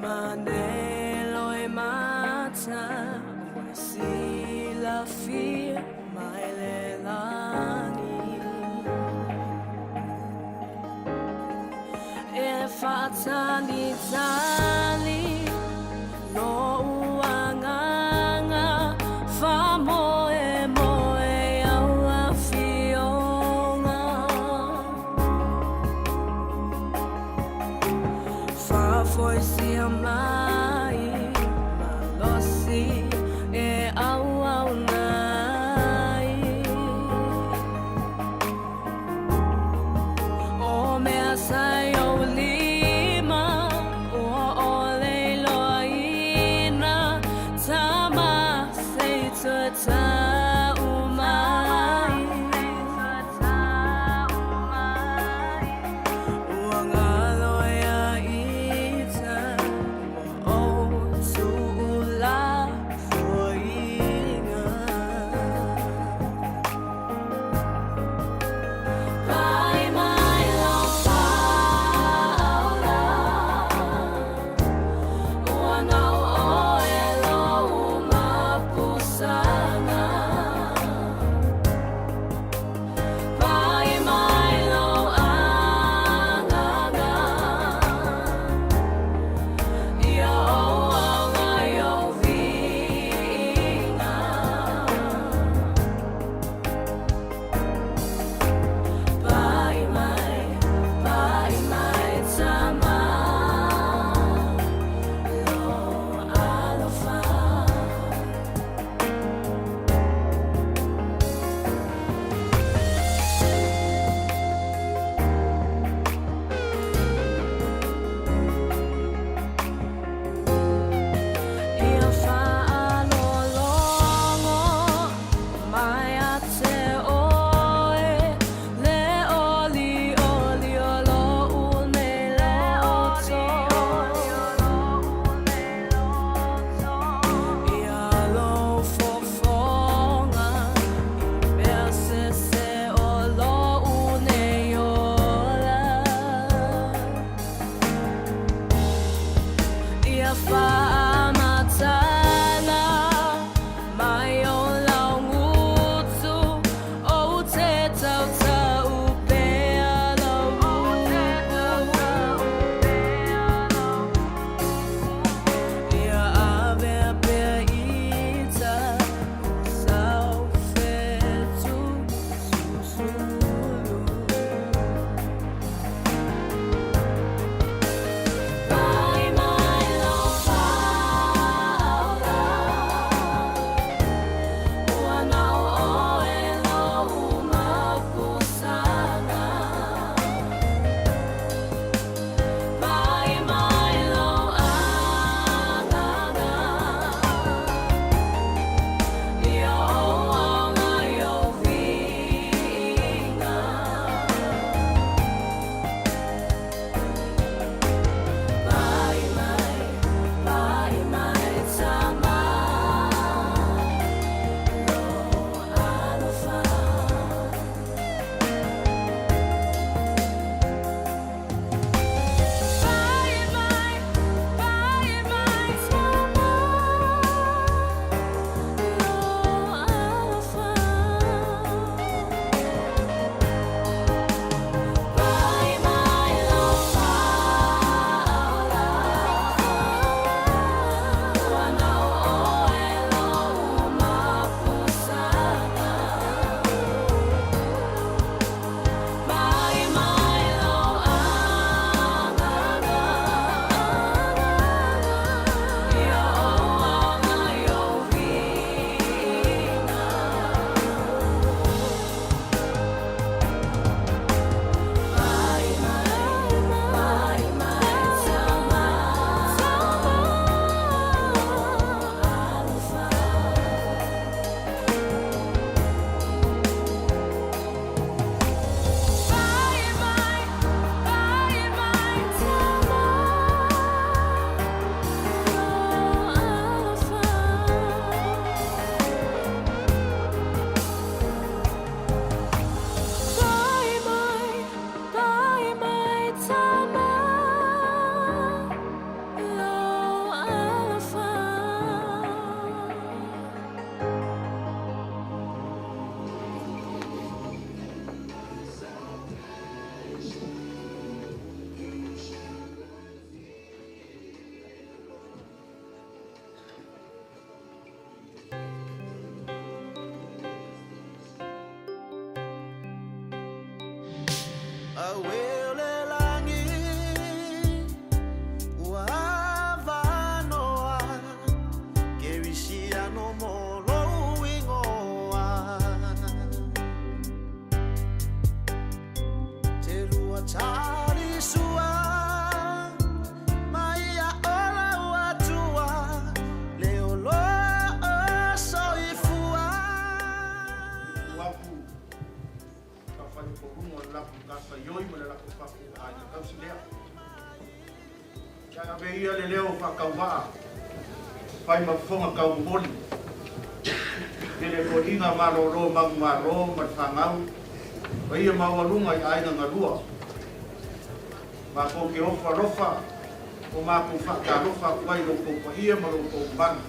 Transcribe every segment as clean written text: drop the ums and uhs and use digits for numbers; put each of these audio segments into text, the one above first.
Manelo e mata ua silafia mai le lagi. E faatalitali lo'u agaga faamoemoe i au afioga. Faafoisia mai malosi e auauna ai. O mea sa i ou lima ua ʻole iloaina tama se i toe ta'u mai. Ua galo ia ita ua ou tu'ulafoaiga. Pa'i mai lau faaola ua na o oe lo'u mapusaga. Pa'i mai lou agaga ia ou auga i ou viiga. Pa'i mai, pa'i mai tama lou alofa. Ia faalologo mai ia te oe le olioli o lo'u nei loto. Ia lou fofoga i mea sese o lo'u nei ola. Ia faamatala mai ou laugutu ou te tautau pea lau upu. Ia avea pea ita o sau fetu susulu. Pa'i mai lau faaola. Ia ave ia le leo faatauvaa fai ma fofoga taumomoli i le toliga malolo manumalo ma le fanau paia maualuga i aiga na lua. Matou te ofo alofa ma matou faatalofa atu ai i lo outou paia ma lo outou mamalu.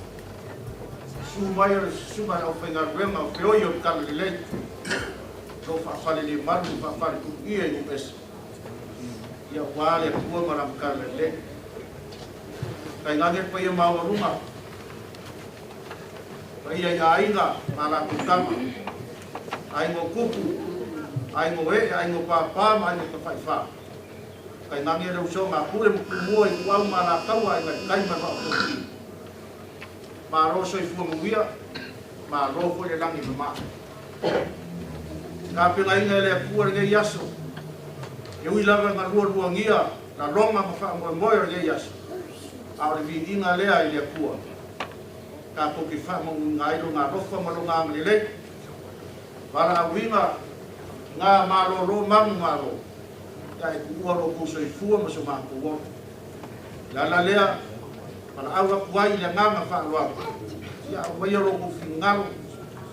Susu mai o le susuga i le aufaigaluega o feoi o le Talalelei, o lo o faafalelemalu ma faafaletuluia i nuuese, ia aua le Atua ma Lana Talalelei. Tainane le paia maualuga, paia i aiga ma latou tama, aiga o tupu, aiga o ee, aiga o papa ma aiga o tafaifa. Tainane le usoga a Pule ma Tumua, Ituau ma Alataua, Aiga i le Tai ma le Vaa o Fonoti. Malo le soifua manuia, malo foi le lagi e mama. Tapenaina e le Atua lenei aso, e ui lava ina lualuagia laloga ma faamoemoe o lenei aso, a o le viiga lea i le Atua, tatou te faamaunuuina ai Lona alofa ma Lona agalelei, valaauina na malolo manumalo, ia e tuua lo outou soifua ma so matou ola. O le ala lea, valaau atu ai i le agaga faaaloalo, ia aumaia lo outou finagalo,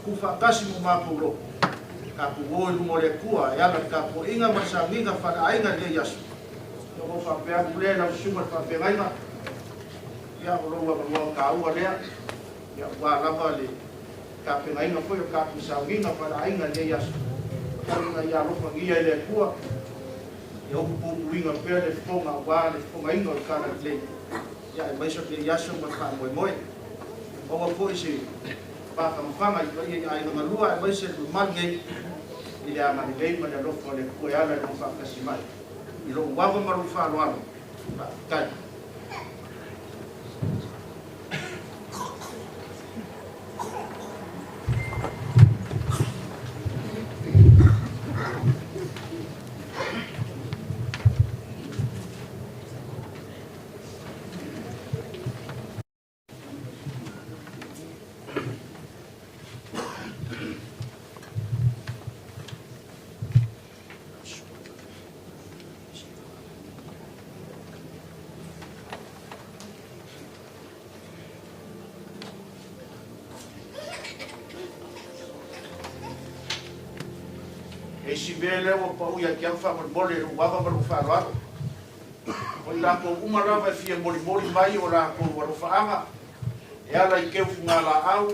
tuufaatasi ma o matou loto, tatou o i luma o le Atua e ala i le tapuaiga ma le sauniga faaleaiga i lenei aso. Ia ona ou faapea atu lea i lau susuga i le faafeagaiga, ia o lou avanoa taua lea, ia aua lava le tapenaina foi o le tatou sauniga faaleaiga i lenei aso. Tau ina ia alofagia e le Atua, ia utupupuina pea le fofoga aua le fofogaina o le Talalelei, ia aemaise o lenei aso ma le faamoemoe. Maua foi se mafanafana i paia i aiga na lua, aemaise le mamalu nei i le agalelei ma le alofa o le Atua e ala i lona faatasi mai. I lou ava ma lou faaaloalo, faafetai. E isi mea lea ua pau ia te au faamolemole i lou ava ma lou faaaloalo. O i latou uma lava e fia molimoli mai o latou alofaaga e ala i teufuga-laau,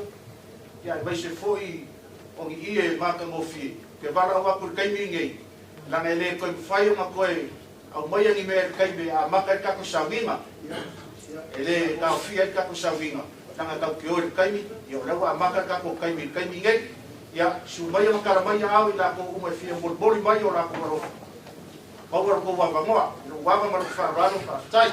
ia aemaise foi o ni ie matagofie, ou te valaau atu i le taimi lenei, leaga e le toe mafai ona toe aumaia ni mea i le taimi e amata ai le tatou sauniga. E le taofia ai le tatou sauniga, leaga tatou te o i le taimi, ia o lea ua amata le tatou taimi i le taimi lenei. Ia, susu maia ma tala mai aao i latou uma e fia molimoli mai o latou alofa. Maua lo outou avanoa, i lou ava ma lou faaaloalo, faafetai.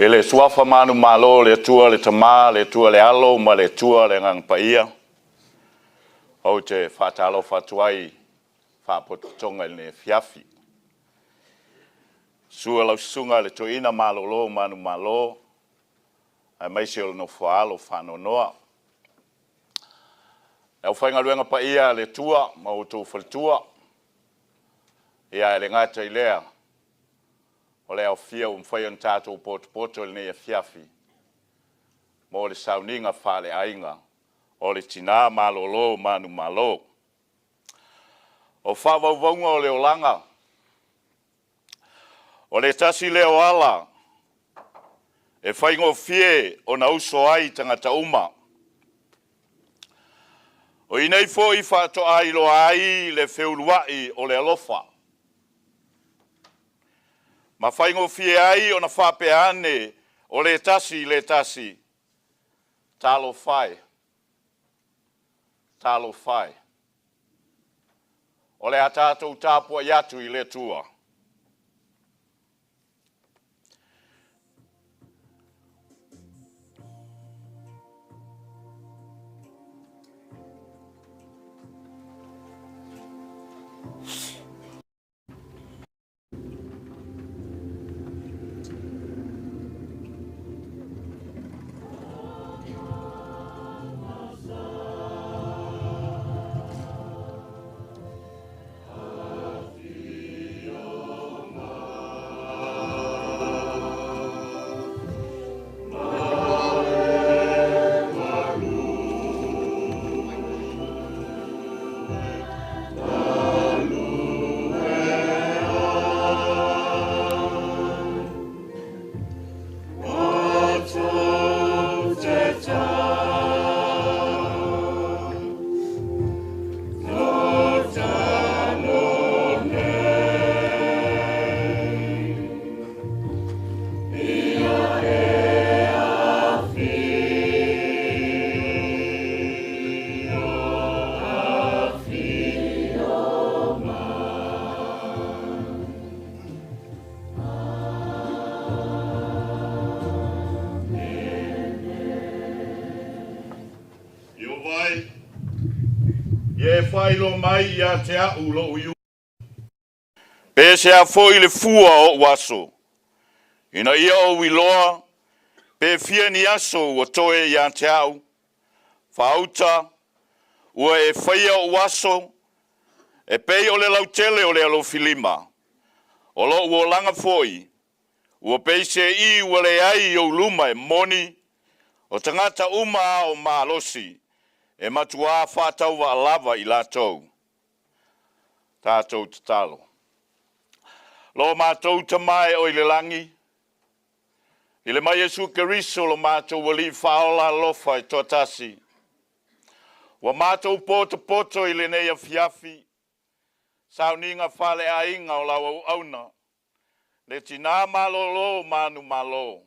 I le Suafa manumalo o le Atua le Tama, le Atua le Alo ma le Atua le Agaga Paia, ou te faatalofa atu ai i faapotopotoga i lenei afiafi. Susu lau Susuga i le Toeaina malolo manumalo aemaise o le nofo a alo faanoanoa. Le aufaigaluega paia a le Atua ma outou faletua, ia e le gata i lea, o le aofia ua mafai ona tatou potopoto i lenei afiafi mo le sauniga faaleaiga o le tina malolo manumalo. O faamaumauga o le olaga, o le tasi lea o ala e faigofie ona uso ai tagata uma. O i nei foi faatoa iloa ai le feuluai o le alofa, ma faigofie ai ona faapea ane o le tasi i le tasi, “Talofa e, talofa e.” O le a tatou tapuai atu i le Atua. Ieova e, ia e faailoa mai ia te au lou iuli, pe sea foi le fua o ou aso, ina ia ou iloa pe fia ni aso ua toe ia te au. Faauta, ua e faia ou aso e pei o le lautele o le alofilima, o lou olaga foi ua pei se i ua leai i ou luma e moni, o tagata uma ao malosi, e matuā faatauvaa lava i latou. Tatou tatalo. Lo matou Tama e oi le lagi, i le mai Iesu Keriso lo matou Alii Faaola alofa e toatasi, ua matou potopoto i lenei afiafi, sauniga faaleaiga o lau auauna, le tina malolo manumalo.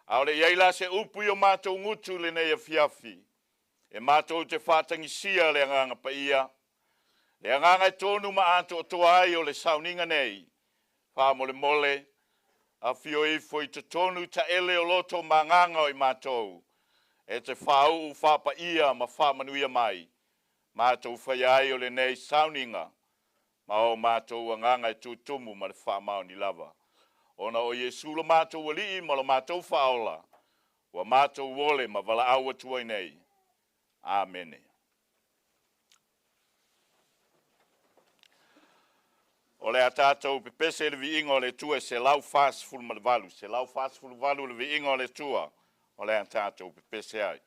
A o le i ai la se upu i o matou gutu i lenei afiafi, e matou te faatagisia le Agaga Paia, le agaga e tonu ma atoatoa ai o le sauniga nei. Faamolemole, afio ifo i totonu taele o loto ma agaga o i matou, e te faauu faapaia ma faamanuia mai, matou faia ai o lenei sauniga ma o matou agaga e tutumu ma le faamaoni lava. Ona o Iesu lo matou Alii ma lo matou Faaola, ua matou ole ma valaau atu ai nei. Amene. O le a tatou pepese i le viiga o le Atua e 148, 148 le viiga o le Atua, o le a tatou pepese ai.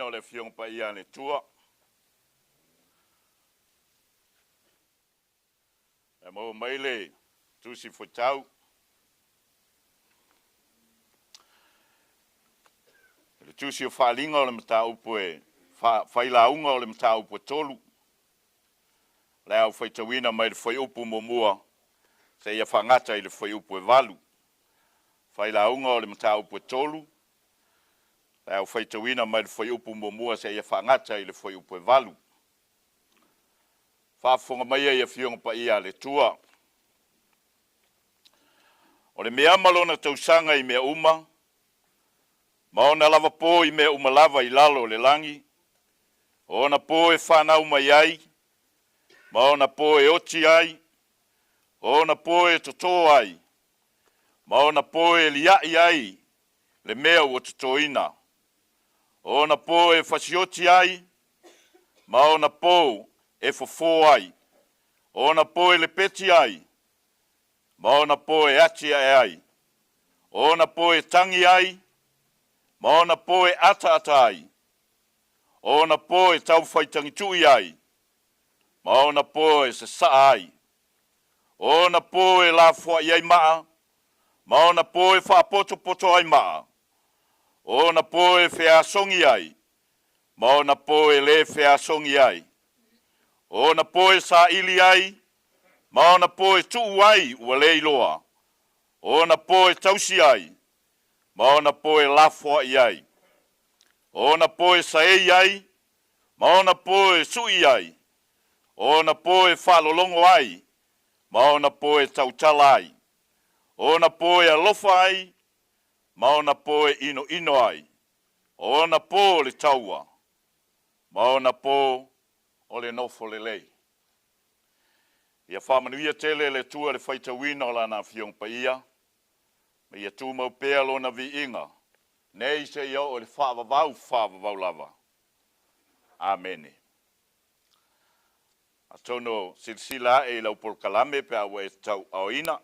o le Afioga Paia a le Atua. E maua mai le Tusi Fuaitau. Le Tusi o Faaaliga o le mataupu e failauga o le mataupu e 3. O le a ou faitauina mai le fuaiupu muamua seia faagata i le fuaiupu e 8. Failauga o le mataupu e 3. O le a ou faitauina mai le fuaiupu muamua seia faagata i le fuaiupu e 8. Faafofoga maia i Afioga Paia a le Atua. O le mea ma lona tausaga i mea uma, ma ona lava po i mea uma lava i lalo o le lagi, o ona po e fanau mai ai, ma ona po e oti ai, o ona po e totō ai, ma ona po e liaʻi ai le mea ua totoina, o ona po e fasioti ai, ma ona po e fofo ai, o ona po e lepeti ai, ma ona po e atiae ai, o ona po e tagi ai, ma ona po e ataata ai, o ona po e taufaitagitui ai, ma ona po e sasaa ai, o ona po e lafoai ai maa, ma ona po e faapotopoto ai maa, o ona po e feasogi ai, ma ona po e lē feasogi ai, o ona po e saili ai, ma ona po e tuu ai ua le iloa, o ona po e tausi ai, ma ona po e lafoai ai, o ona po e saei ai, ma ona po e sui ai, o ona po e faalologo ai, ma ona po e tautala ai, o ona po e alofa ai, ma ona po e inoino ai, o ona po o le taua, ma ona po o le nofo lelei. Ia faamanuia tele le Atua i le faitauina o Lana Afioga Paia, ma ia tumau pea Lona viiga, nei seia oo i le faavavau faavavau lava. Amene. Atonu silasila ae i lau polokalame pe a ua e tauaoina.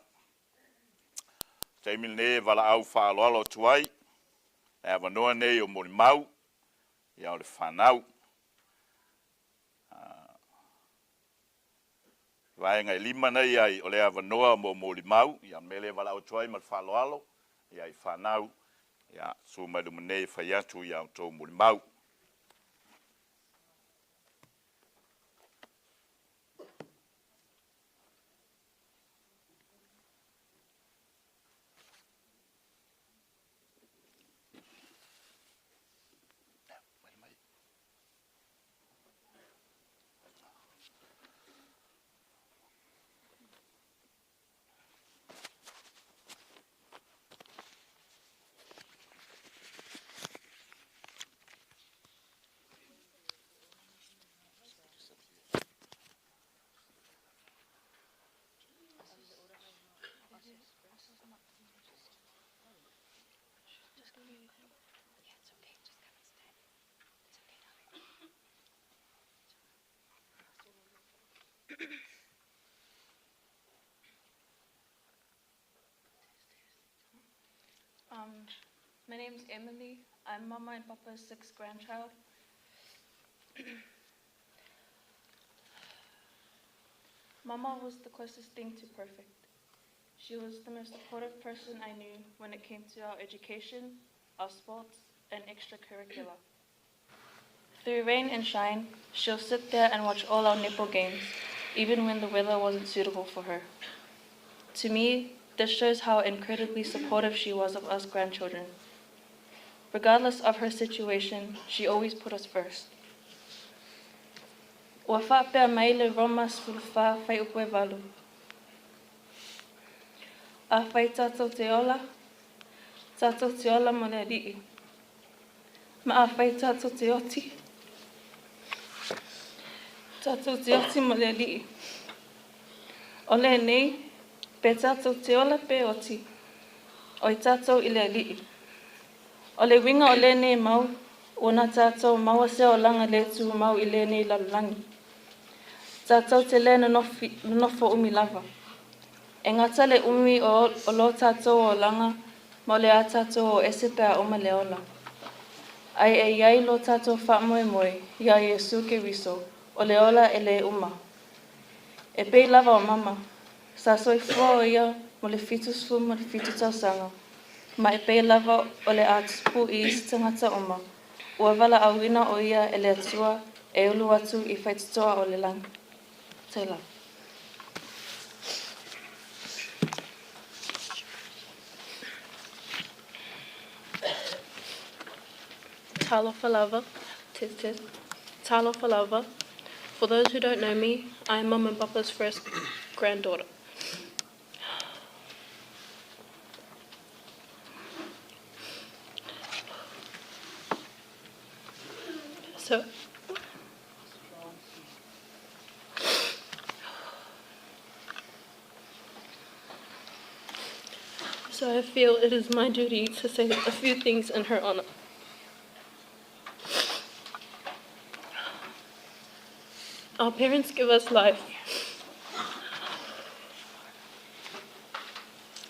Taimi lenei e valaau faaaloalo atu ai, le avanoa nei o molimau, ia o le fanau. Vaega e 5 nei ai o le avanoa mo molimau, ia mea lea e valaau atu ai ma le faaaloalo, ia i fanau, ia su mai luma nei e fai atu ia outou molimau. Um, my name's Emily. I'm Mama and Papa's sixth grandchild. Mama was the closest thing to perfect. She was the most supportive person I knew when it came to our education, our sports, and extracurricular. Through rain and shine, she'll sit there and watch all our netball games, even when the weather wasn't suitable for her. To me, this shows how incredibly supportive she was of us grandchildren. Regardless of her situation, she always put us first. Ua faapea mai le Roma 14 fuaiupu e 8. Afai tatou te ola, tatou te ola mo le Alii. Ma afai tatou te oti, tatou te oti mo le Alii. O lenei, pe tatou te ola pe oti, oi tatou i le Alii. O le uiga o lenei mau, ua na tatou maua se olaga le tumau i lenei lalolagi. Tatou te le nonofo umi lava. E gata le umi o lo tatou olaga ma o le a tatou o ese pe a uma le ola. Ae e i ai lo tatou faamoemoe iā Iesu Keriso, o le ola e lē uma. E pei lava o Mama, sa soifua o ia mo le 77 tausaga, ma e pei lava o le a tupu i isi tagata uma, ua valaauina o ia e le Atua e ulu atu i faitotoa o le lagi. Taylor. Talofa lava, test test. Talofa lava. For those who don't know me, I am Mum and Papa's first granddaughter. So So I feel it is my duty to say a few things in her honor. Our parents give us life,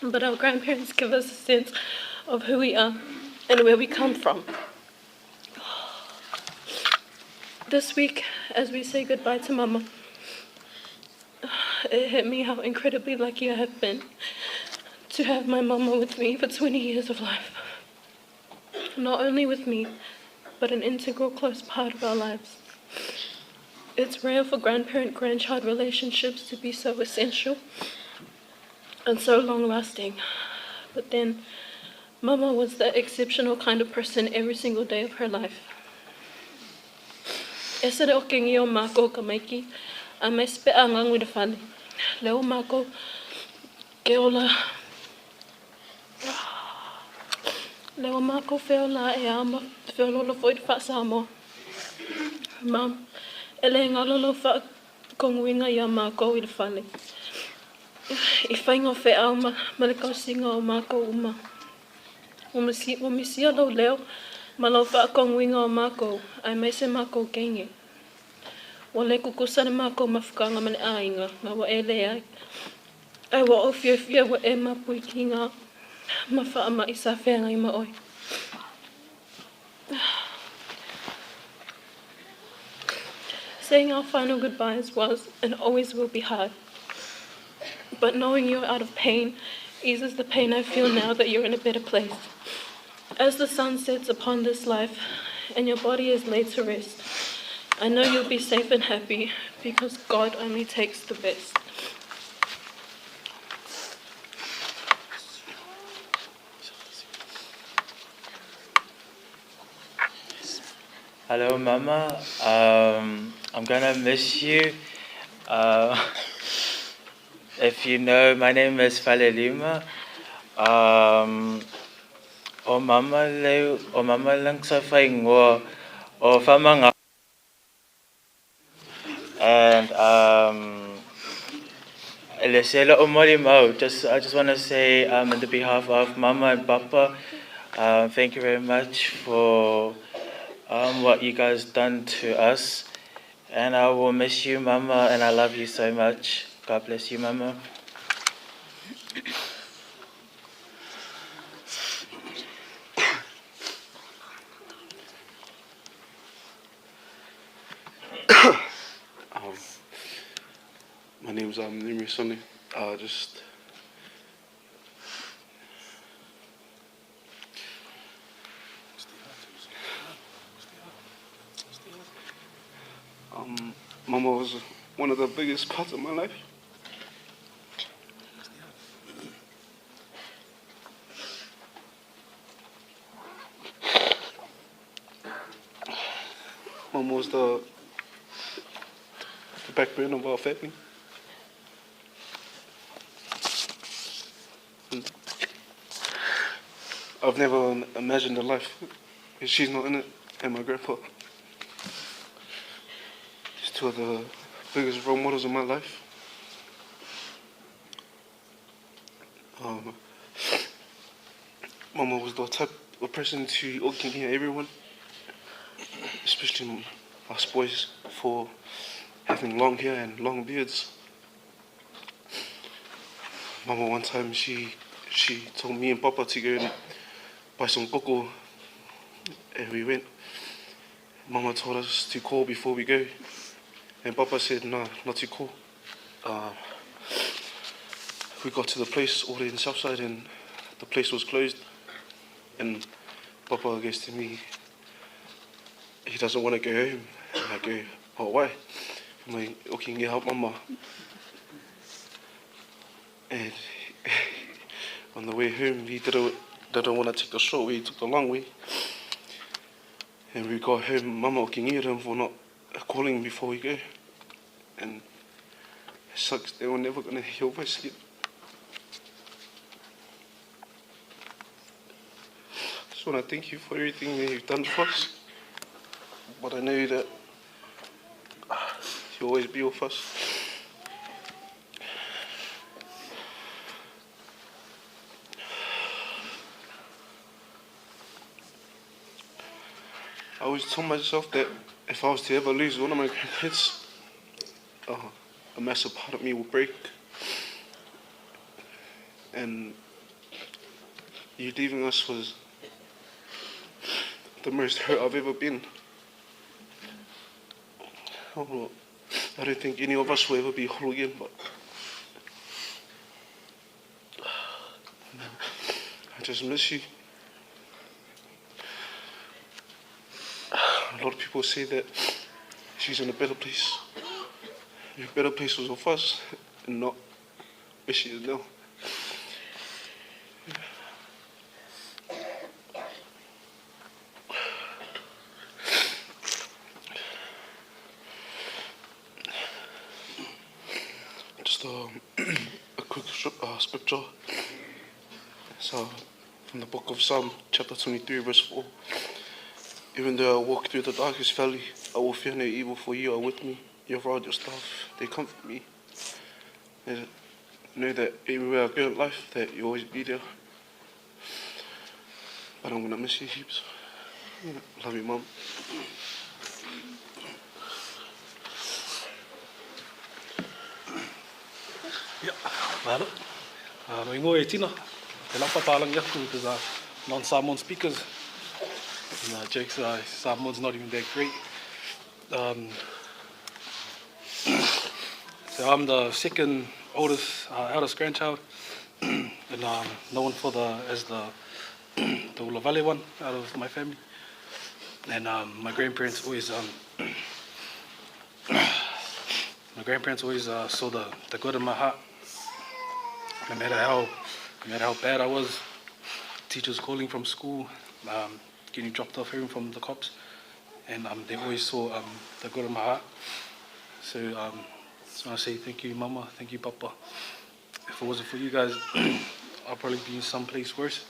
but our grandparents give us a sense of who we are and where we come from. This week, as we say goodbye to Mama, it hit me how incredibly lucky I have been to have my mama with me for 20 years of life. Not only with me, but an integral close part of our lives. It's rare for grandparent grandchild relationships to be so essential and so long lasting. But then, Mama was that exceptional kind of person every single day of her life. Ese le o kengi o mako ka maiki, a mai spe a ngangu le fale. Le o mako ke ola Le o mako feo la e ama feo lolo foi fa Samoa. Mam, e le ngalo lo fa konguinga ia mako i le fale. I whainga o au ma, ma le kausinga o mako uma. O misia lau leo ma lau whaakonguinga o mako ai mai se mako kenge. Ua le kukusa le mako mafukanga ma le ainga nga wa e le ai. Ai wa o fia fia wa e mapui ki ngā ma wha i sa whenga i ma oi. Saying our final goodbyes was and always will be hard. But knowing you're out of pain eases the pain I feel now that you're in a better place. As the sun sets upon this life and your body is laid to rest, I know you'll be safe and happy because God only takes the best. Hello, Mama. I'm gonna miss you. If you know, my name is Falelima. O mama le o mama lang sa faingoa o famanga and Lesela o mau. Just I just want to say on the behalf of Mama and Papa, thank you very much for what you guys done to us. And I will miss you, Mama, and I love you so much. God bless you, Mama. My name's Nimri Sunny. Just Mama was one of the biggest parts of my life. Mama was the backbone of our family. And I've never imagined a life if she's not in it, and my grandpa. These two are the biggest role models in my life. Mama was the type of person to hear everyone, especially us boys, for having long hair and long beards. Mama, one time she told me and Papa to go and buy some cocoa, and we went. Mama told us to call before we go. And Papa said, no, not to call. We got to the place all in Southside and the place was closed. And Papa goes to me, he doesn't want to go home. And I go, oh, why? I'm like, okay, can you help Mama? And on the way home, he didn't want to take the short way, he took the long way. And we got home, Mama okingi him for not calling before we go. And it sucks, they were never going to hear your voice again. I just want to thank you for everything that you've done for us. But I know that you'll always be with us. I always told myself that if I was to ever lose one of my grandkids, a massive part of me will break. And you leaving us was the most hurt I've ever been. Oh, I don't think any of us will ever be whole again, but I just miss you. A lot of people say that she's in a better place. A better place was with us and not where she is now. Just a quick scripture. So, from the book of Psalm, chapter 23, verse 4. Even though I walk through the darkest valley, I will fear no evil, for you are with me. Your rod, your staff, they comfort me. And know that everywhere I go in life, that you'll always be there. But I'm going to miss you heaps. Love you, Mum. Yeah, malo. No ingoa e Tina. Te lapa tālangi aku because non-Samoan speakers. No, jokes, Samoan's not even that great. So I'm the second oldest, eldest grandchild, and known for as the the Ulavale one out of my family. And my grandparents always saw the good in my heart. No matter how bad I was, teachers calling from school, getting dropped off home from the cops, and they always saw the good in my heart. So just want to say thank you, Mama, thank you, Papa. If it wasn't for you guys, I'd probably be in someplace worse.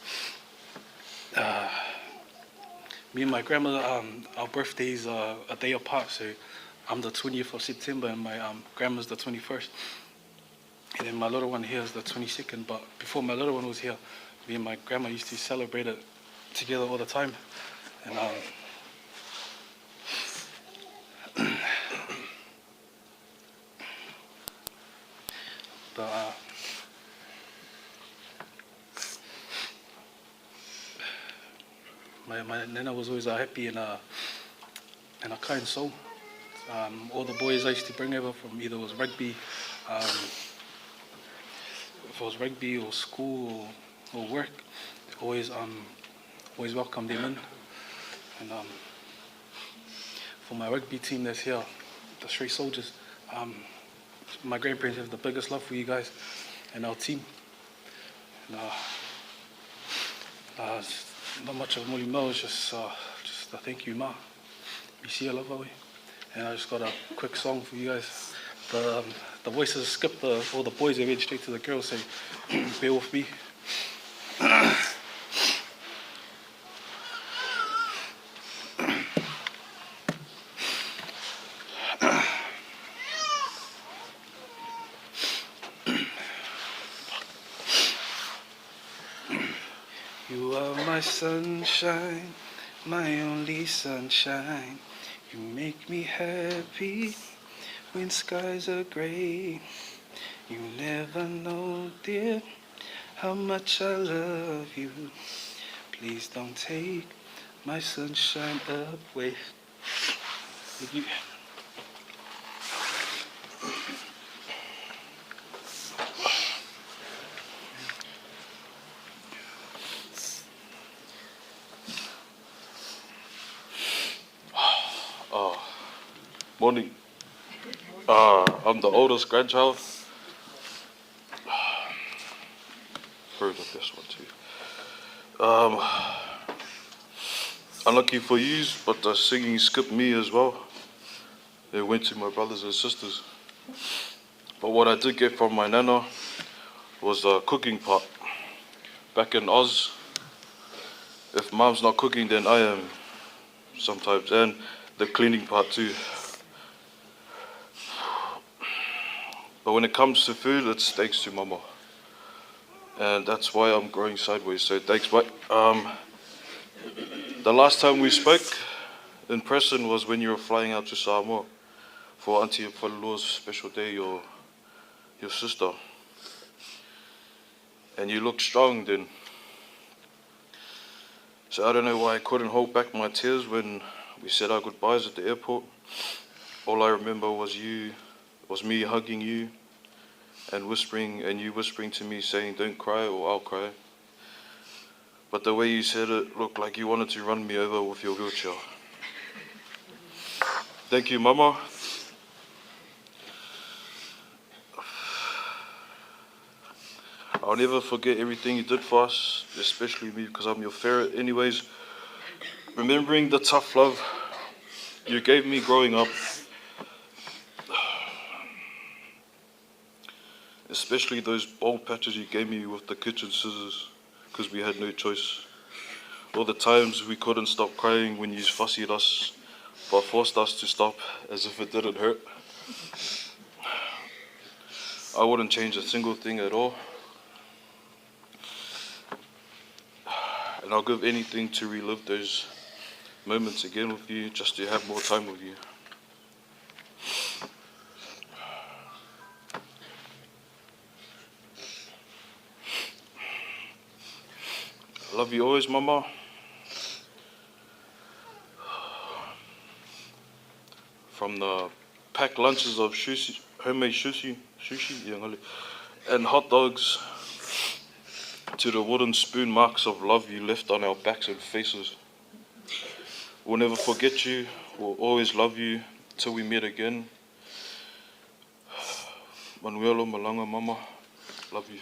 Me and my grandma, our birthdays are a day apart, so I'm the 20th of September and my grandma's the 21st. And then my little one here is the 22nd, but before my little one was here, me and my grandma used to celebrate it together all the time. And but my nana was always a happy and a kind soul. All the boys I used to bring over from either was rugby, if it was rugby or school or work, always welcomed them in. And for my rugby team that's here, the Stray Soldiers, my grandparents have the biggest love for you guys and our team. And, not much of muli mau, it's just a thank you, Ma. Misia lava we. And I just got a quick song for you guys. The voices skipped all the boys, they went straight to the girls, so bear with me. You are my sunshine, my only sunshine. You make me happy when skies are gray. You never know, dear, how much I love you. Please don't take my sunshine away. Thank you. Oh, morning. I'm the oldest grandchild. Probably the best one too. Unlucky for you, but the singing skipped me as well. It went to my brothers and sisters. But what I did get from my nana was the cooking part. Back in Oz, if mom's not cooking, then I am sometimes, and the cleaning part too. But when it comes to food, it's thanks to mama. And that's why I'm growing sideways, so thanks, mate. The last time we spoke in person was when you were flying out to Samoa for Auntie Falelua's special day, your sister. And you looked strong then. So I don't know why I couldn't hold back my tears when we said our goodbyes at the airport. All I remember was me hugging you and whispering, and you whispering to me saying, don't cry or I'll cry. But the way you said it looked like you wanted to run me over with your wheelchair. Thank you, Mama. I'll never forget everything you did for us, especially me, because I'm your ferret anyways. Remembering the tough love you gave me growing up, especially those bald patches you gave me with the kitchen scissors, because we had no choice. All the times we couldn't stop crying when you fussied us, but forced us to stop as if it didn't hurt. I wouldn't change a single thing at all. And I'll give anything to relive those moments again with you, just to have more time with you. I love you always, Mama. From the packed lunches of sushi, homemade sushi, yeah, and hot dogs, to the wooden spoon marks of love you left on our backs and faces. We'll never forget you. We'll always love you till we meet again. Manuelo Malanga, Mama, love you.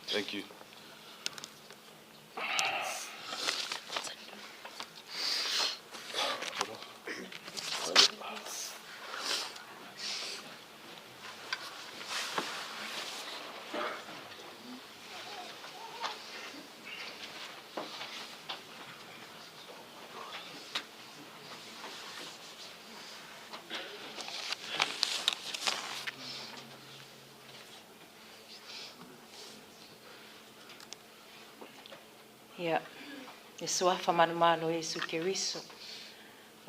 Thank you. Ia, le Suafa manumalo o Iesu Keriso,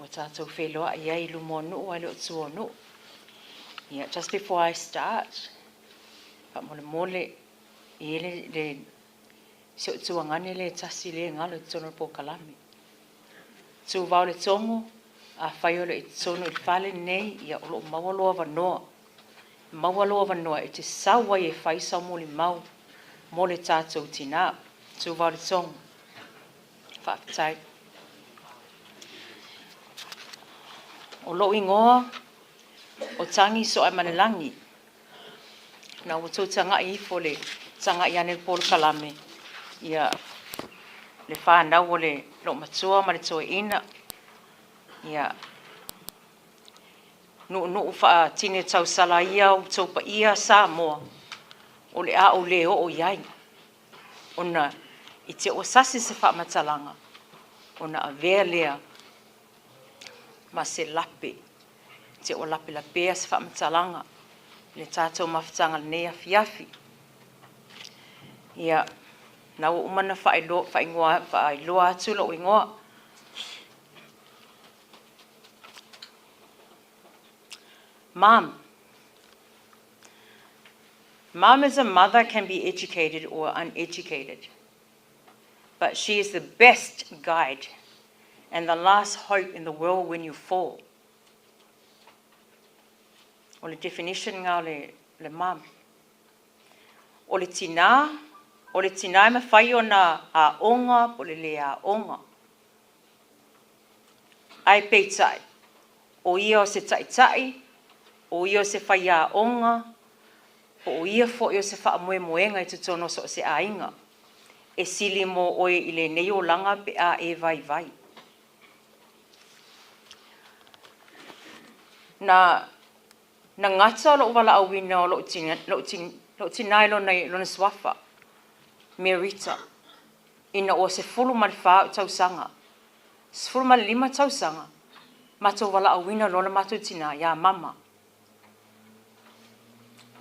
ua tatou feiloai ai i luma o nuu ae le o tua o nuu. Ia, just before I start, faamolemole, e i ai le, le, si ou tuagane lea e tasi lea e galo i totonu o le polokalame. Tuvao le togo, afai o le i totonu i le fale lenei, ia o lo o maua lou avanoa. Maua lou avanoa e te sau ai e fai sau molimau mo le tatou tinā. Tuvao le togo. Faafetai. O lou igoa, o Tagi Soaemanelagi. Na ua tou tagai ifo le tagai ane le polokalame, ia le fanau o le loomatua ma le toeaina, ia nuunuu faatine tausala ia outou paia Samoa, o le a ou le oo i ai, ona i te ua sasi se faamatalaga, ona avea lea ma se lape, te ua lapelapea se faamatalaga i le tatou mafutaga i lenei afiafi. Ia, na ua uma ona faailoa atu lou igoa. Mom. Mom as a mother can be educated or uneducated, but she is the best guide and the last hope in the world when you fall. O le definition lena o le mom. O le tinā, o le tinā e mafai ona aoga po o le le aoga. Ae peitai, o ia o se taitai, o ia o se faiaoga, po o ia foi o se faamoemoega i totonu o so o se aiga, e sili mo oe i lenei olaga pe a e vaivai. Na na gata lou valaauina o lou tinā i lona suafa, Merita, ina ua 14 ou tausaga, 15 tausaga, matou valaauina loa le matou tinā ia Mama.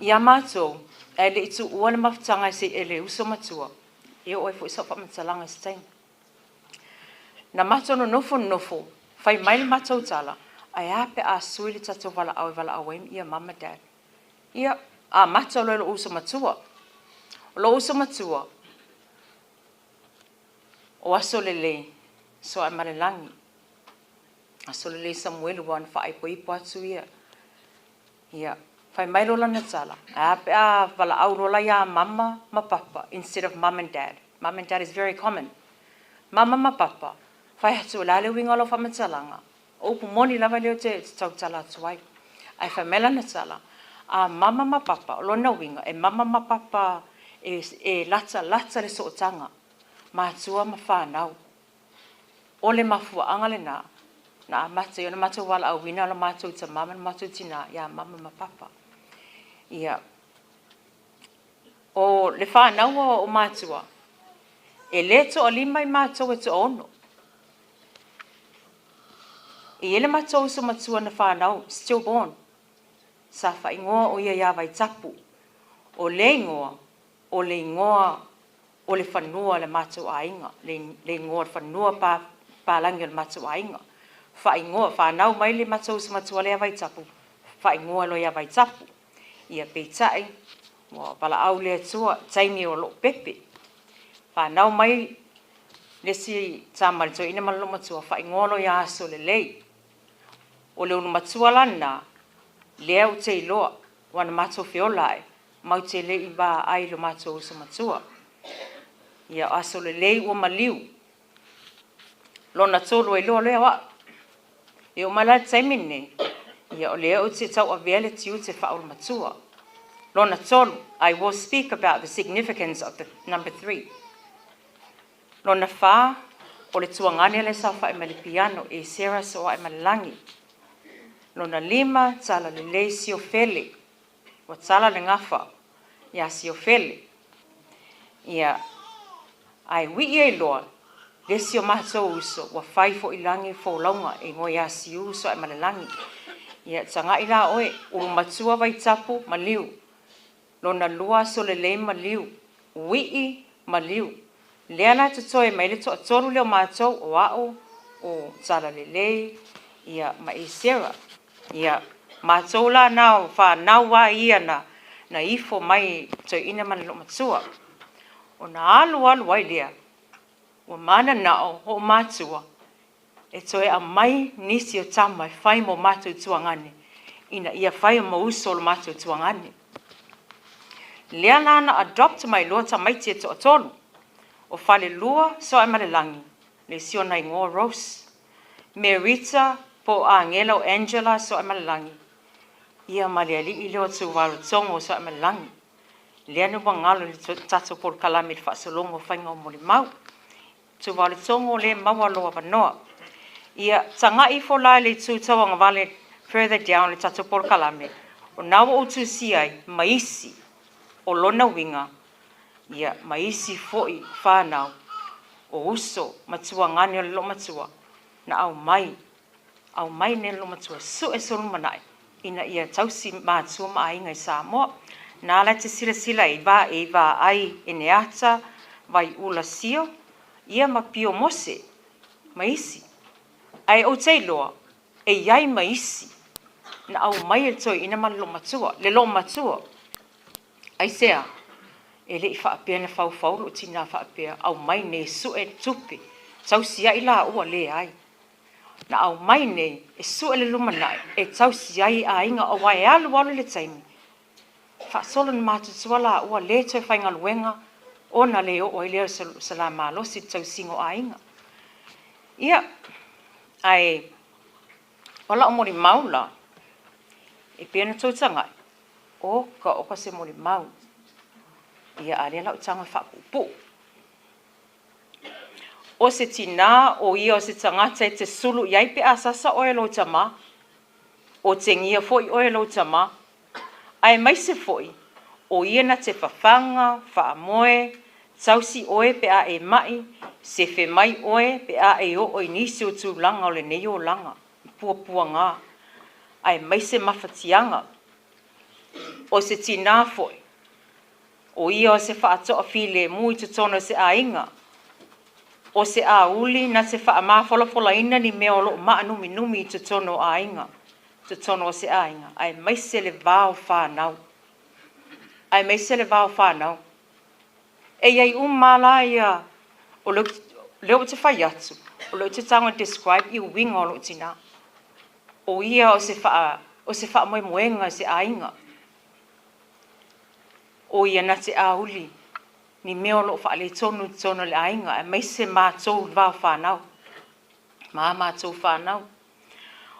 Ia matou, ae le i tuua le mafutaga e le uso matua, e oo ai foi sau faamatalaga i se taimi. Na matou nonofo nonofo, fai mai le matou tala, ae a pe a sui le tatou valaau e valaau ai ia Mama, Dad. Ia, amata loa e lou uso matua. O lou uso matua, o Asolelei, Soaemalelagi. Asolelei Samuelu ua na faaipoipo atu ia. Ia, fai mai loa lana tala, ae a pe a valaau loa la ia Mama ma Papa instead of Mum and Dad. Mum and Dad is very common. Mama ma Papa, fai atu o le a le uiga o lau faamatalaga? O upu moni lava lea ou te tautala atu ai. Ae fai mai lana tala, a Mama ma Papa, o lona uiga, e Mama ma Papa e latalata le sootaga, matua ma fanau. O le mafuaaga lena na amata ai ona matou valaauina lo matou tama ma le matou tinā ia Mama ma Papa. Ia, o le fanau o matua, e le toalima i matou e toaono. E i ai le matou uso matua na fanau, stillborn, sa faaigoa o ia ia Vaitapu. O le igoa, o le igoa o le fanua o le matou aiga, le igoa o le fanua palagi o le matou aiga. Faaigoa, fanau mai le matou uso matua lea Vaitapu, faaigoa loa ia Vaitapu. Ia peitai, ua valaau le Atua, taimi o loo pepe. Fanau mai le isi tama le toeaina ma le loomatua, faaigoa loa ia Asolelei. O le ulumatua la lena, lea ou te iloa, ua na matou feola ai, matou te le i vaai i lo matou uso matua. Ia, o Asolelei ua maliu. Lona tolu ai loa lea o au. E oo mai la i le taimi lenei, ia o lea ou te tauavea le tiute faaulumatua. Lona tolu, I will speak about the significance of the number 3. Lona fa, o le tuagane lea e saofai mai le piano, e Sarah Soaemalelagi. Lona lima, Talalelei Siofele. Ua tala le gafa ia Siofele. Ia, ae wii ai loa, le isi o matou uso, ua fai foi lagi folauga e igoa ia Siu Soaemalelagi. Ia, tagai la oe, ulumatua Vaitapu, maliu. Lona lua Asolelei maliu, wii maliu. Lea la e totoe mai le toatolu lea o matou, o au, o Talalelei, ia, ma Esera. Ia, matou la na o fanau lava ia na ifo mai toeaina ma le loomatua. Ona alu alu ai lea, ua mananao oomatua e toe aumai nisi o tama e fai mo matou tuagane, ina ia fai ma uso o lo matou tuagane. Lea la na adopt mai loa tamaiti e toatolu, o Falelua Soaemalelagi, le isi ona igoa Rose, Merita po o Agela o Angela Soaemalelagi, ia ma le alii lea o Tuvalu o Soaemalelagi. Lea na ua galo i le tatou polokalame i le faasologa o faiga o molimau. Tuvalu le maua loa avanoa. Ia, tagai ifo la i le itu tauagavale further down le tatou polokalame, o na ua ou tusia ai ma isi o lona uiga, ia, ma isi foi fanau o uso ma tuagane o le loomatua na aumai nei le loomatua sue solumanai ina ia tausi matua ma aiga i Samoa. Na ala te silasila i va e vaai Eneata, Vaiula Sio, ia ma Pio Mose, ma isi. Ae ou te iloa, e iai ma isi, na aumai e le toeaina ma le loomatua, le loomatua. Aisea, e le i faapea na faufau lou tinā faapea, aumai nei sue tupe, tausi ai laua leai. Na aumai nei e sue le lumanai e tausi ai aiga aua e alu alu le taimi, faasolo ina matutua laua le toe faigaluega ona le oo ai lea o se la malosi i le tausiga o aiga. Ia, ae o lau molimau la, e pei ona outou tagai, oka oka se molimau. Ia, a o lea o le a ou tago e faapuupuu. O se tinā o ia o se tagata e te sulu i ai pe a sasa oe e lou tamā, otegia foi oe e lou tamā, aemaise foi o ia na te fafaga, faamoe, tausi oe pe a e ma'i, sefe mai oe pe a e oo i nisi o tulaga o lenei olaga, puapuaga, aemaise mafatiaga. O se tinā foi, o ia o se faatoafilemu i totonu o se aiga, o se auli na te faamafolafolaina ni mea o loo maanuminumi i totonu o aiga, totonu o se aiga, aemaise le va o fanau. Aemaise le va o fanau. E i ai uma lava la ia, o lea ou te fai atu, o lea ou te tago e describe i uiga o lou tinā. O ia o se faamoemoega i se aiga. O ia na te auli ni mea o loo faaletonu i totonu o le aiga, aemaise matou le va o fanau, ma a matou fanau.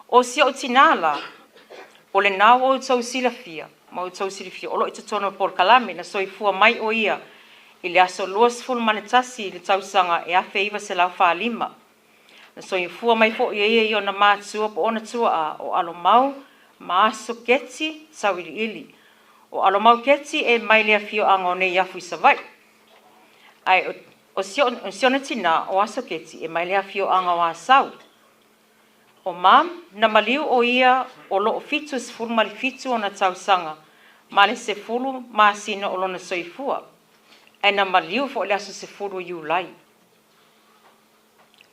O si ou tinā la, o lena ua outou silafia, ma outou silafia, o loo i totonu o le polokalame. Na soifua mai o ia i le aso 21 i le tausaga e 1945. Na soifua mai foi e ia i ona matua po o ona tuaa o Alomau ma Aso Keti Tauiliili. O Alomau Keti e mai le afioaga o Neiafu i Savaii. Ae o si ona tinā o Aso Keti e mai le afioaga o Asau. O Mom, na maliu o ia o loo 77 ona tausaga ma le 10 masina o lona soifua. Ae na maliu foi i le aso 10 o Iulai.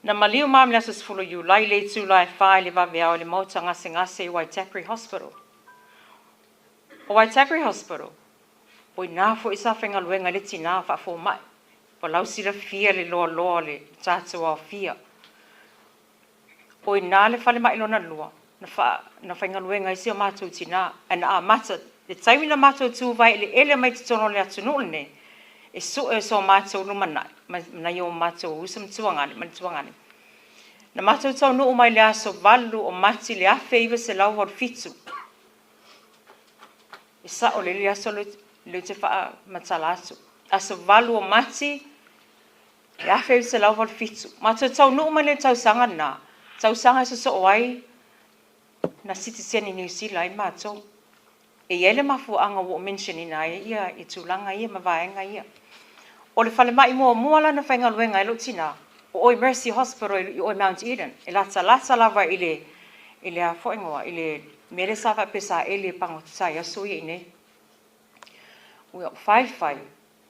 Na maliu Mom i le aso 10 o Iulai i le itula e 4 i le vaveao i le maota gasegase i Waitakere Hospital. O Waitakere Hospital, o ina foi sa faigaluega ai le tinā faafomai. Ua lausilafia le loaloa o le tatou aofia. O i ina le falemai lona lua na faigaluega ai si o matou tinā. Ae na amata, le taimi na matou tuvae eleele mai totonu o le atunuu lenei, e sue so matou lumanai, ma nai o matou uso ma tuagane, ma le tuagane. Na matou taunuu mai le aso 8 o Mati i le 1987. E sao lelei le aso lea ou te faamatala atu. Aso 8 o Mati i le 1987. Matou taunuu mai le tausaga lena, tausaga e sosoo ai na sitiseni Niu Sila ai matou. E i ai le mafuaaga ua ou mention ina ai ia tulaga ia ma vaega ia. O le falemai muamua la na faigaluega ai lou tinā, o oi Mercy Hospital i oi Mount Eden, e latalata lava i le a foi igoa, i le mea lea sa faapea sa eli e pagota i aso ia i inei. Ua faifai,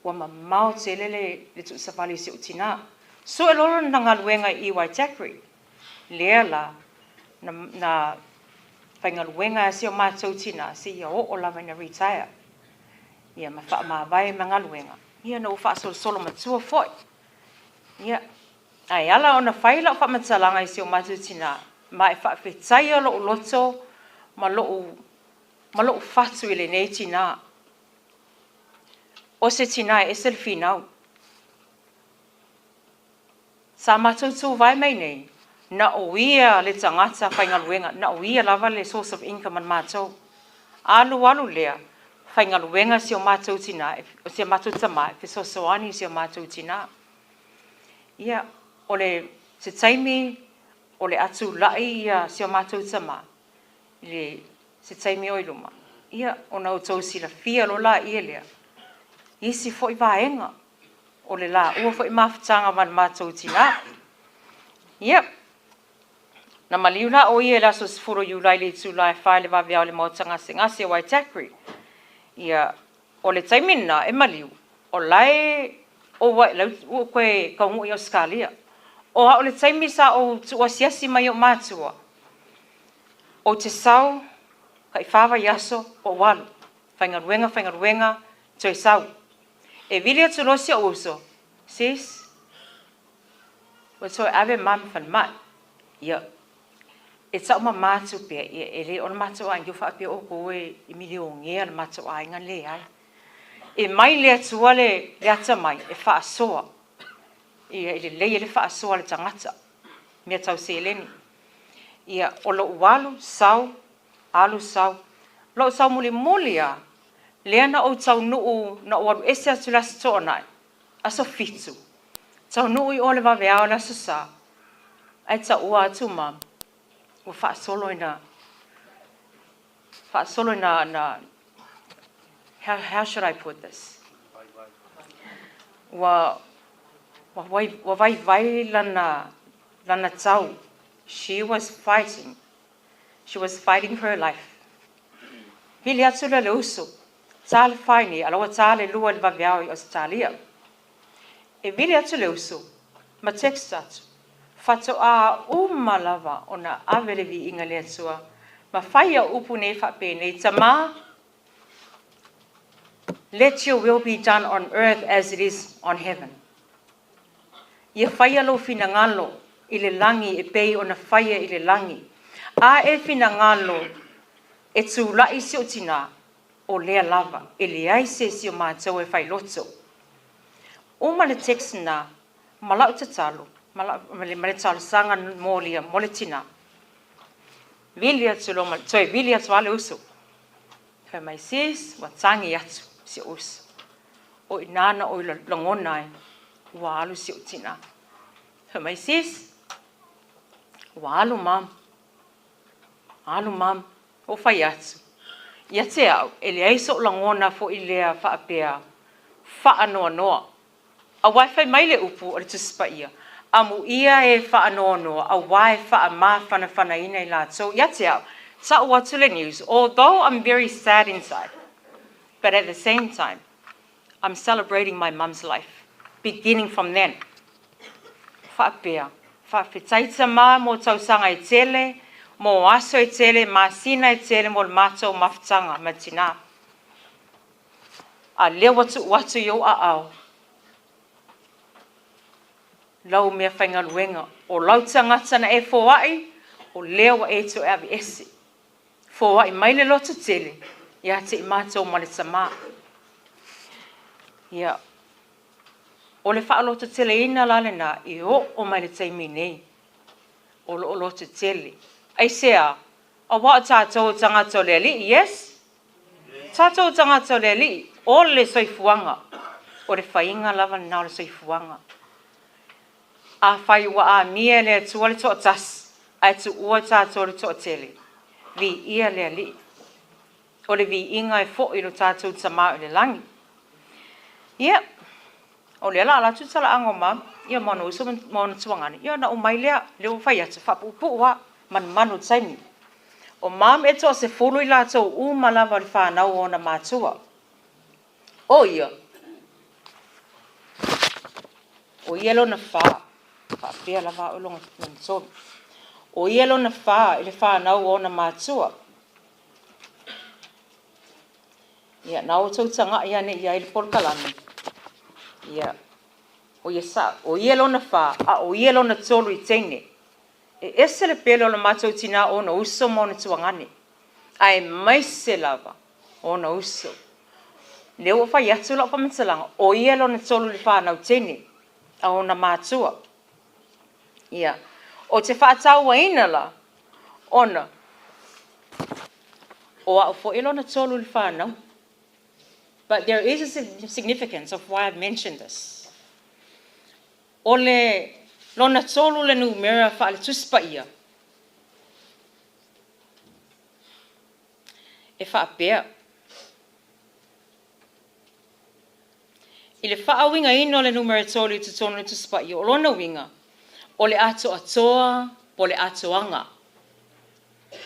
ua mamao tele le tuusavali i si ou tinā. Sue loa lona galuega i Waitakere. Lea la, na faigaluega ai si o matou tinā seia oo lava ina retire. Ia ma faamavae ma galuega. Ia na ua faasolosolo matua foi. Ia, ae ala ona fai lau faamatalaga i si o matou tinā, ma e faafetaia lou loto ma lou fatu i lenei tinā. O se tinā e ese le finau. Sa matou tuvae mai nei, na o ia le tagata faigaluega, na o ia lava le source of income a le matou. Alu alu lea, faigaluega si o matou tinā, o si o matou tamā e fesoasoani i si o matou tinā. Ia, o le se taimi o le a tulai ia si o matou tamā i le se taimi o i luma, ia, ona outou silafia loa laia lea, isi foi vaega o le laua foi mafutaga ma le matou tinā. Ia, na maliu la o ia i le aso 10 o Iulai i le itula e 4 i le vaveao i le maota gasegase o Waitakere. Ia, o le taimi lena e maliu, o lae o ua ou koe taunuu i Ausetalia. O au le taimi sa ou tuuasiasi mai i ou matua, ou te sau, tai 4 vaiaso, ou alu. Faigaluega, faigaluega, toe sau. E vili atu loa si ou uso, sis, ua toe ave ma ma falemai. Ia, E taumama atu pea, ia, e le o le matou aiga ua faapea outou e milionea le matou aiga, leai. E mai le Atua le atamai e faasoa, ia, e lelei ai le faasoa a le tagata, mea tau seleni. Ia, o lou alu, sau, alu, sau. Lou sau mulimuli lava, lea na ou taunuu, na ou alu ese atu i le Aso Toonai, aso 7, taunuu i o i le vaveao i le Aso Sa, ae taua atu ma ua faasolo ina faasolo ina na how should I put this? Ua ua vaivai lana lana tau. She was fighting. She was fighting for her life. Vili atu lea le uso, ta le fai nei, a la ua ta le 2 i le vaveao i Ausetalia. E vili atu le uso ma text atu, Faatoa uma lava ona ave le viiga i le Atua ma fai au upu nei faapenei, Tama, let your will be done on earth as it is on heaven. Ia faia lou finagalo i le lagi e pei ona faia i le lagi. A e finagalo e tula'i si ou tinā, o lea lava, e leai se isi o matou e failoto. Uma le text na ma la'u tatalo ma le talosaga molia mo le tinā. Vili atu loa ma toe vili atu lava le uso. Fai mai, Sis, ua tagi atu si ou uso. O i inā na ou lagona ai, ua alu si ou tinā. Fai mai, Sis, ua alu mom. Alu mom. Ou fai atu, Ia te au, e leai soʻu lagona foi lea faapea faanoanoa. Aua e fai mai le upu o le Tusi Paia, Amuia e faanoanoa, aua e faamafanafanaina i latou. Ia te au, tau atu le news, although I'm very sad inside, but at the same time, I'm celebrating my mum's life, beginning from then. Faapea, faafetai tama mo tausaga e tele, mo aso e tele, masina e tele mo le matou mafutaga ma tina. A lea ua tuu atu i ou aao lau meafaigaluega, o lau tagata na e foai, o lea ua e toe aveese. Foai mai le loto tele ia te i matou ma le tama. Ia, o le faalototeleina la lena e oo mai le taimi nei, o loo lototele. Aisea? Aua o tatou o tagata o le Alii, yes? Tatou o tagata o le Alii, o le soifuaga. O le faiga lava lena o le soifuaga. Afai ua amia e le Atua le toatasi, ae tuua tatou le toatele, viia le Alii. O le viiga e foi i lo tatou Tama i le lagi. Ia, o lea la ala atu talaaga o ma, ia ma ona uso ma ona tuagane, ia ona uma ai lea, lea ua fai atu, faapuupuu lava, manumanu i le taimi. O mam e toasefulu i latou uma lava o le fanau o ona matua. O ia, o ia lona fa, faapea lava au lona tolu. O ia lona fa i le fanau o ona matua. Ia, na outou taga'i ane i ai le polokalame. Ia, o ia sa, o ia lona fa, a o ia lona tolu i teine. E ese le pele o le matou tinā o ona uso ma ona tuagane, aemaise lava ona uso. Lea ua fai atu lau faamatalaga, o ia lona tolu i le fanau teine a ona matua. Ia, ou te faatauaina la, ona o au foi lona tolu i le fanau. But there is a significance of why I've mentioned this. O le lona tolu le numera faale-Tusi Paia e faapea, I le faauigaina o le numera tolu i totonu o le Tusi Paia, o lona uiga, o le atoatoa po o le atoaga.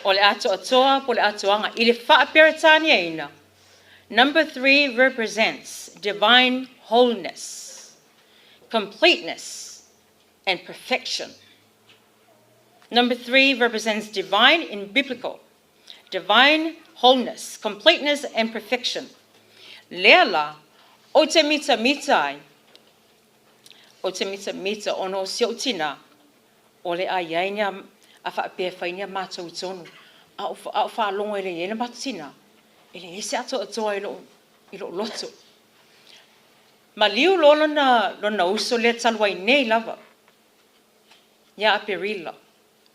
O le atoatoa po o le atoaga. I le faa-Peretaniaina, number three represents divine wholeness. Completeness and perfection. Number three represents divine in biblical, divine wholeness, completeness and perfection. Lea la, ou te mitamita ai, ou te mitamita ona o si ou tinā, o le a i ai ni A faapea e fai ni a matou tonu, a ou faalogo e le i ai le matou tina, e leai se atoatoa i lou loto. Maliu loa lona uso lea talu ai nei lava, ia Aperila,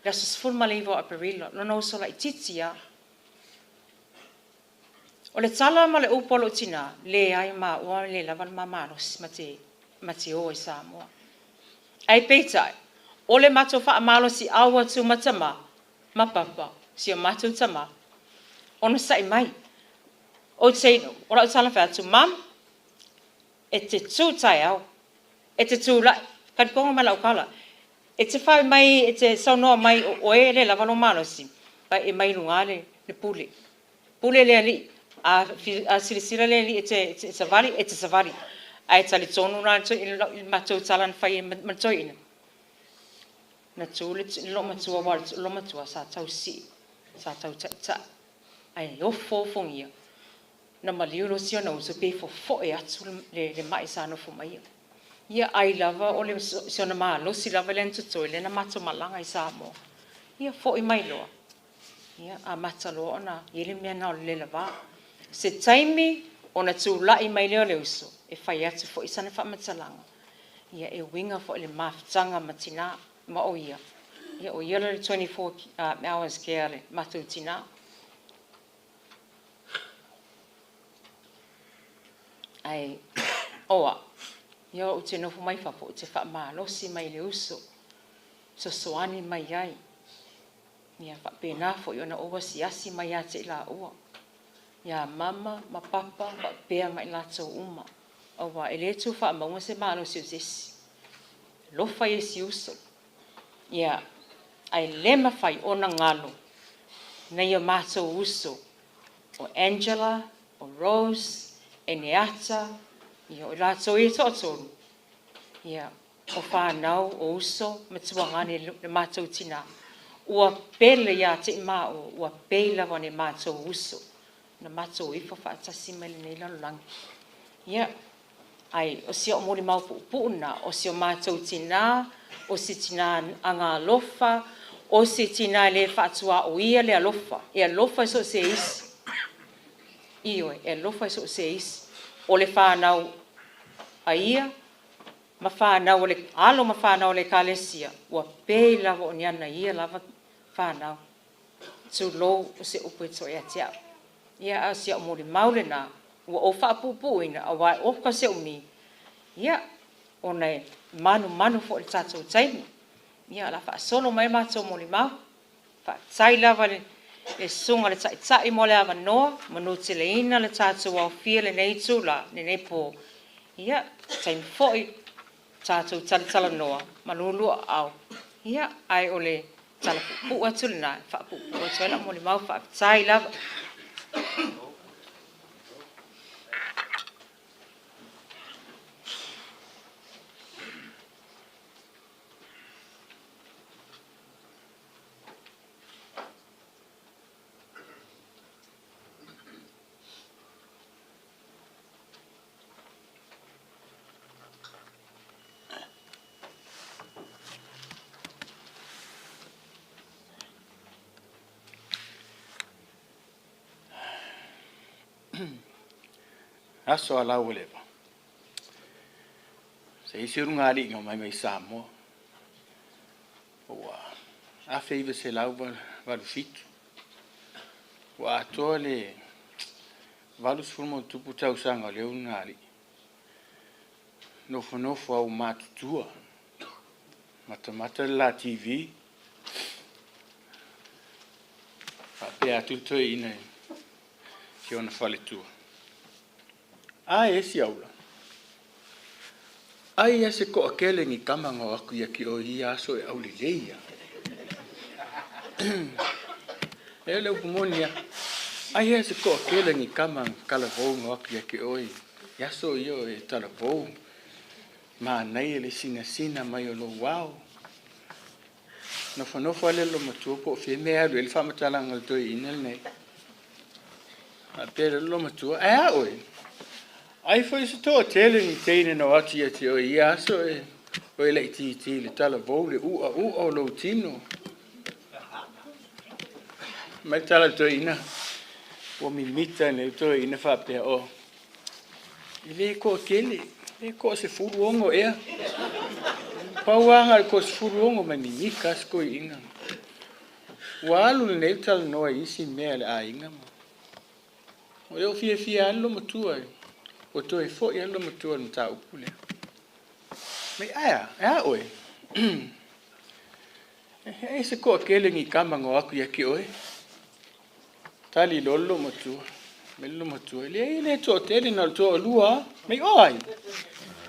le aso 19 o Aperila, lona uso laitiiti lava. O le tala ma le upu a lou tina, leai maua e le lava le ma malosi ma te o ai i Samoa. Ae peitai, o le matou faamalosiau atu ma tama ma papa, si o matou tama, onosai mai. Ou te, o lau tala fai atu, Mum, e te tu taeao, e te tulai, talitonu mai lau tala, e te fai mai, e te saunoa mai o oe e le lava lou malosi, e mai luga le pule. Pule le Alii, a silasila le Alii e te savali, e te savali. Ae talitonu la i le matou tala na fai ma le toeaina, na tu le loomatua, aua o le loomatua sa tau sii, sa tau taitai, ae ofoofogia, na maliu loa si ona uso pei e fofoe atu le mai sa nofo ma ia. Ia ai lava o si ona malosi lava lea na totoe, lea na matou malaga i Samoa. Ia foi mai loa, ia amata loa ona i ai le mea lena o le lelava. Se taimi ona tulai mai lea o le uso e fai atu foi sana faamatalaga, ia e uiga foi i le mafutaga ma tina ma o ia, ia o ia le 24 hours care a le matou tina. Ae o au, ia ou te nofo mai fafo, ou te faamalosi mai i le uso, fesoasoani mai ai. Ia faapena foi ona ou asiasi mai ia te i laua, ia mama ma papa faapea ma i latou uma. Aua e le tuufaamauga se malosi o se isi. Alofa ia i si uso. Ia, ae le mafai ona galo nai o matou uso, o Angela, o Rose, Eneata, ia o i latou ia e toatolu, ia, o fanau, o uso ma tuagane le matou tina. Ua pele ia te i maua, ua pei lava o ni matou uso, na matou ifo faatasi mai lenei lalolagi. Ia, ae o si o'u molimau puupuu lena, o si o matou tina, o si tina agaalofa, o si tina e le faatuaoia le alofa, e alofa i so o se isi. Ioe, e alofa i so o se isi. O le fanau a ia ma fanau o le alo ma fanau o le ekalesia, ua pei lava o ni ana ia lava fanau. Tulou, o se upu e to'e ia te a'u. Ia, a o si a'u molimau lena, ua ou faapuupuuina, auā e oka se umi, ia, ona e manumanu foi i le tatou taimi. Ia, o le a faasolo mai matou molimau. Faafetai lava i le susuga i le Taitai mo le avanoa, manuteleina le tatou aofia i lenei itula, lenei po. Ia, taimi foi tatou talatalanoa ma luuluaao. Ia, ae o le tala puupuu atu lena e faapuupuu atu ai lau molimau. Faafetai lava. Aso a Laualeva. Se isi ulugalii na omai mai Samoa. Ua 1987. Ua atoa le 80+ tausaga o lea ulugalii. Nofonofo au matutua. Matamata le la TV. Faapea atu le toeaina i si ona faletua. A e si aula. Ai ia se toatele ni tama na o atu ia te oe i ia aso e aulelei lava. E le upu moni lava. Ai ia se toatele ni tama talavou na o atu ia te oe i aso ia o e talavou. Manaia le sinasina mai o lou ao. Nofonofo lava le loomatua po o fea mea e alu i ai le faamatalaga a le toeaina lenei. Faapea le loomatua, ae a oe? Ai foi se toatele ni teine na o atu ia te oe i ia aso e o e laitiiti i le talavou le u'au'a o lou tino. Mai le tala a le toeaina, ua mimita nei le toeaina faapea, oh, e le toatele, e le toa-16 ea. Pau lava na o le toa-16 ma mimita lava si toeaina. Ua alu lenei le talanoa i isi mea a le aiga ma ua le o fiafia lava le loomatua, ua toe foi lava le loomatua i le mataupu lea. Mai ae a, e a oe? E se toatele ni tama na o atu ia te oe. Tali loa le loomatua. Mai le loomatua, e leai e le toatele na o le toalua lava. Mai o ai?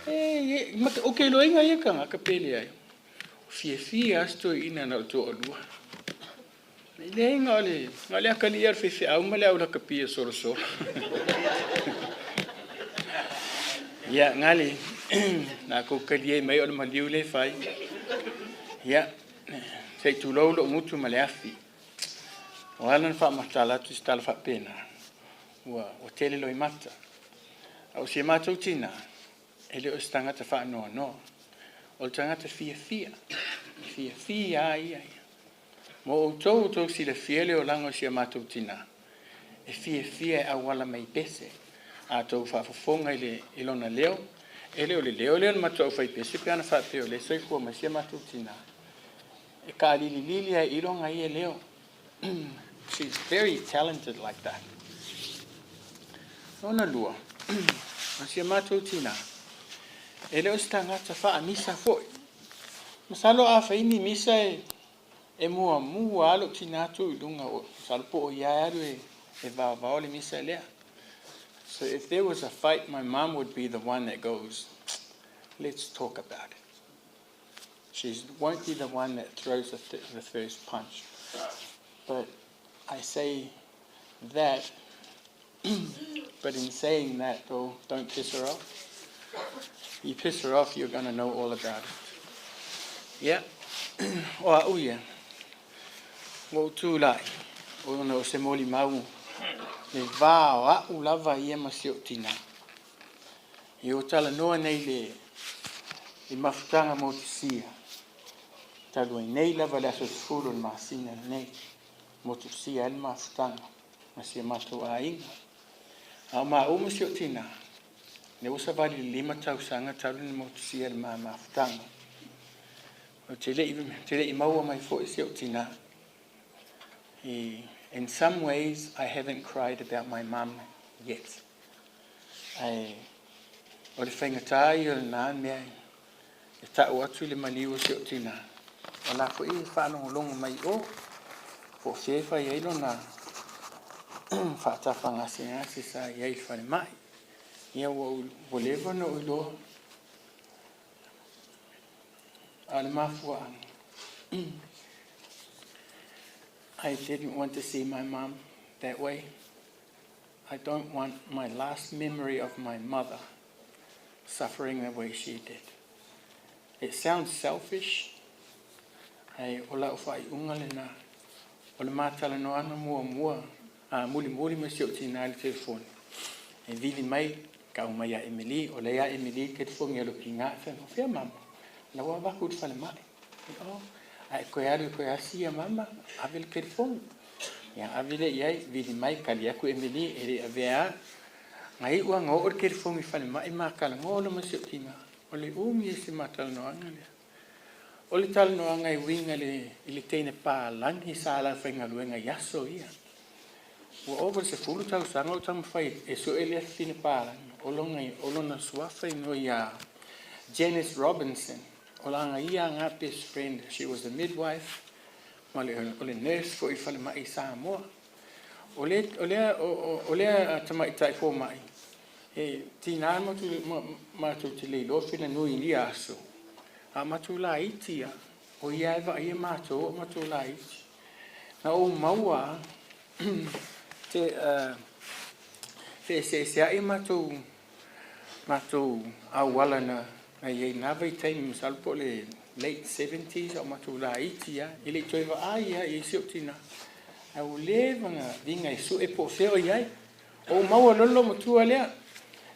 E, ou te iloaina ia tagata pe leai. Fiafia lava si toeaina na o le toalua. E leai na o le, na o le atalii lava o le faifeau ma le aulakapia solosolo. Ia, gale, na kou talie mai o le maliu lea e fai. Ia, se i tulou lou gutu ma le afi. Ua ala ona faamatala atu se tala faapena, ua, ua tele loimata. A o si a matou tinā, E le o se tagata faanoanoa, o le tagata fiafia, e fiafia lava ia. Mo outou, outou silafia le olaga o si a matou tinā, e fiafia e auala mai pese. A outou faafofoga i le, i lona leo, e le o le leo lea o le matou aufaipese pe ana faapea o lea e soifua mai si a matou tinā. E taalililili lava i lona ia leo. She's very talented like that. Lona lua, o si a matou tinā, e le o se tagata faamisa foi. Masalo a fai ni misa e, e muamua lava lou tinā tu i luga, o, masalo po o ia e alu e, e vaovao le misa lea. So if there was a fight, my mom would be the one that goes, let's talk about it. She won't be the one that throws the, th the first punch. But I say that, but in saying that, though, don't piss her off. You piss her off, you're going to know all about it. Yeah. O a'u ia, ua ou tulai, ona o se molimau le va o a'u lava ia ma si ou tinā. I o talanoa nei le i mafutaga motusia, talu ai nei lava le aso 10 o le masina lenei, motusia ai le mafutaga ma si a matou aiga. A o maua ma si ou tinā, lea ua savali i le 5 tausaga talu ona motusia le ma mafutaga. Ou te le i, te le i maua mai foi si ou tinā. I, in some ways, I haven't cried about my mum yet. Ae o le faigata ia o lena mea e ta'u atu le maliu o si o'u tinā, o la foi e faalogologo mai i o, po o fea e fai ai lona faatafagasegase sa i ai i le falemai. Ia ua, ua leva ona ou iloa, a o le mafuaaga, I didn't want to see my mum that way. I don't want my last memory of my mother suffering the way she did. It sounds selfish, ae o lau faaiuga lena, o le ma talanoaga muamua a mulimuli ma si ou tinā i le telefoni, e vili mai, tau mai ia Emily, o lea ia Emily le telefoni a lou tinā, e fai mai, o fea mama? La ua avatu i le falemai. Oh, ae toe alu e toe asi ia mama, ave le telefoni. Ia ave lea i ai, vili mai, tali atu Emily, e le i avea lava. Na iu lava na oo le telefoni i falemai ma talanoa loa ma si ou tina. O le umi e si ma talanoaga lea. O le talanoaga e uiga i le teine palagi sa alafaigaluega i aso ia. Ua ova i le 10 tausaga o taumafai e sue lea fafine palagi. O lona, o lona suafa igoa ia Janice Robinson. O lana ia nga best friend, she was a midwife, ma le, o le nurse foi i falemai i Samoa. O le, o lea, o, o, o lea tamaitai fomai, e tinā matou, ma, matou te le iloa fena nui i ia aso, a matou laiti ia, o ia e vaaia matou o matou laiti. Na ou maua te, uh, feeseesea'i matou, matou auala na, na i ai na vaitaimi, masalo po o le late seventies a o matou laiti lava, e le i toe vaai lava i ai si ou tinā. Ae ua leva ona viga e sue po o fea o i ai. Ou maua loa le loomatua lea,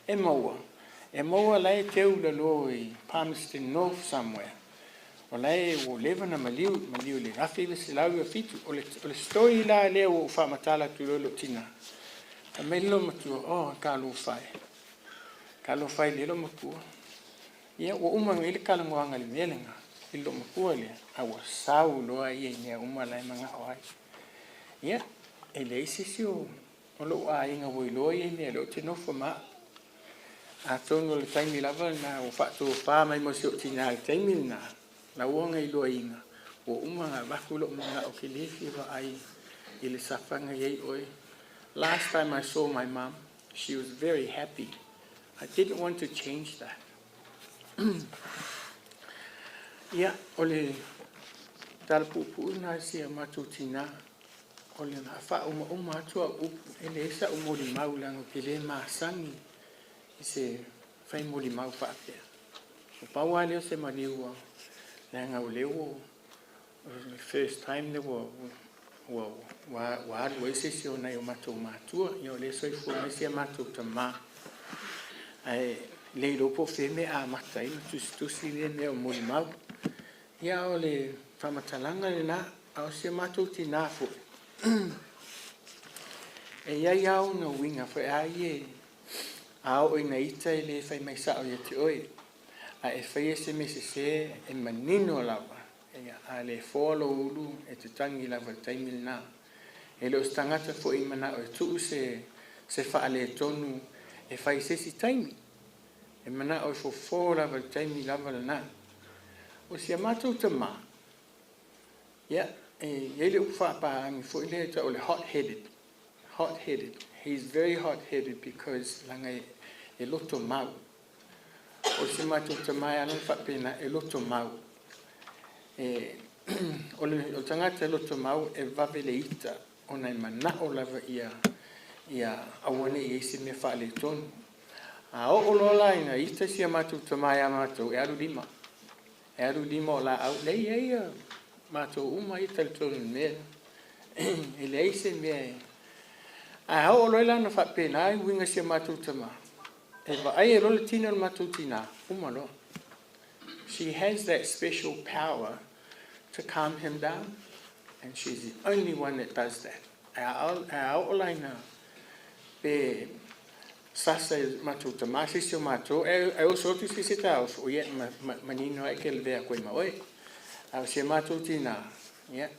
e maua, e maua la e teu i lalo i Palmerston North somewhere. O la e ua leva ona maliu, maliu i le 1997. O le, o le story la lea ua ou faamatala atu loa i lou tinā, fai mai le loomatua, Oh, talofa e, talofa e i le loomatua. Ia, ua uma ona i ai le talanoaga i le mea lena, i le loomatua lea, a ua sau loa ia i mea uma la e manao ai. Ia, e leai se isi o, o lou aiga ua iloa ia mea lea ou te nofo ma au. Atonu o le taimi lava lena ua faatofa mai mo si ou tinā i le taimi lena, lau ona iloaina, ua uma ona avatu lou manao ke le fia vaai i le safaga i ai oe. Last time I saw my mom, she was very happy. I didn't want to change that. Ia, o le tala puupuu lena i si a matou tinā. O le a faaumauma atu au upu, e leai sa'u molimau leaga ou te le masani i se fai molimau faapea. Ua pau lava lea o se maliu ua, leaga o lea ua, o le first time lea ua, ua, ua, ua alu ai se isi o nai o matou matua, ia o lea e soifua mai si a matou tamā. Ae le iloa po o fea mea e amata ai ona tusitusi lea mea o molimau. Ia o le faamatalaga lena, a o si a matou tinā foi, e i ai lava ona uiga foi a ia e, a oo ina ita e le fai mai sao ia te oe, a e faia se mea sese e manino lava, ia, a le foa lou ulu e te tagi lava i le taimi lena. E le o se tagata foi i manao e tuu se, se faaletonu e fai i se isi taimi. E manao e fofo lava i le taimi lava lena. O si a matou tamā, ia, e i ai le upu faapaani foi lea e tau o le hot headed, hot headed, he is very hot headed because leaga e, e loto mau. O si a matou tamā e ala ona faapena, e loto mau. E, o le, o le tagata e loto mau e vave le ita ona e manao lava ia, ia aua ne i i ai se mea faaletonu. A oo loa la ina ita si a matou tamā iā matou, e alu lima. E alu lima o laau. Leai, e i ai ia matou uma ia talitonu i le mea lea. E leai se mea e... Ae a oo loa la ina faapena i uiga si a matou tamā, e vaai ai loa le tino o le matou tinā, uma loa. She has that special power to calm him down and she's the only one that does that. Ae a oo la ina pe sasa e matou tamā se isi o matou, e oso atu se isi e taofi, o ia e manino ae ke lavea aku ai ma oe. A o si a matou tinā, ia,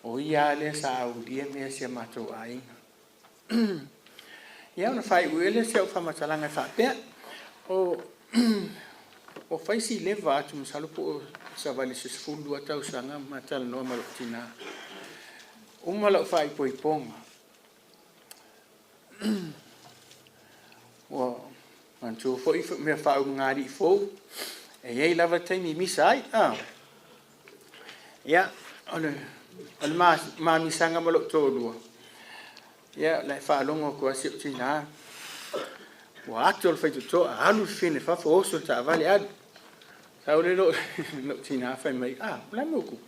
o ia lava lea sa aulia mea si a matou aiga. Ia ona faaiu ai lea si au faamatalaga e faapea, o ua fai si leva atu masalo po o savali se 12 tausaga ma talanoa ma lou tinā. Uma lau faaipoipoga, ua manatua foi mea faaulugalii fou, e i ai lava taimi e misa ai. Ia, o le, o le mamisaga ma lou toalua, ia, la e faalogo atu lava si ou tinā, ua ato le faitotoa, alu le fine fafo, oso le taavale, alu. Sau lea lou, lou tinā fai mai, ah, o le a le mea ua tupu?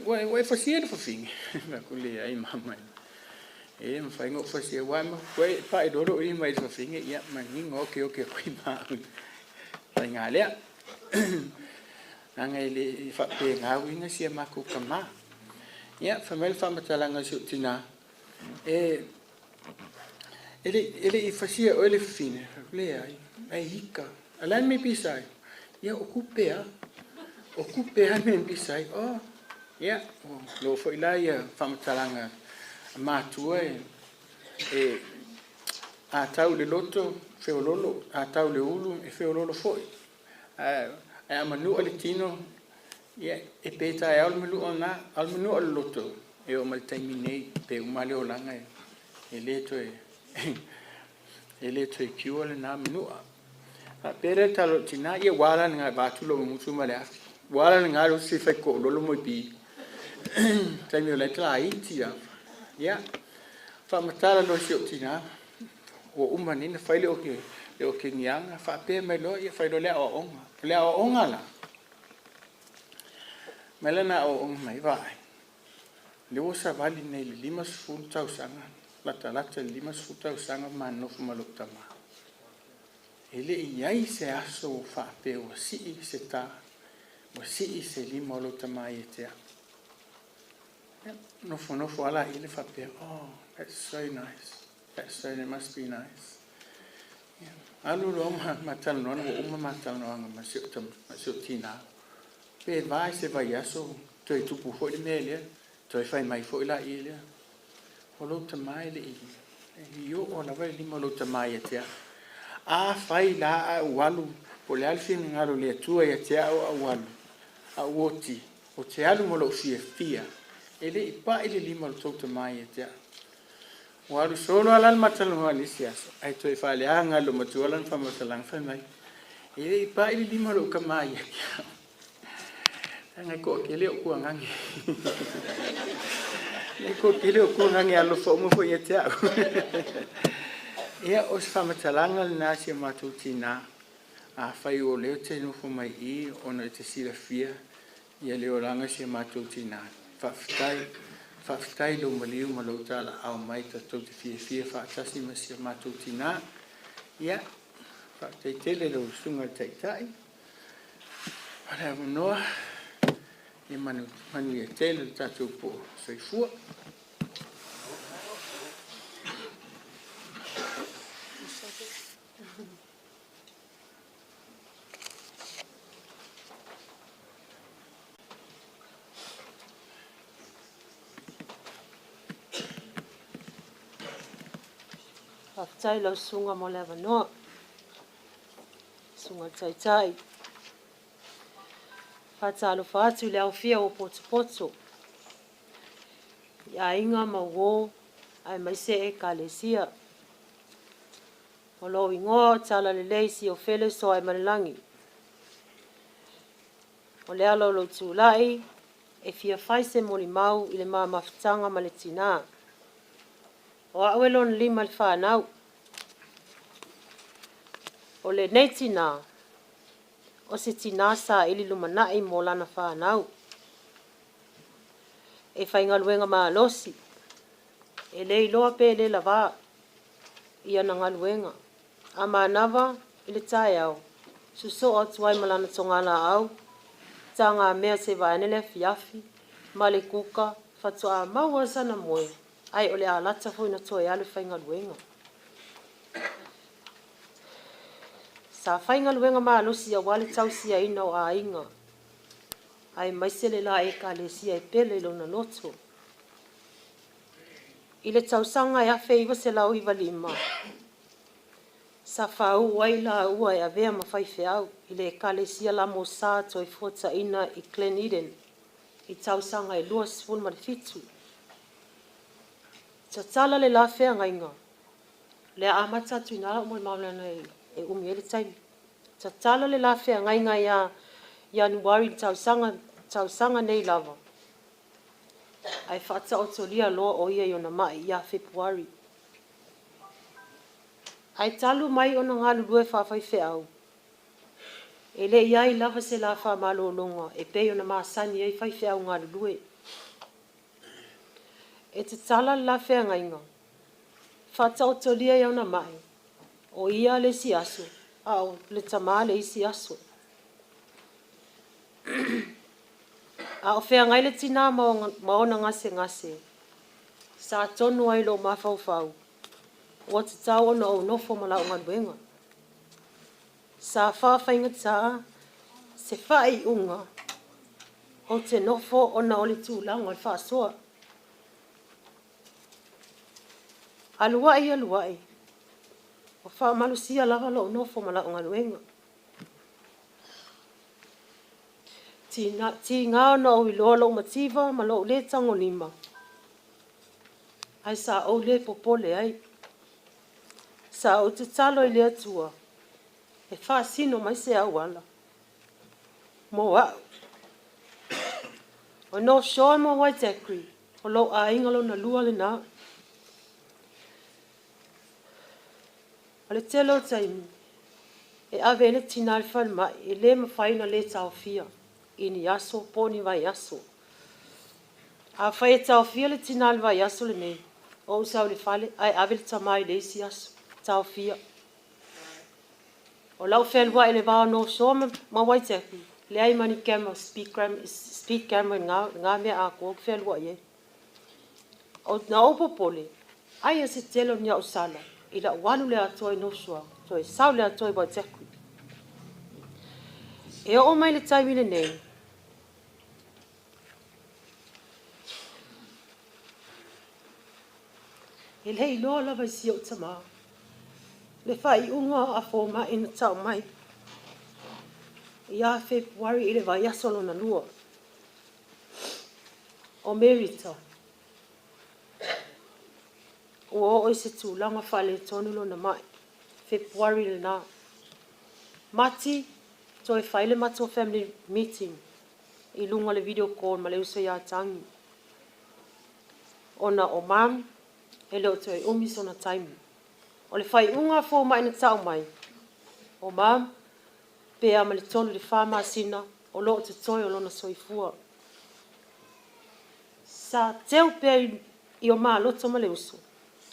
Ua, ua e fasia le fafine? Fai atu, leai mama, e le mafai ona ou fasia, ua, ua e pai loa lou lima i le fafine, ia, manino oke oke atu ai ma au i le faiga lea. Leaga e le faapena uiga si a matou tama. Ia, fai mai le faamatalaga a si ou tinā, e, e le, e le i fasia e oe le fafine? Fai atu, leai, ae ika. A o le a le mea e pisa ai? Ia, o tupe lava. O tupe lava le mea e pisa ai. Oh, ia, ua loa foi la ia faamatalaga a matua e, e, a tau i le loto, feololo, a tau i le ulu, e feololo foi. Ae a manua le tino, ia, e pe taeao le manua lena, a o le manua o le loto, e oo mai le taimi nei, pe uma le olaga, e le toe, e le toe cure lena manua. Faapea lea le tala o le tina, ia ua ala lena e vaatu lou mutu ma le afi. Ua ala lena le usi fai koololo mo i pi. Taimi o la e laiti lava. Ia, faamatala loa si ou tina, ua uma nei ona fai le oke, le okeniaga, faapea mai loa, ia fai loa le aoaoga. O le aoaoga la, mai lana aoaoga mai, vaai, lea ua savali nei i le 50 tausaga, latalata i le 50 tausaga ma nofo ma lou tama. E le i i ai se aso ua faapea ua sii se tā, ua sii se lima o lou tama ia te au. Ia, nofonofo lava laia le faapea, Oh, that's so nice, that's so, it must be nice. Ia, alu loa ma, ma talanoana, ua uma ma talanoaga ma si ou tama, ma si ou tinā. Pe va i se vaiaso, toe tupu foi le mea lea, toe fai mai foi laia lea. O lou tama e le i, i oo lava le lima o lou tama ia te au. Afai la ae ou alu, po o le a le finagalo o le Atua ia te au a ou alu, a ou oti, ou te alu ma lou fiafia, e le i pai le lima o lo tou tama ia te au. Ua alu solo lava la le matalanoa i le isi aso, ae toe faaleaga e lou matua lana faamatalaga, fai mai, E le i pai le lima o lou tama ia te au. Leaga e toatele ou tuagage. E toatele ou tuagage e alofa uma foi ia te au. Ia, o se faamatalaga lena a si a matou tinā. Afai o lea ou te nofo mai i i ona e te silafia ia le olaga o si a matou tinā. Faafetai, faafetai i lou maliu ma lou talaau mai tatou te fiafia faatasi ma si a matou tinā. Ia, faafetai tele i lau Susuga i le Taitai. O le avanoa, ia manuia tele le tatou po soifua. Faafetai lau susuga mo le avanoa. Susuga i le Taitai. Faatalofa atu i le aofia ua potopoto i aiga ma uo aemaise Ekalesia. O lou igoa o Talalelei Siofele Soaemalelagi. O le ala o lou tulai e fia fai se molimau i le ma mafutaga ma le tinā. O au e lona lima i le fanau. O lenei tinā, o se tinā saili lumanai mo lana fanau. E faigaluega malosi, e le iloa pe le lavā i ana galuega. A manava i le taeao, sosoo atu ai ma lana togalaau, tagamea sevaeane le afiafi, ma le kuka, faatoa maua sana moe, ae o le a lata foi ona toe alu e faigaluega. Sa faigaluega malosi aua le tausiaina o aiga, aemaise le la Ekalesia e pele i lona loto. I le tausaga e 1995, sa faauu ai laua e avea ma faifeau i le Ekalesia La Mosā Toefuataiga i Glen Eden i tausaga e 27. Tatala le la feagaiga, le a amata atu i ina lau molimau leaga e umi ai le taimi. Tatala le la feagaiga ia Ianuari i le tausaga nei lava, ae faataotolia loa o ia i ona mai ia Fepuari. Ae talu mai ona galulue faafaifeau, e le i ai lava se la faamalologa e pei ona masani ai faifeau galulue. E tatala le la feagaiga, faataotolia i ona mai, o ia le isi aso, a o le tama le isi aso. A o feagai le tinā ma ona gasegase, sa tonu ai lou mafaufau, ua tatau ona ou nofo ma lau galuega. Sa faafaigata se faaiuga ou te nofo ona o le tulaga o le faasoa. Alu ai alu ai, ua faamalosia lava lou nofo ma lau galuega. Tiga ona ou iloa lou mativa ma lou le tagolima, ae sa ou le popole ai. Sa ou tatalo i le Atua e faasino mai se auala mo au. O North Shore ma Waitakere, o lou aiga lona lua lena. O le tele o taimi e ave ai le tinā i le falemai, e le mafai ona le taofia i ni aso po o ni vaiaso. Afai e taofia le tinā i le vaiaso lenei, ou sau i le fale ae ave le tama i le isi aso, taofia. O la'u fealua'i i le va o North Shore ma Waitaki, leai ma ni camera, speed speed camera i lena mea atoa ou te fealua'i ai. Na ou popole, ai a se tele o ni a'u sala i la'u alu le atoa i North Shore, toe sau le atoa i Waitaki. E oo mai le taimi lenei, E le iloa lava i si ou tamā le faaiuga a fomai na tau mai ia Fepuari i le vaiaso lona lua o Merita ua oo i se tulaga faaletonu lona mai. Fepuari lena. Mati, toe fai le matou family meeting i luga o le video call ma le uso ia Tagi. Ona o Mum e le o toe umi sona taimi. O le faaiuga a fomai na tau mai, o Mum pe a ma le 3 i le 4 masina o lo o totoe o lona soifua. Sa teu pea i o ma loto ma le uso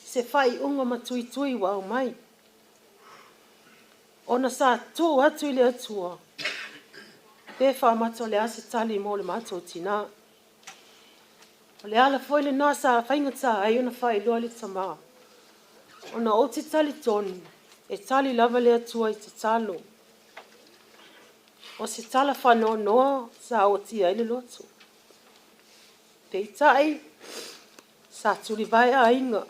se faaiuga matuitui ua aumai. Ona sa tuu atu i le Atua pe faamata o le a se tali mo le matou tinā. O le ala foi lena sa faigata ai ona faailoa i le tamā, ona ou te talitonu e tali lava le Atua i tatalo. O se tala faanoanoa sa ootia ai le loto. Peitai, sa tulivae aiga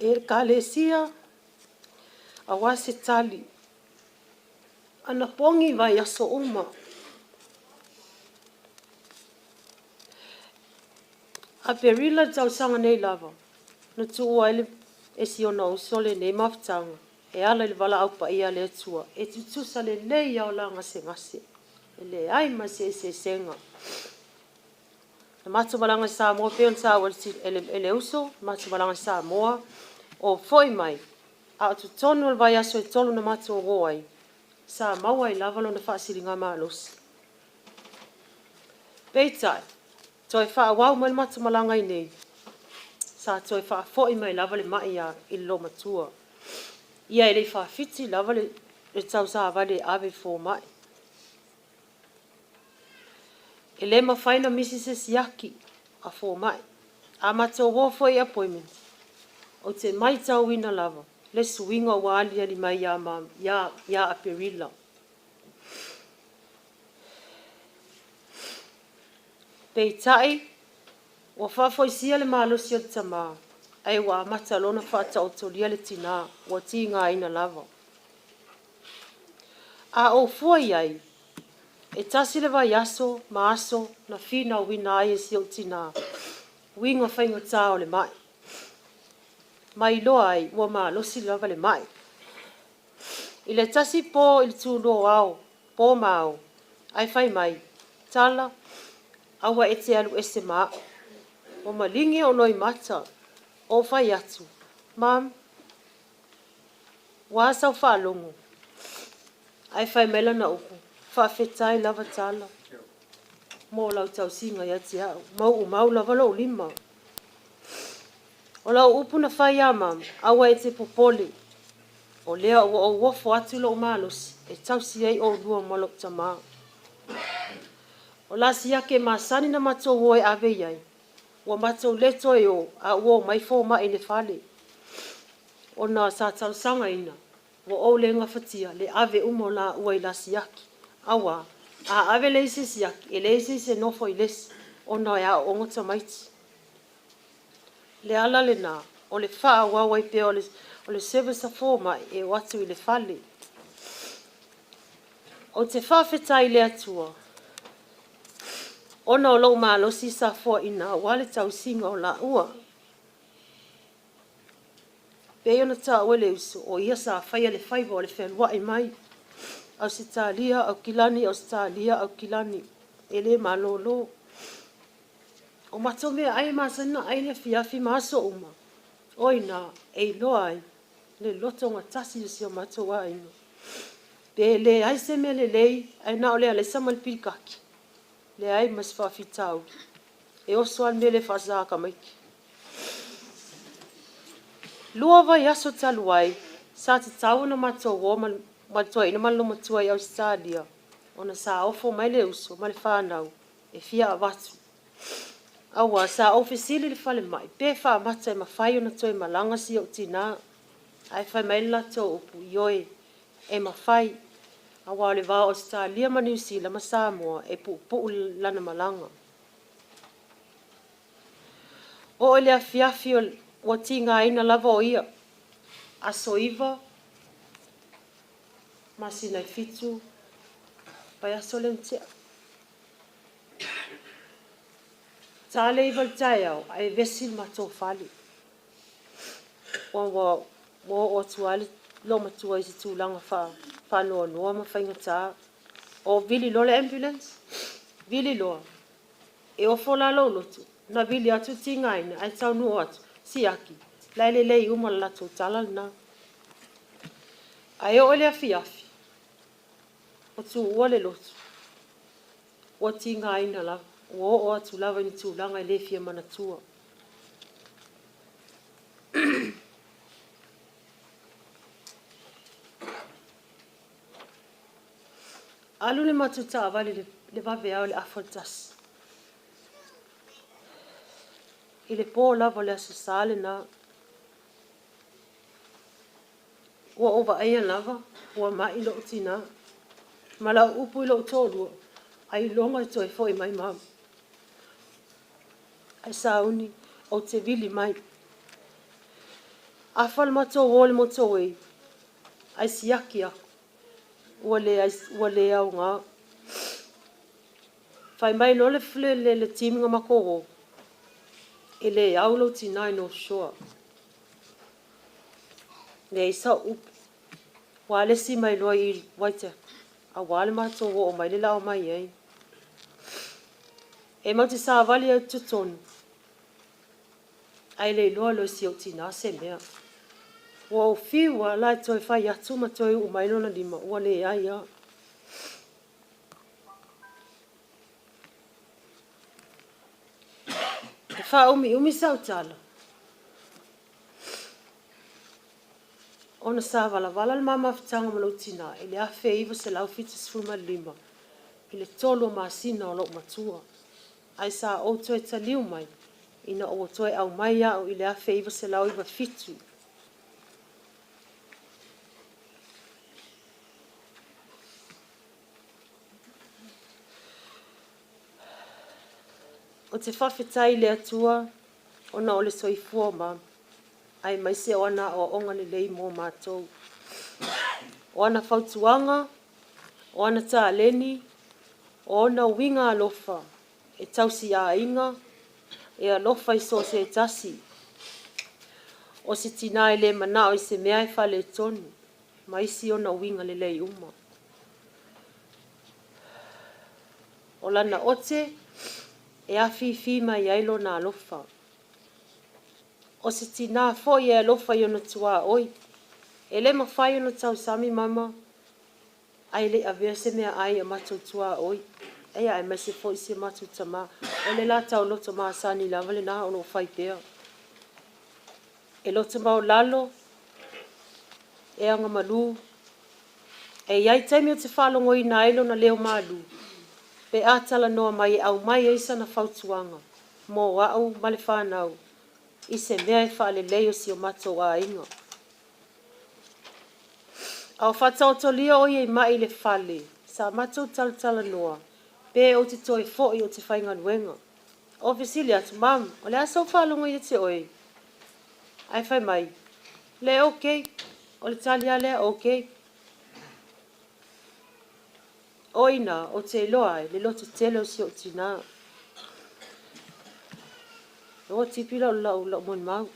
e Ekalesia aua se tali anapogi i vaiaso uma. Aperila i le tausaga nei lava na tuua ai e si ona uso lenei mafutaga e ala i le valaau paia a le Atua e tutusa lelei lava o la gasegase, e leai ma se eseesega. Na matou malaga i Samoa pei ona taua e le uso, na matou malaga i Samoa, ou foi mai, a o totonu o le vaiaso e 3 na matou o ai, sa maua ai lava lona faasiligamalosi. Peitai, toe faaauau mai le matou malaga iinei, sa toe faafoi mai lava le mai i le loomatua. Ia e le i faafiti lava le tausavali e ave i fomai. E le mafai ona misi se siaki a fomai. A matou o foi i appointment, ou te matauina lava le suiga ua aliali mai ia Aperila. Peitai, ua faafoisia le malosi o le tamā, ae ua amata loa ona faataotolia le tinā ua tigaina lava. A ou fua i ai, e tasi le vaiaso ma aso na finauina ai e si ou tinā uiga faigata o le mai, ma iloa ai ua malosi lava le mai. I le tasi po i le tulua o ao, po ma ao, ae fai mai, Tala, aua e te alu ese ma a'u. Ua maligi ou loimata, ou fai atu, Mum, ua a sau faalogo? Ae fai mai lana upu, Faafetai lava Tala mo lau tausiga ia te a'u, mau'u mau lava lou lima. O lau upu na fai iā Mum, aua e te popole, o lea ua ou ofo atu lou malosi e tausi ai oulua ma lou tamā. O la siaki e masani na matou o e ave i ai, ua matou le toe o a ua omai fomai i le fale, ona sa talosagaina ua ou le gafatia le ave uma o laua i la siaki, auā a ave le isi i siaki, e leai se isi e nofo i le isi ona e aooga tamaiti. Le ala lena o le faaauau ai pea o le service a fomai e o atu i le fale. Ou te faafetai i le Atua ona o lou malosi sa foaina aua le tausiga o laua. Pei ona taua e le uso, o ia sa faia le faiva o le fealuai mai Ausetalia, Aukilani, Ausetalia, Aukilani, e le malolo. O matou meaai e masani ona ai i le afiafi ma aso uma, o i ina e iloa ai le lotogatasi o si o matou aiga. Pe leai se mea lelei ae na o le alaisa ma le pilikaki, leai ma se faafitauli. E oso lava le mea lea e faasa tamaiti. 2 vaiaso talu ai, Sa tatau ona matou o ma le toeaina ma le lomatua i Ausetalia ona sa ofo mai le uso ma le fanau e fia avatu. Aua sa ou fesili i le falemai pe faamata e mafai ona toe malaga si ou tina, ae fai mai le latou upu, ioe, e mafai, aua o le va o Ausetalia ma Niu Sila ma Samoa e puupuu lana malaga. Oo i le afiafi ua tigaina lava o ia, aso 9, masina e 7, vaiaso lea na tea. Ta le 9 i le taeao ae vevesi le matou fale. Ua oo atu lava le loomatua i se tulaga faanoanoa ma faigata. O vili loa le ambulance, vili loa, e ofo la lou loto, na vili atu le tigaina ae taunuu atu, siaki, la e lelei uma le latou tala lena. Ae oo i le afiafi, ua tuua le loto, ua tigaina lava, ua oo atu lava i ni tulaga e le fia manatua. Alu le matou taavale i le vaveao i le 1:30. I le po lava o le Aso Sa lena, ua ou vaaia lava ua mai lou tinā ma lau upu i lou toalua, ailoga e toe foi mai mama. Ae sauni ou te vili mai. Afa le matou o i le motor way, ae siaki aku, ua le aoga. Fai mai loa le team na matou o, e le au lou tinā i North Shore. Leai sau upu. Ua alesi mai loa i Vaitele, aua le matou oo mai le la omai ai. E matou te savali ai i totonu, ae le iloa loa e si ou tinā se mea. Ua ou fiu lava la e toe fai atu ma toe uu mai lona lima, ua leai lava. E faaumiumi sau tala, ona sa valavala le ma mafutaga ma lou tinā i le 1975 i le 3 o masina o lou matua, ae sa ou toe taliu mai ina ua toe aumai au i le 1997. Ou te faafetai i le Atua ona o le soifua o mama, aemaise o ana aoaoga lelei mo matou. O ana fautuaga, o ana taleni, o ona uiga alofa e tausiaiga, e alofa i so o se tasi. O se tinā e le manao i se mea e faaletonu, ma isi ona uiga lelei uma. O lana ote e afifi mai ai lona alofa. O se tinā foi e alofa i ona tuaoi. E le mafai ona tausami mama ae le i avea se meaai i a matou tuaoi, ia aemaise foi si a matou tamā. O le la taoloto masani lava lena o lo o fai pea. E loto maualalo, e agamalu, e i ai taimi ou te faalogoina ai lona leo malu pe a talanoa mai e aumai ai sana fautuaga mo au ma le fanau i se mea e faalelei o si o matou aiga. A o faataotolia o ia i mai i le fale, sa matou talatalanoa pe ou te toe foi ou te faigaluega. Ou fesili atu, Mum, o le a sou faalogo ia te oe? Ae fai mai, Le ok. O le tali lava lea, Ok. O i inā ou te iloa ai le loto tele o si ou tinā. Ua tipi lau lau lau molimau.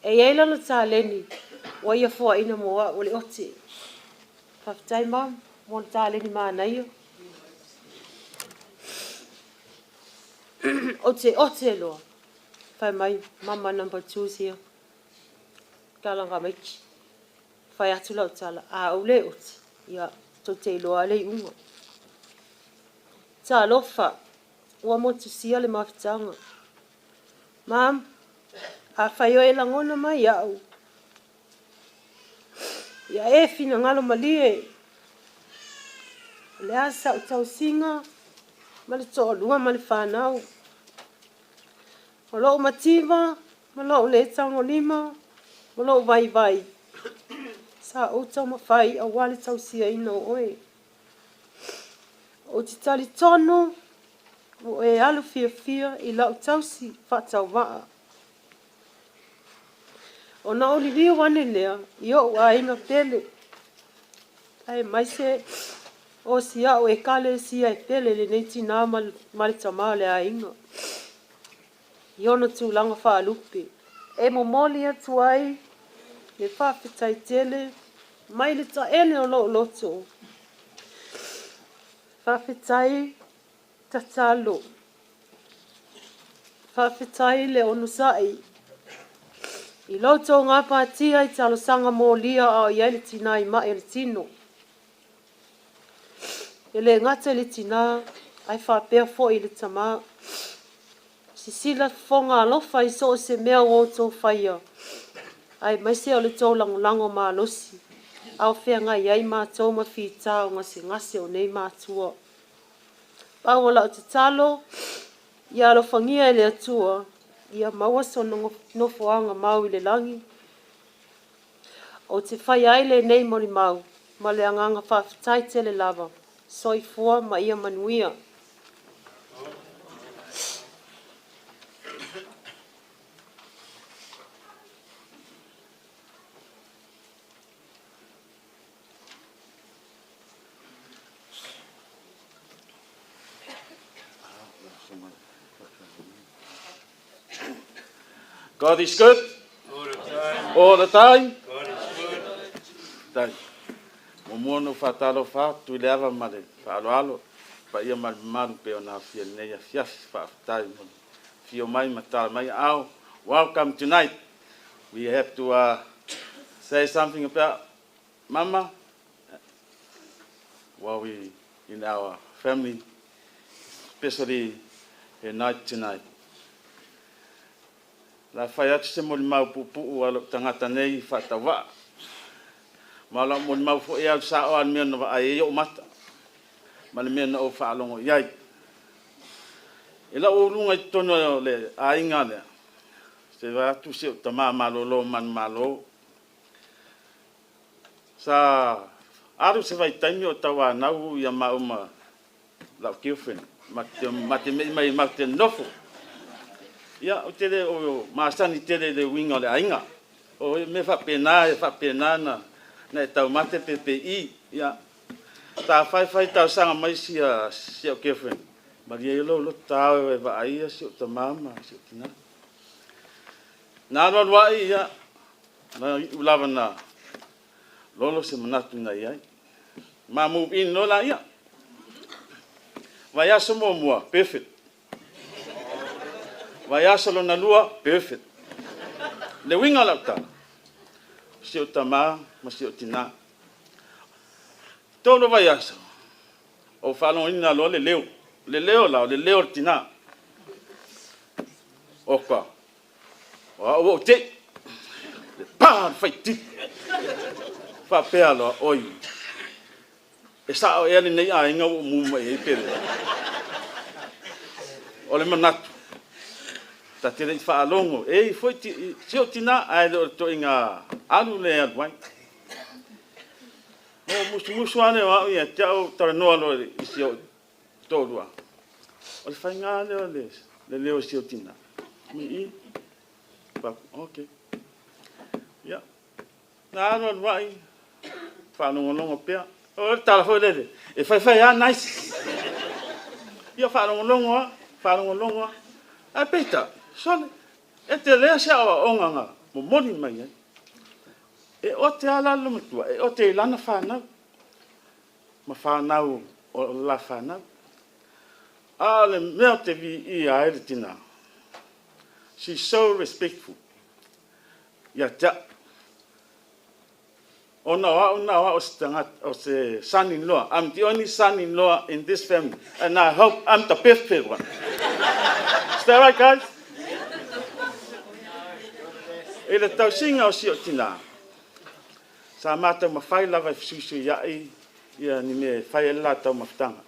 E i ai lana taleni ua ia foaina mo au o le ote. Faafetai mom mo le taleni manaia. Ou te ote loa. Fai mai, mama number two's here. Tala maiki. Fai atu lau tala, a ou le ote, ia, tou te iloa le iuga. Talofa, ua motusia le mafutaga. Mam, afai o e lagona mai au. Ia e finagalo malie, o le a sa'u tausiga ma le toalua ma le fanau. O lo'u mativa ma lo'u le tagolima ma lo'u vaivai, sa ou taumafai aua le tausiaina o oe. Ou te talitonu ua e alu fiafia i lau tausi faatauvaa. Ona ou liliu ane lea i o'u aiga pele, aemaise o si a'u Ekalesia e pele i lenei tinā ma le tamā o le aiga i ona tulaga faalupe. E momoli atu ai le faafetai tele mai le taele o lou loto. Faafetai tatalo. Faafetai le onosai i lo outou gapatia i talosaga molia a o i ai le tinā i mai o le tino. E le gata i le tinā, ae faapea foi i le tamā. Sisila fofoga alofa i so o se mea ua outou faia, aemaise o le tou lagolago malosi a o feagai ai matou ma fita o gasegase o nei matua. Pau o lau tatalo, ia alofagia e le Atua ia maua sona nofoaga mau i le lagi. Ou te faia ai lenei molimau ma le agaga faafetai tele lava. Soifua ma ia manuia. God is good. All the time. All the time. God is good. Tai. Muamua ona ou faatalofa atu i le ava ma le faaaloalo, paia ma le mamalu pei ona aofia i lenei afiafi. Faafetai mo le afio mai ma tala mai aao. Welcome tonight. We have to say something about Mama while we in our family, especially her night tonight. La fai atu se molimau puupuu a lou tagata nei faatauvaa. Ma o lau molimau foi e alu sao lava i le mea na vaai ai ou mata ma le mea na ou faalogo i ai. I lau uluga i totonu o le aiga lea, se vae atu si ou tama malolo manumalo, sa alu se vaitaimi o tauanau ia maua ma lau girlfriend, ma te me'i mai matou te nonofo. Ia, ou te le o masani tele i le uiga o le aiga. O mea faapena, e faapena na e taumate pe i. Ia, sa fai fai talosaga mai si au girlfriend, malie ia lou loto ta o e vaai si ou tama ma si ou tina. Na alualu ai, ia, na iu lava na lolo se manatu na i ai. Ma move in loa laia. Vaiaso muamua, perfect. Vaiaso lona lua, perfect. Le uiga o lau tala, si ou tama ma si ou tina. Tolu vaiaso, ou faalogoina loa le leo. Le leo la, o le leo o le tina. Oka, o au ua ou te'i, le pa o le faitili. Faapea loa, oi, e sa'o ea lenei aiga ua ou mu mai ai pe leai? O le manatu, ta te le i faalogo, e i ai foi si ou tina, ae le o le ituaiga alu lea e alu ai. Ona ou musumusu lava lea o au ia te au, ou talanoa loa i si ou toalua, o le faiga lava lea o le leo o si ou tina. Fai mai, i. Fai atu, ok. Ia, na alu alu ai, faalogologo pea. O le tala foi lele, e faifai lava nice. Ia faalogologo lava, faalogologo lava. Ae peitai, sole, e tele se aoaoga na momoli mai ai. E ote lava la le loomatua, e ote i lana fanau ma fanau o le la fanau. A o le mea ou te viia ai le tina, she's so respectful ia te au. Ona o au na o au o se tagata, o se son-in-law. I'm the only son-in-law in this family and I hope I'm the perfect one. Is that right, guys? I le tausiga o si ou tina, Sa ma taumafai lava e fesuisuia'i ia ni mea e fai ai le la taumafataga.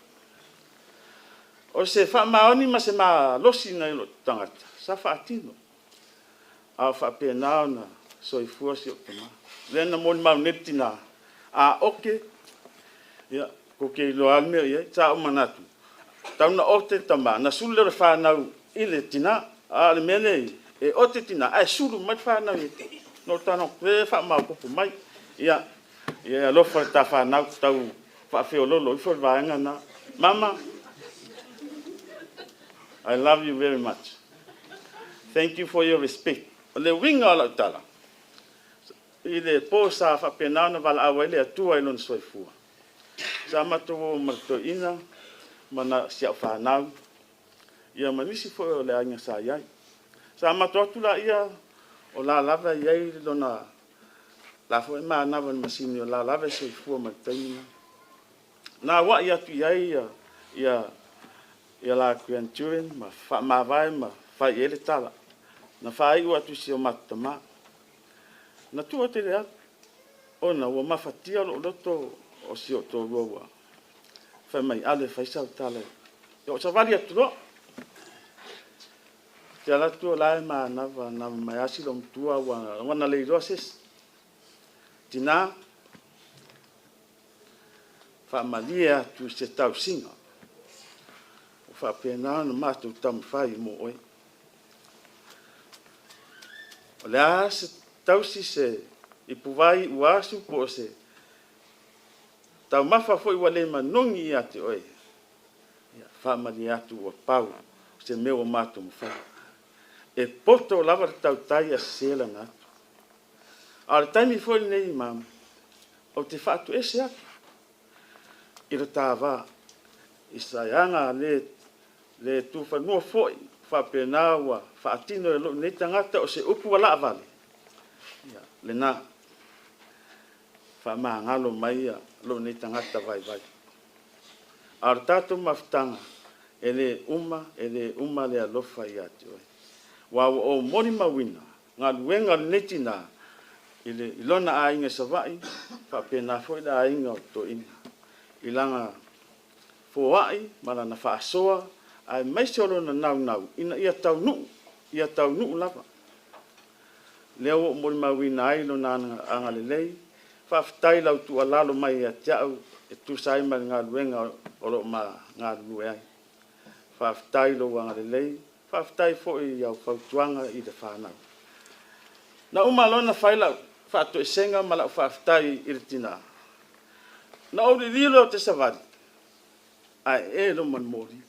O se faamaoni ma se malosi nai lou tagata sa faatino, a o faapena ona soifua si ou tama. Lea na molimau nei le tina, a ote, ia, tou te iloa lava le mea o i ai. Sa ou manatu, tau ina ote le tama ona sulu lea o le fanau i le tina. A o le mea lea e i ai, e ote tina ae sulu mai le fanau ia te ia. Na ou tago atu, se faamaopoopo mai. Ia e alofa i le ta fanau, tau faafeoloolo ifo le vaega lena. Mama, I love you very much. Thank you for your respect. O le uiga o lau tala, i le po sa faapena ona valaau ai le Atua i lona soifua, sa matou o ma le toeaina ma na, si au fanau, ia ma nisi foi o le aiga sa i ai. Sa matou o atu laia o la lava e i ai lona la foi e manava i le masini o la lava e soifua mai i le taimi lena. Na auai atu i ai ia la grandchildren ma faamavae ma fai i ai le tala. Na faaiu atu i si o matou tama. Na tua tele atu ona ua mafatia lou loto o si ou toalua ua fai mai, alu e fai sau tala. Ia ou savali atu loa. Ou te alu atu o la e manava na mai lava si loomatua ua na le iloa se isi. Tina, faamalie atu i se tausiga ua faapena ona matou taumafai mo oe. O le a se tausi se ipuvai ua asu po o se taumafa foi ua le manogi ia te oe, ia faamalie atu ua pau se mea ua matou mafai. E poto lava le tautai ae sese lana atu. A o le taimi foi lenei Mama, ou te faatoese atu i le ta va i saeaga le tufanua foi faapena ua faatino e lou nei tagata o se upu ua laavale, ia lena. Faamagalo mai lou nei tagata vaivai. A o le tatou mafutaga, e le uma, e le uma le alofa ia te oe. Aua ua ou molimauina galuega a lenei tina i lona aiga i Savaii, faapena foi le aiga o Toeaina, i lana foai ma lana faasoa, aemaise o lona naunau ina ia taunuu, ia taunuu lava. Lea ua ou molimauina ai lona agalelei. Faafetai i lau tuualalo mai ia te au e tusa ai ma le galuega o lo o ma galulue ai. Faafetai i lou agalelei, faafetai foi i au fautuaga i le fanau. Na uma loa ona fai lau faatoesega ma lau faafetai i le tina, na ou liliu lea ou te savali, ae e loma i le moli.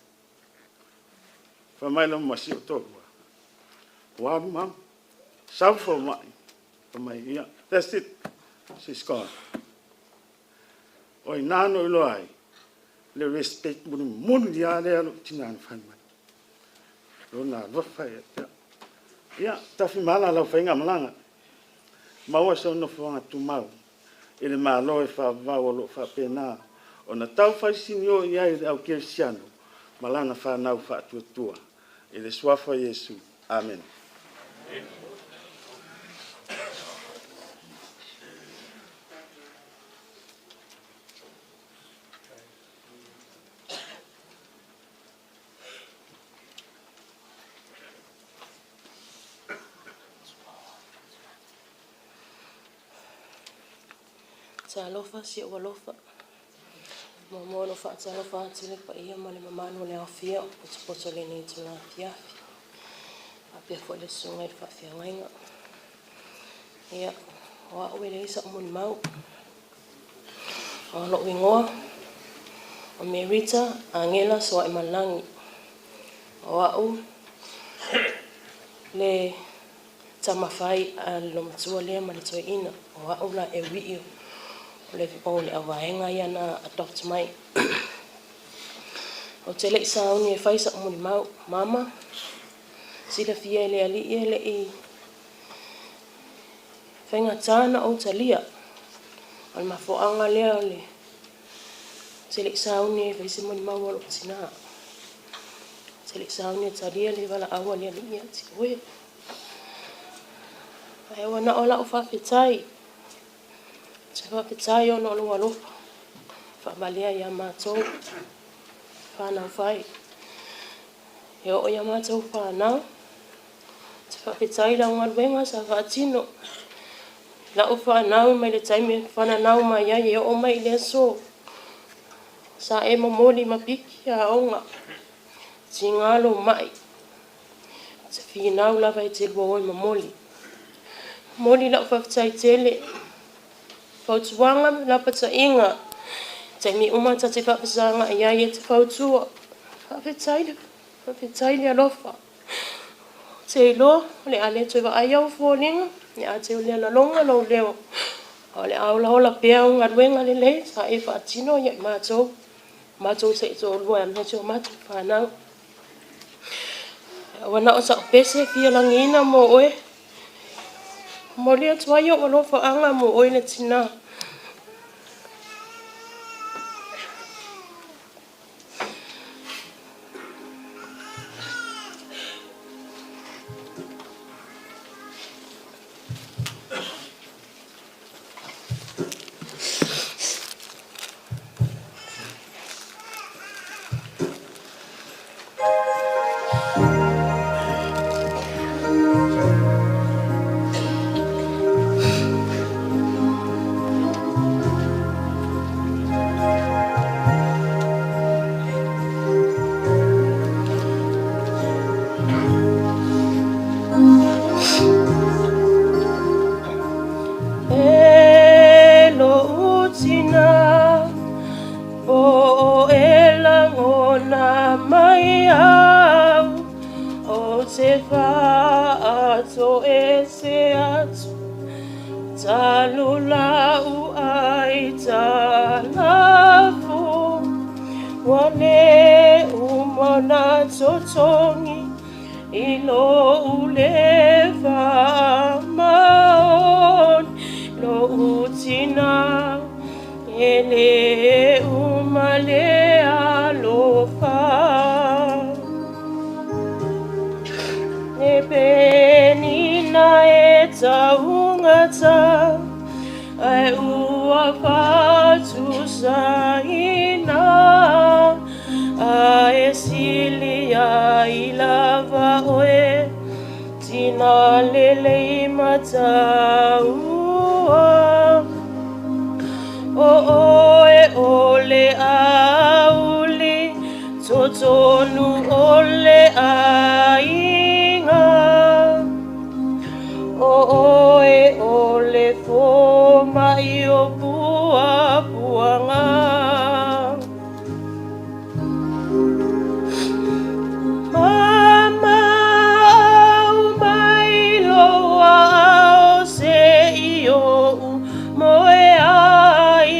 Fai mai loma si ou toalua, ua alu mama, sau le fomai, fai mai, ia, that's it, she's gone. O i ina na ou iloa ai le respect mulimuli lava lea lou tina na fai mai. Lona alofa ia te au. Ia, Tafimala lau faigamalaga, maua sou nofoaga tumau i le Malo e faavavau o lo o faapena ona tau faisinio i ai le au kerisiano ma lana fanau faatuatua. I le Suafa o Iesu. Amene. Talofa si ou alofa. Muamua ona ou faatalofa atu i le paia ma le mamalu o le aofia o potopoto i lenei itula afiafi. Faapea foi le susuga i le faafeagaiga. Ia, o au e leai sa'u molimau. O lo'u igoa o Merita Agela Soaemalelagi. O au le tama fai a le olomatua lea ma le toeaina. O au la e ui'i o le o le auvaega ia na adopt mai. Ou te le'i sauni e fai sa'u molimau. Mama, silafia e le alii e le'i Faigata na ou talia. O le mafuaaga lea o le te le i sauni e fai se molimau a lou tina. Te le i sauni e talia le valaau a le Alii ia te oe. Ae ua na o lau faafetai. Te faafetai ona o lou alofa faamalia ia matou whānau whai. E oo ia matou whānau. Te faafetai lau galuega sa faatino. Lau whānau mai le taimi whananau mai ai e oo mai i le aso. Sa e momoli ma piki aoga. Tiga lou mai. Te finau lava e te lua o e momoli. Momoli lau faafetai tele. Fautuaga ma lapataiga. Taimi uma ta te faafesagai ai e te fautua. Faafetai le, faafetai le alofa. Ou te iloa o le a le toe vaai au foliga, o le a te le laloga lou leo, a o le a olaola pea au galuega lelei sa e faatino ia i matou, matou taitoalua aemaise o matou fanau. Aua na o sa'u pese e fia lagiina mo oe. Momoli atu ai ou alofaaga mo oe le tinā. E lou tinā O e lagona mai au Ou te faatoese atu Talu lau aitalafu Ua le uma ona totogi I lou le faamaoni Lou tinā E le uma le alofa. E penina e taugata Ae ua faatusaina Ae sili ai lava oe Tina lelei mataua. O oe o le auli totonu o le aiga. O oe o le fomai o puapuaga. Mama aumai lou aao se i oʻu moe ai,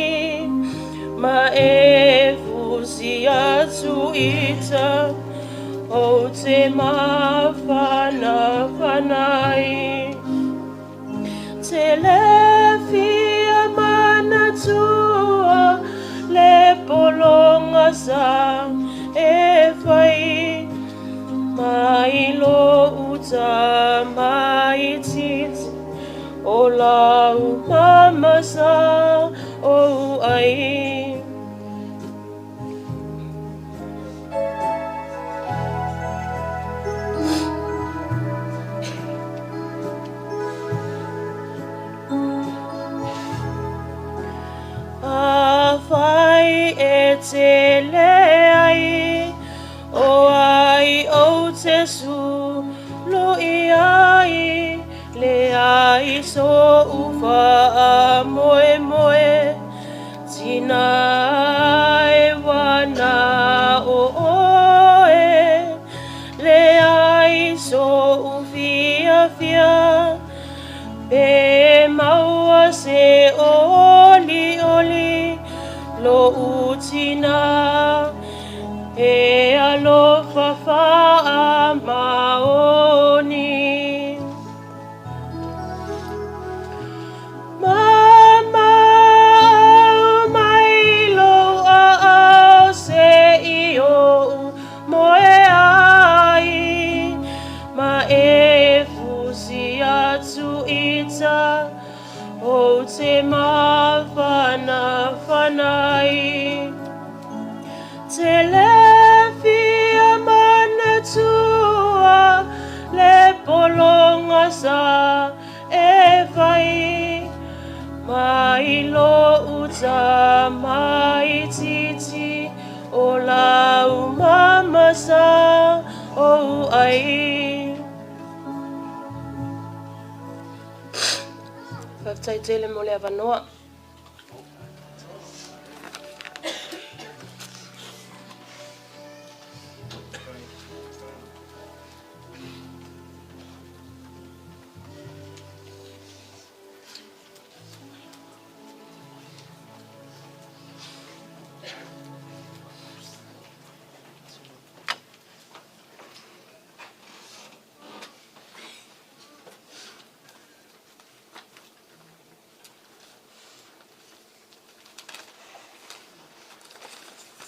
Ma e fusi atu ita ou te mafanafana ai. Te le fia manatua le pologa sa e fai mai lou tamaitiiti o lau mama sa ou ai. Afai e te leai, o ai ou te sulu i ai, leai soʻu faamoemoe, Tina e wana o oe, leai soʻu fiafia, Pe maua se olioli loʻu tina, E alofa faamaoni. Mama aumai lou aao se i oʻu moe ai, Ma e fusi atu ita Ou te mafanafana ai. Te le fia manatua le pologa sa e fai mai lo'u tamaitiiti o lau mama sa ou ai. Faafetai tele mo le avanoa.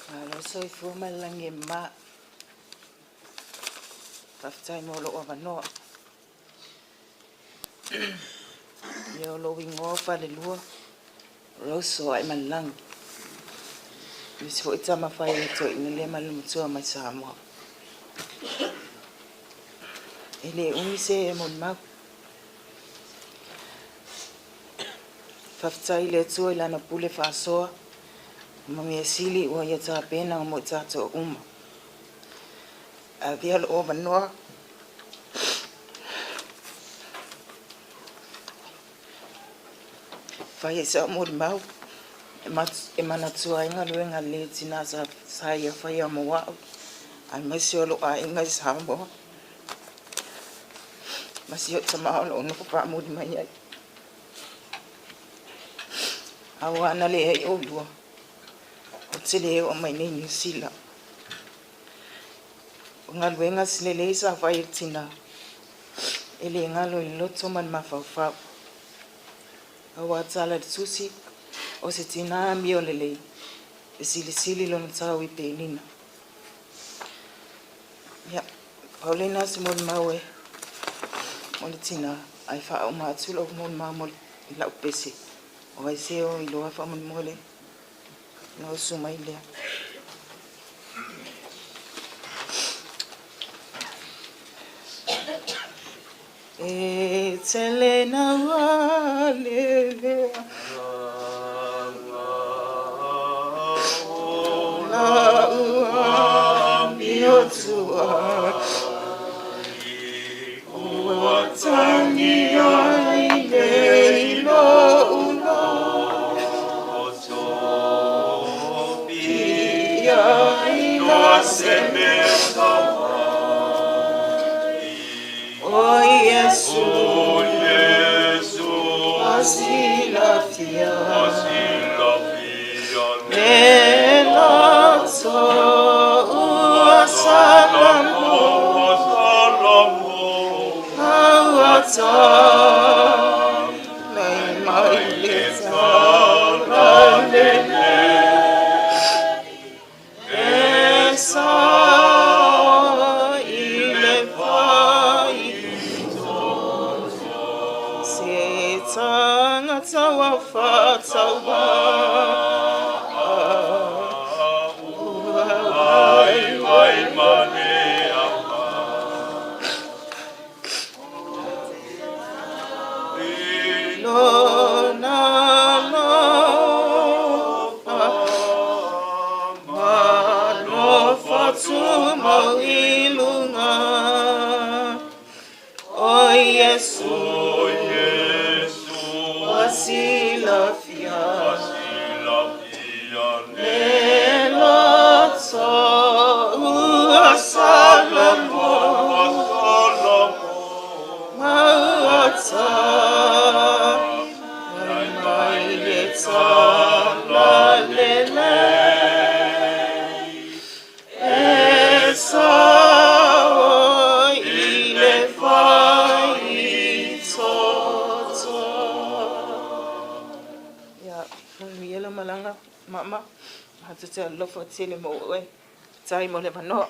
Malo soifua ma le lagi e mama. Faafetai mo lou avanoa. Ia o lou igoa o Falelua Rose Soaemalelagi. O isi foi tama fai o le toeaina lea ma le matua mai Samoa. E le umi se e molimau. Faafetai i le Atua i Lana pule faasoa ma mea sili ua Ia tapena mo i tatou uma. Avea lou avanoa fai ai sau molimau e manatua ai galuega lelei a tina sa ia faia mo au aemaise o lou aiga i Samoa ma si ou tama o lo o nofo faamuli mai ai. Aua ana leai oulua, ou te le oo mai nei i Niu Sila. O galuega si lelei sa fai e le tina, e le galo i le loto ma le mafaufau. Aua tala i le tusi, o se tina amio lelei, e silisili lona tau i penina. Ia, pau lena se molimau e mo le tina, ae faauma atu lau molimau mo lau pese. O ai se o iloa faamolemole ona usu mai lea. E tele na le la ua mio tua ua tangi ai nei lo ulo Pia i la se mea O Iesu, O Iesu, asilafia, asilafia le loto ua salamo, salamo, auata, nei mai le tala lele. E sa i le fai se tagata ua faatauvaa ua Vai vai mane apa. Lona alofa alofa tumau i luga o Iesu O Iesu, ua silafia asilafia le loto ua salamo salamo, mauata mai mai le tala lele e sao i le fai toto. Ia, manuia lau malaga, mama. Matou te alofa tele mo oe. Tai mo le avanoa.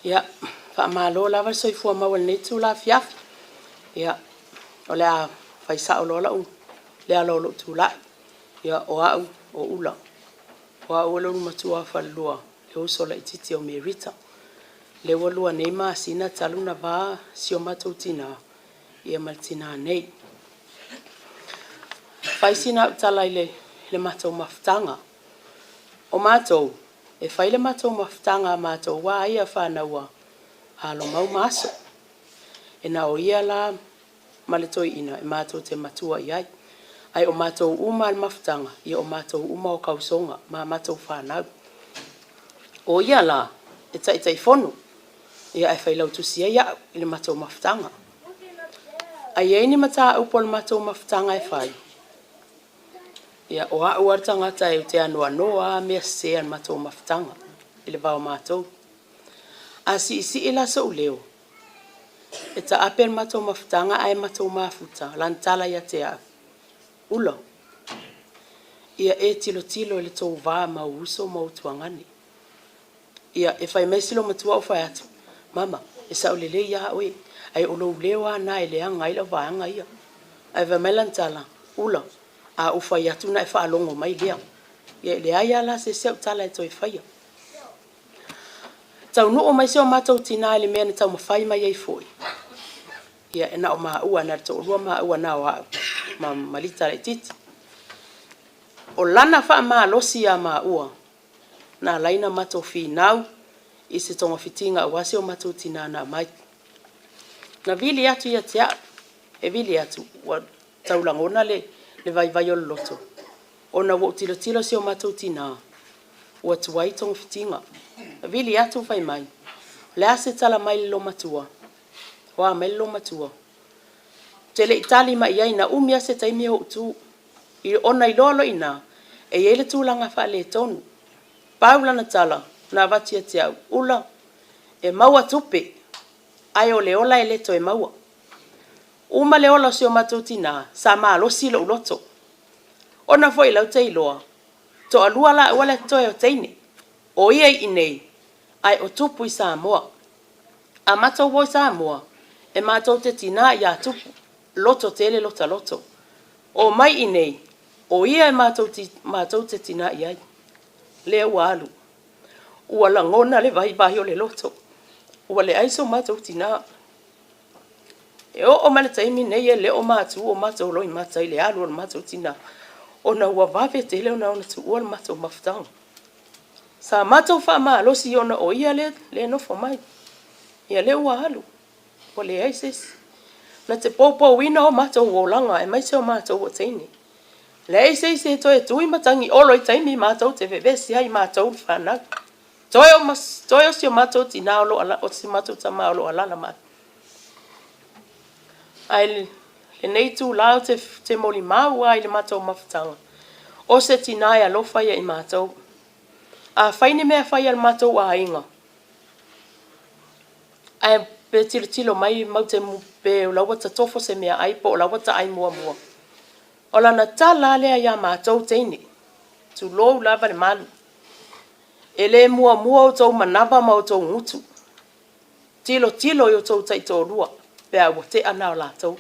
Ia, faamalo lava le soifua maua i lenei itula afiafi. Ia, o le a fai sao loa lau, le ala o lou tulai. Ia, o au o Ula, o au o le ulumatua o falelua, le uso laitiiti o Merita. Lea ua 2 nei masina talu ona va si o matou tina ia ma le tina nei. Fai sina au tala i le matou mafutaga. O matou, e fai le matou mafutaga a matou lava ia fanau a Alomau ma Aso. E na o ia la ma le toeaina e matou te matua i ai. Ae o matou uma lava i le mafutaga, ia o matou uma o tausoga ma matou fanau. O ia la e Taitaifono, ia ae failautusi ai au i le matou mafutaga. A i ai ni mataupu a le matou mafutaga e fai, ia o au lava le tagata ou te anoanoa lava mea sese a le matou mafutaga i le va o matou. A siisii la sou leo, e taape le matou mafutaga ae matou mafuta lana tala ia te au, Ula, ia e tilotilo i le tou va ma ou uso ma ou tuagane. Ia, e fai mai si loomatua ou fai atu, Mama, e sao lelei lava oe, ae o lou leo lava lena e leaga ai lau vaega ia. Ae fai mai lana tala, Ula, a ou fai atu ona e faalogo mai lea. Ia e leai lava la se isi au tala e toe faia. Taunuu mai si o matou tina i le mea na taumafai mai ai foi, ia e na o maua, na o le toalua maua na o au ma Malita laitiiti. O lana faamalosi ia maua, na ala ai ona matou finau i se togafitiga aua si o matou tina na aumai. Na vili atu ia te au, e vili atu ua tau lagona le vaivai o le loto, ona ua ou tilotilo i si o matou tina ua tuai togafitiga. Na vili atu fai mai, O le a se tala mai le loomatua? O a mai le loomatua? Ou te le i tali mai i ai, na umi lava se taimi o ou tu, ona iloa loa i ina e i ai le tulaga faaletonu. Pau lana tala na avatu ia te au, Ula, e maua tupe, ae o le ola e le toe maua. Uma le ola o si o matou tina, sa malosi lou loto. Ona foi o lea ou te iloa, toalua laua la e totoe o teine, o ia i inei, ae o Tupu i Samoa. A matou o i Samoa, e matou te tina ia Tupu, loto tele lota loto. Omai i inei, o ia e matou, matou te tina i ai. Lea ua alu. Ua lagona le vaivai o le loto. Ua leai so matou tina. E oo mai le taimi nei e le o matu o matou loimata i le alu o le matou tina, ona ua vave tele ona tuua le matou mafutaga. Sa matou faamalosi ona o ia lea e nofo mai. Ia lea ua alu, ua leai se isi. Na te poupouina o matou olaga aemaise o matou o teine. Leai se isi e toe tui matagi olo i taimi matou te vevesi ai matou le fanau. Toe o, toe o si o matou tinā o lo o si o matou tama o lo o alaala mai. Ae lenei itulā ou te, te molimau lava i le matou mafutaga, o se tinā e alofa ia i matou. A fai ni mea fai a le matou aiga, ae pe tilotilo mai mau te pe o la ua tatofo se meaai po o la ua taai muamua. O lana tala lava lea ia matou teine, tulou lava le malu. E le muamua outou manava ma outou gutu. Tilotilo i outou taitoalua pe a ua tea na o latou.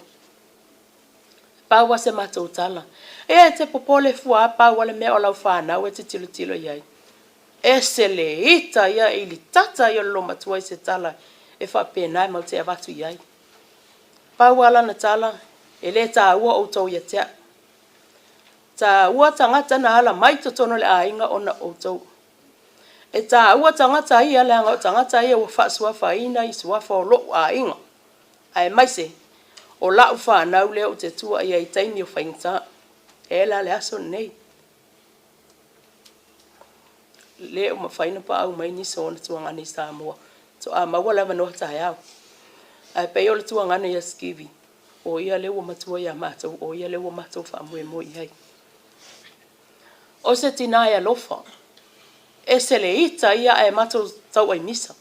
Pau lava se matou tala, Ea e te popole fua a pau lava le mea o lau fanau e te tilotilo i ai. Ese le ita ia e ilitata ia o le loomatua i se tala e faapena e matou te avatu i ai. Pau lava lana tala, E le taua outou ia te au. Taua tagata na ala mai totonu o le aiga ona o outou. E taua tagata ia leaga o tagata ia ua faasuafaina i suafa o lou aiga, aemaise o lau fanau lea ou te tua i ai i taimi o faigata. E la le aso lenei, le o mafai ona paau mai nisi o ona tuagana i Samoa. Faatoa maua le avanoa taeao. Ae pei o le tuagana ia Stevie, o ia lea ua matua ia matou, o ia lea ua matou faamoemoe i ai. O se tina e alofa, ese le ita ia ae matou tauai misa.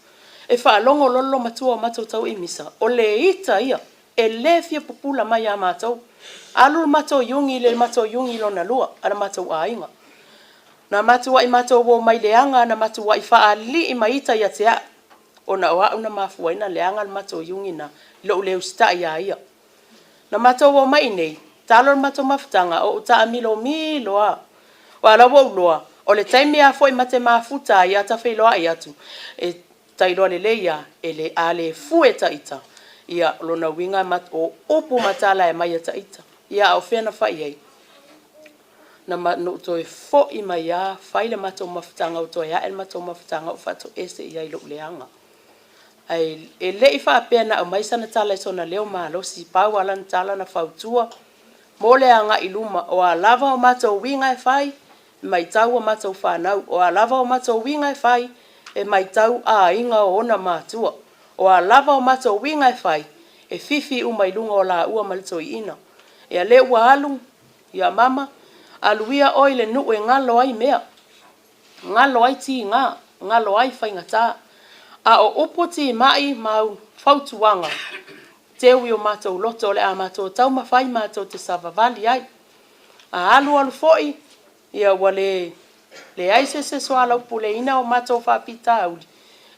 E faalogo loa le loomatua o matou tauai misa, o le ita ia, e le fia pupula mai ia matou. Alu le matou iugi i le matou iugi lona lua a le matou aiga. Na matuai matou omai leaga, na matuai faalii ma ita ia te au. Ona o a'u na mafua ai na leaga le matou iugi na i lo'u le usitai iā ia. Na matou omai i inei, talo le matou mafutaga, o ou taamilomilo a. Aua o la ua ou iloa, o le taimi a foi ma te mafuta ai a ta feiloai atu, e ta iloa lelei a, e le, a le fue ta ita, ia o lona uiga o upu ma tala e aumai e ta ita. Ia a o fea na fai ai? Na, na ou toe foi mai a, fai le matou mafutaga, ua toe ae le matou mafutaga ou faatoese i ai i lou leaga. Ae e le i faapea na aumai sana tala i sona leo malosi, pau lava lana tala na fautua mo le agai i luma, o a lava o matou uiga e fai, e maitau a matou fanau, o a lava o matou uiga e fai, e maitau aiga o ona matua, o a lava o matou uiga e fai, e fifi uma i luga o laua ma le toeaina. Ia lea ua alu, ia mama, alu ia oe i le nuu e galo ai mea, galo ai tiga, galo ai faigata. A o upu timai ma au fautuaga, teu i o matou loto o le a matou taumafai matou te savavali ai. A alu alu foi, ia ua le leai se isi e soalaupuleina o matou faafitauli,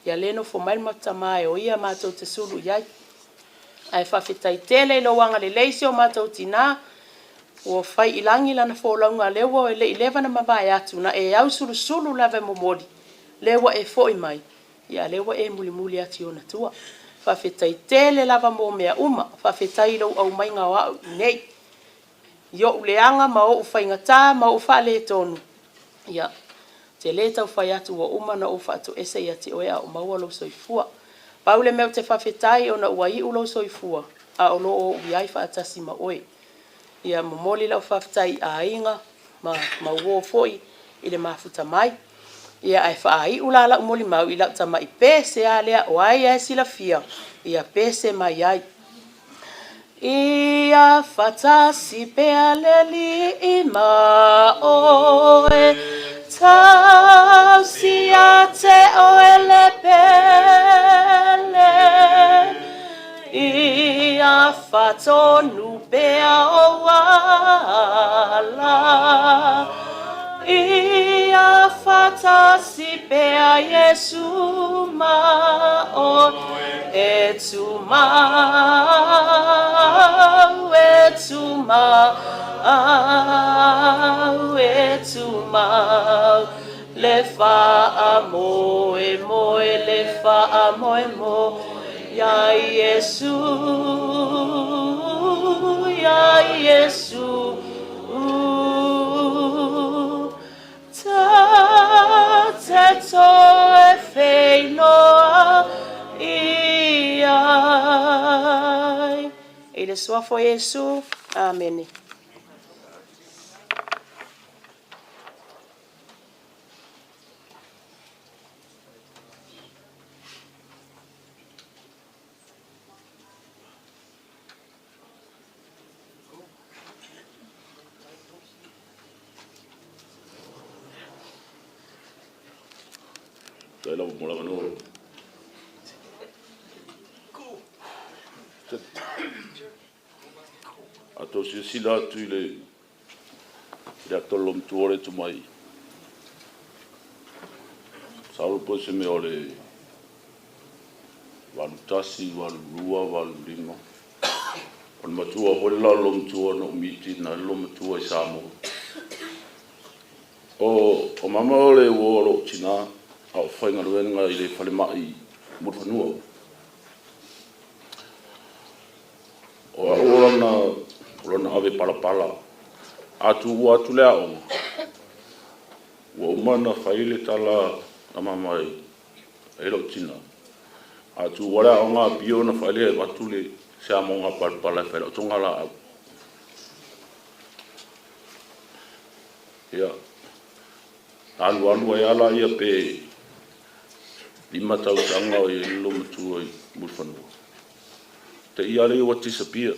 ia lea e nofo mai le matou tama e o ia matou te sulu i ai. Ae faafetai tele i lou agalelei si o matou tinā, ua fai i lagi lana folauga lea ua le i leva ona mavae atu na e ausulusulu lava e momoli, lea ua e foi mai, ia a lea ua e mulimuli atu i ona tua. Faafetai tele lava mo mea uma, faafetai i lou aumaiga o au i inei, i ou leaga ma ou faigata ma ou faaletonu, ia, ou te le tau fai atu ua uma ona ou faatoese ia te oe a o maua lou soifua. Pau le mea ou te faafetai ona ua iu lou soifua a o lo o ou i ai faatasi ma oe. Ia momoli lau faafetai i aiga ma ma uo foi i le mafuta mai. Ia ae faaiu la lau molimau i lau tamai pese lava lea o ai lava e silafia, ia pese mai ai. Ia faatasi pea le Alii ma oe, tausi ia te oe le pele. Ia faatonu pea ou ala, Ia faatasi pea Iesu ma oe, E tumau, e tumau, e tumau, Le faamoemoe, le faamoemoe iā Iesu, iā Iesu. Ta te toe feiloai ai. I le Suafa o Iesu. Amene. Faafetai lava mo le avanoa. A outou silasila atu i le i le ata o le loomatua lea e tu mai, masalo po o se mea o le 81, 82, 85. O le matua foi le la o le loomatua na ou meet ina ai le loomatua i Samoa. O, o mama o le uo o lou tinā a o faigaluega i le falemai i Mulifanua. O au o lana, o lana ave palapala. A tuua atu le aoga, ua uma ona fai le tala a mama i lou tina. A tuua le aoga a Apia ona fai lea e avatu le se amoga palapala e fai lau togalaau. Ia, alu alu ai lava laia pe 5 tausaga o i ai le loomatua i Mulifanua. Te i lava lea ua disappear.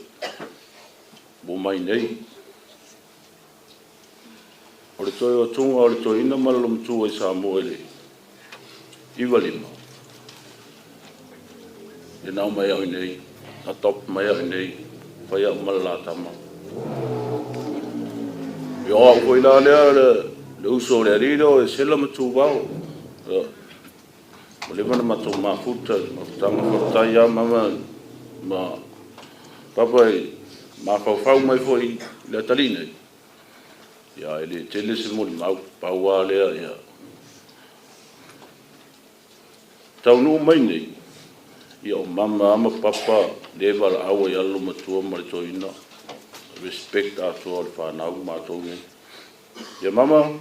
Ua mai nei. O le toe o atuga o le toeaina ma le loomatua i Samoa i le 95, ia na aumai au i nei, adopt mai au i nei, fai au ma le la tama. Ia o au foi la lea le uso o le alii lea o Esela ma Tuvao. Ia. Ua leva ona matou mafuta i le mafutaga. Faafetai lava mama ma papa i mafaufau mai foi i le atalii nei, ia e le tele se molimau, pau lava lea ia taunuu mai nei, ia o mama lava ma papa lea e valaau ai lava le loomatua ma le toeaina, respect atoa o le fanau ma matou nei. Ia mama,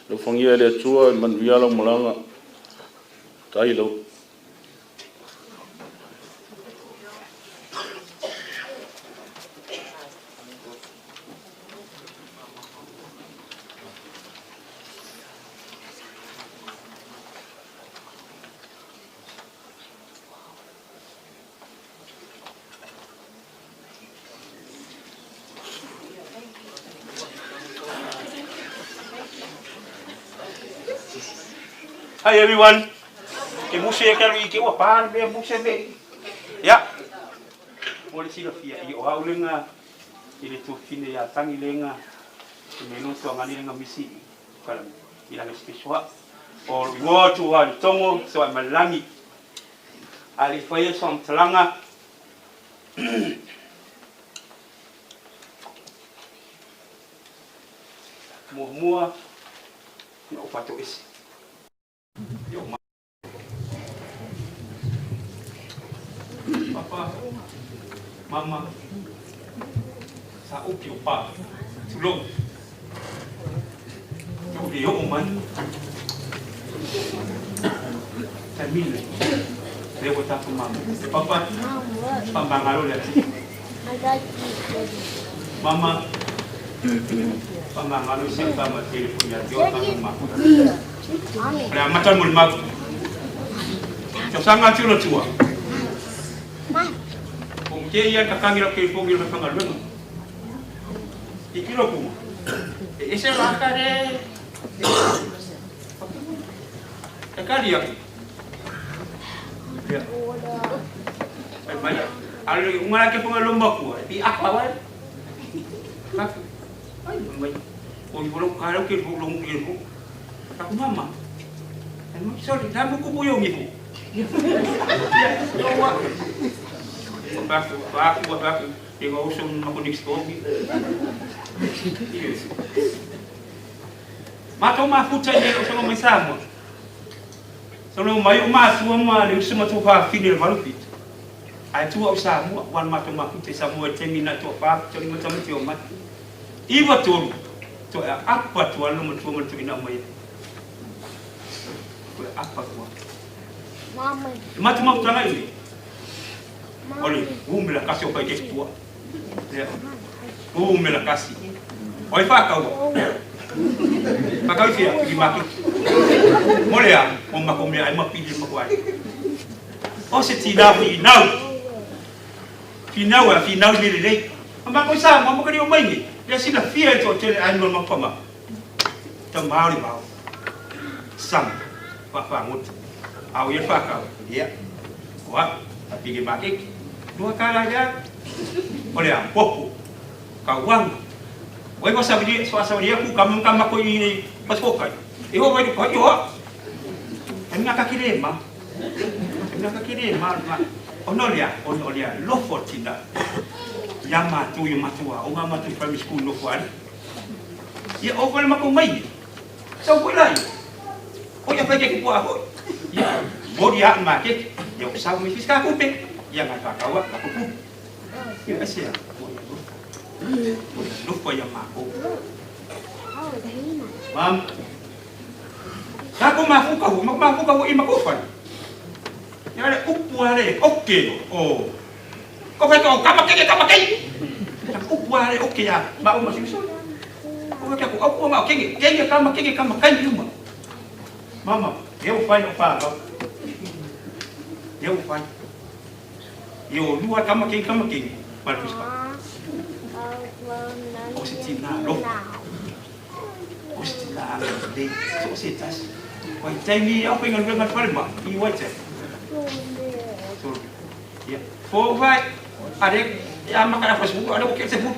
alofagia e le Atua e manuia lau malaga. Tai lau. Hi everyone. Ke muse e kalu i ke ua pā le mea muse me. Ia. Mo le silafia i o au lenga i le tuafine ia tangi lenga i me no tuangani lenga misi kala i langa special. O ingoa tu a tongo so ai malangi. A le faia so talanga muamua na ou faatoese. Papa, mama, sa upi o pa, tulou. Tou le oo mai. Taimi le, lea ua tatou mama. Papa, faamagalo le ati. Mama, faamagalo se famatele foi ia te oe tatou mama. O le amata o le molimau. Tausaga atu le tua. O te ia ka kangi lau keifongi o le whangaluenga. I kilo kuma. E ese la ka re. E kari aku. Ia. Ai mai. Ale unga ke whanga lomba kua. E pi apa wai. Ai mai. O i wolo ka rau ke lo ngu ke hu. Aku mama. Ai mai sorry, la mu kupu yo ngi hu. Ia, no wa. Baku, baku, baku. E ngau so ma ko next door. Yes. Matou mafuta i le o songo mai Samoa. Sono mai o matua ma le uso matou fafine le 87. Ae tua o Samoa, ua na matou mafuta i Samoa i taimi na toa fa, tau lima tamaiti o mai. Iwa tolu, toe aapa atu ana matua ma le toeaina mai ai. Toe aapa atu ana. E matou mafutaga i nei, o le umela kasi o kai ke tua. Lea, umela kasi. O ai whakaua? Whakau i whia, i makiki. Mo le a, o mako mea ai mapili mako ai. O se tina whinau. Whinau a whinau le lelei. A mako i Samoa, mo kari o mai nei. Lea sila fia e toa tele ai no mapama. Ta Māori vao. Sam, whawhangotu. Au ia whakau. Ia. O a, a pige makiki. Lua kala ia. O le a, popo. Ka uanga. Wai wa sawiri, wa sawiri aku kamu kama ko i pasokai. E ho wai ko yo. E nga ka kire ma. E nga ka kire ma ma. Ono lea, ono lea lofo tina. Ia matou i matua, o nga matou primary school nofo ali. Ia o wale mako mai. Sau ko lai. O ia whai ke pua hoi. Ia mori a ma ke. Ia o sau mai fiska kupe. Ia ngai whakaua, ka kupu. Ia ese a. Nofo ia mako. Mam. Ka ko mafuka hu, mafuka hu i makofan. Ia le upu ale oke o. Ko whai ko kama kenge kama kenge. Ka upu ale oke ya ma o masiuso. Ko whai ko upu ma kenge kenge kama kenge kama kai uma. Mama, eu whai o whānau. Eu whai. I o lua kama kenge kama kenge. Ma le fusipa. O se tina lofa. O se tina anga lelei. So o se tasi. Wai taimi au whainga luenga whare ma. I wai te. So, ia. Fo whai. Are, ia maka na whai are o ke te fu.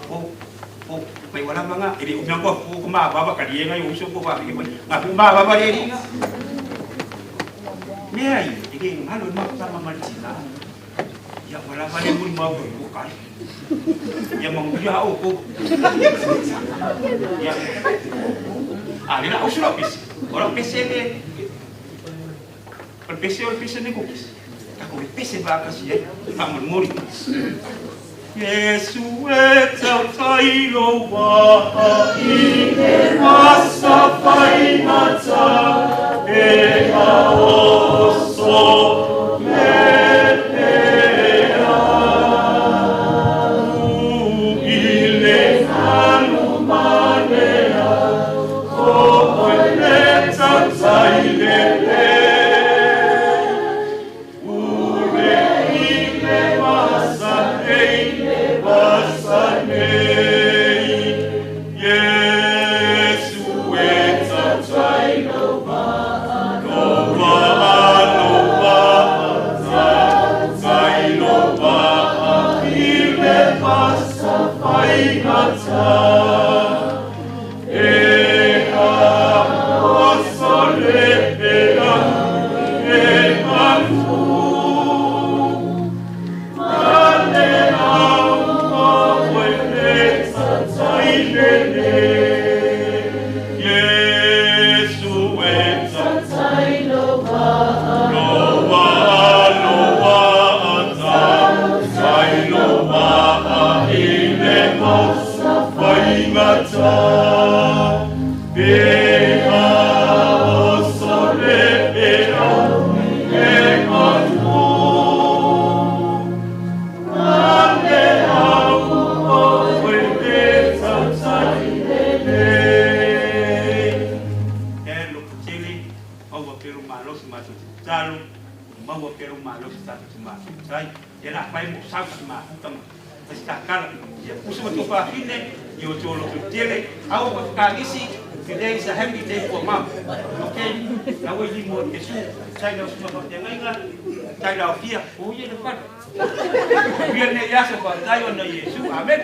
Fo, fo. Mai wala manga. Ere o mea kua fo ko maa baba ka rienga i o uso ko wha mai. Ngā fu maa baba re ringa. Mea ia, e le galo i mafutaga ma le tina. Ia, ua lava lea molimau i lua kai. Ia manuia a outou. Ia. A lea la usu lau pese. O lau pese le o le pese o le pese nei kokisi. Tatou le pese faatasi ai. Faamolemole. Iesu e tautai lou waa i le masa faigata e aoso le pea i le alu manea o oe le tautai le Ure i le masa nei, masa nei, Iesu e tautai lou vaa, lou vaa, lou vaa, tautai lou vaa i le masa faigata. E oso le pea e alu, ma le au o oe le tautai lele. Iesu e tautai lou vaa, lou vaa, lou vaa, tautai lou vaa i le masa faigata. Pe oso le pea e alu, ma le au o oe le tautai lele. E lototele, maua pea lou malosi matou te tatalo, maua pea lou malosi tatou te mafuta ai. Ia la fai mo sau se mafuta ma se takala. Ia uso ma tou fafine, i o tou lototele, aua pa whakanisi, today is a happy day for mom. Okay? Na ua i limo o Iesu, tai lau suma whatengainga, tai lau fia, o ia le whare. Uia nei aso whatai ona Iesu. Amen.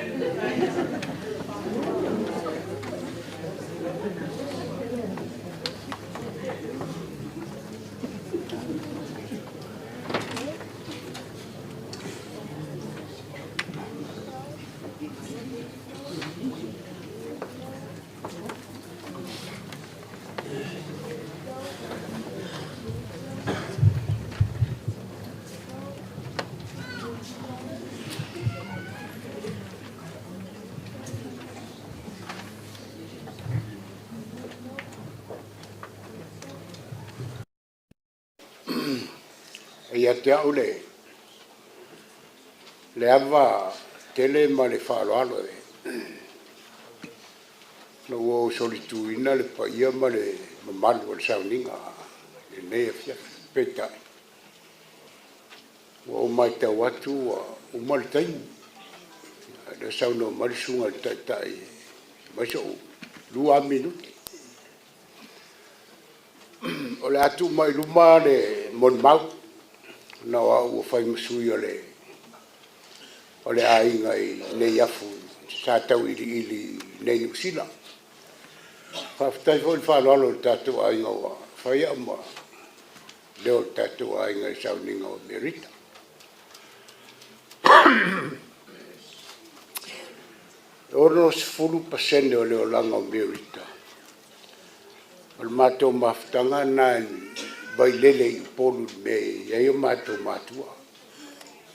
E ia te au le le ava tele ma le faaaloalo e na ua ou solituina le paia ma le mamalu o le sauniga i lenei afiafi. Peitai, ua ou matau atu ua uma le taimi. A o lea saunoa mai le susuga i le Taitai e aumai so'u 2 minute. O le a tuu mai i luma le molimau ona o au ua fai ma sui o le o le aiga i Neiafu sa tauiliili i nei Niu Sila. Faafetai foi i le faaaloalo o le tatou aiga ua fai au ma leo o le tatou aiga i le sauniga o Merita. E 60% o le olaga o Merita O le matou mafutaga lena i Vailele i Upolu i le mea e i ai o matou matua.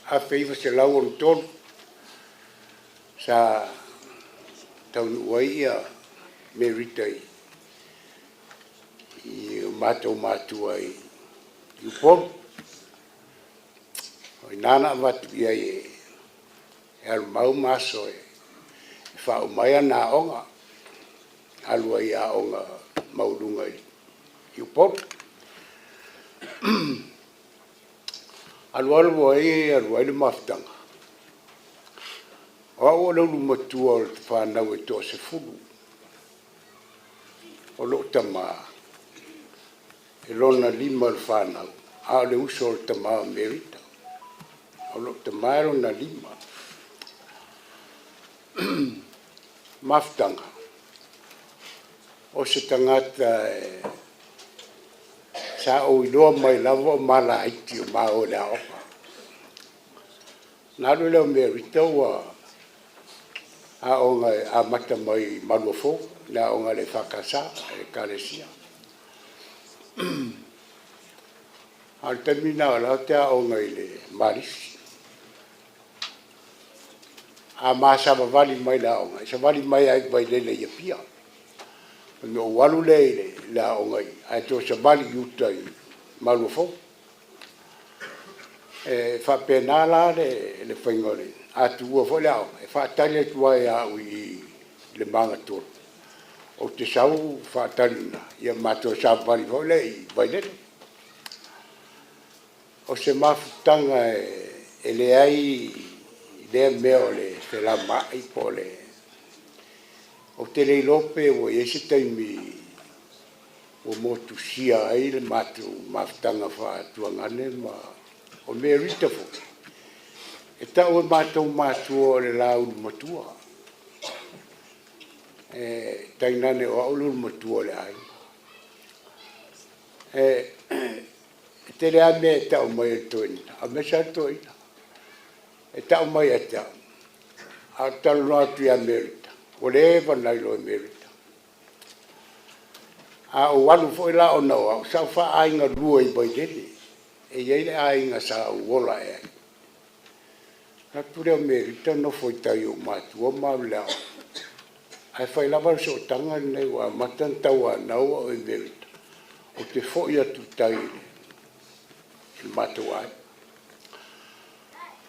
1963 sa taunuu ai ia Merita i o matou matua i Upolu. O i ina na avatu i ai e alu mau ma aso e faauma ai ana aoga. Alu ai i aoga maualuga i Upolu. Alualu ai alu ai le mafutaga. O au o le ulu matua o le fanau e toa-10. O lou tama e lona 5 o le fanau, a o le uso o le tama o Merita. O lou tama e lona 5. Mafutaga, o se tagata e Sa ou iloa mai lava o ma laiti o ma o i le aoga. Na alu lea o Merita ua aoga e amata mai i Maluafou, le aoga a le EFKS, Ekalesia. A o le taimi lena o la ou te aoga i le Malisi. A ma savavali mai le aoga, e savali mai lava i Vailele i Apia. Ona ou alu lea i le aoga ae toe savali i uta i Maluafou. E faapena la le faiga o le a tuua foi le aoga, e faatali atu lava ia au i le magatolu, ou te sau faatali i ina, ia ma toe savavali foi lea i Vailele. O se mafutaga e leai lea mea o le felamaai po o le... Ou te le iloa pe ua i ai se taimi ua motusia ai le matou mafutaga faatuagane ma o Merita foi, e tau e matou matua o le laulu matua. E tainane o au le ulu matua o le aiga. E tele lava mea e tau mai e le toeaina, aemaise lava le toeaina. E tau mai ia te au, a ou talanoa atu ia Merita, ua leva ona iloa e Merita. A ou alu foi la ona o au, sa ou faaaiga lua i Vailele, e i ai le aiga sa ou ola ae ai. Alu atu lea o Merita nofo i tai i ou matua ma alu i le aoga. Ae fai lava le sootaga lenei ua amata ona tauanau au e Merita, ou te foi atu i tai i le matou aiga.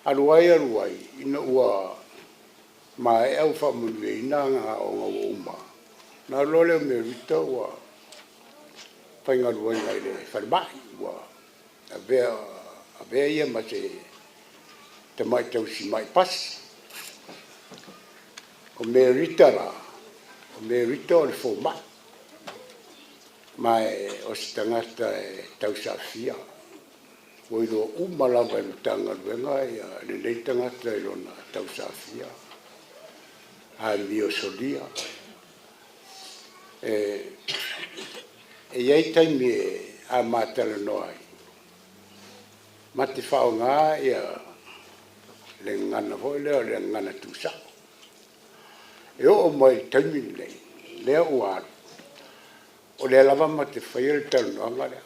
Alu ai alu ai, ina ua maea ua faamanuiaina aga aoga ua uma, ona alu loa lea o Merita ua faigaluega i le falemai, ua avea ia ma se tamai tausimai pasi. O Merita la, o Merita o le fomai, ma o se tagata e tausaafia. Ua iloa uma lava e le Matagaluega lenei tagata i lona tausaafia, amio solia. E i ai taimi a ma talanoa ai, ma te faaaoga le gagana foi lea o le gagana tuusao. E oo mai i le taimi lenei, lea ua alu, o lea lava ma te faia le talanoaga lea.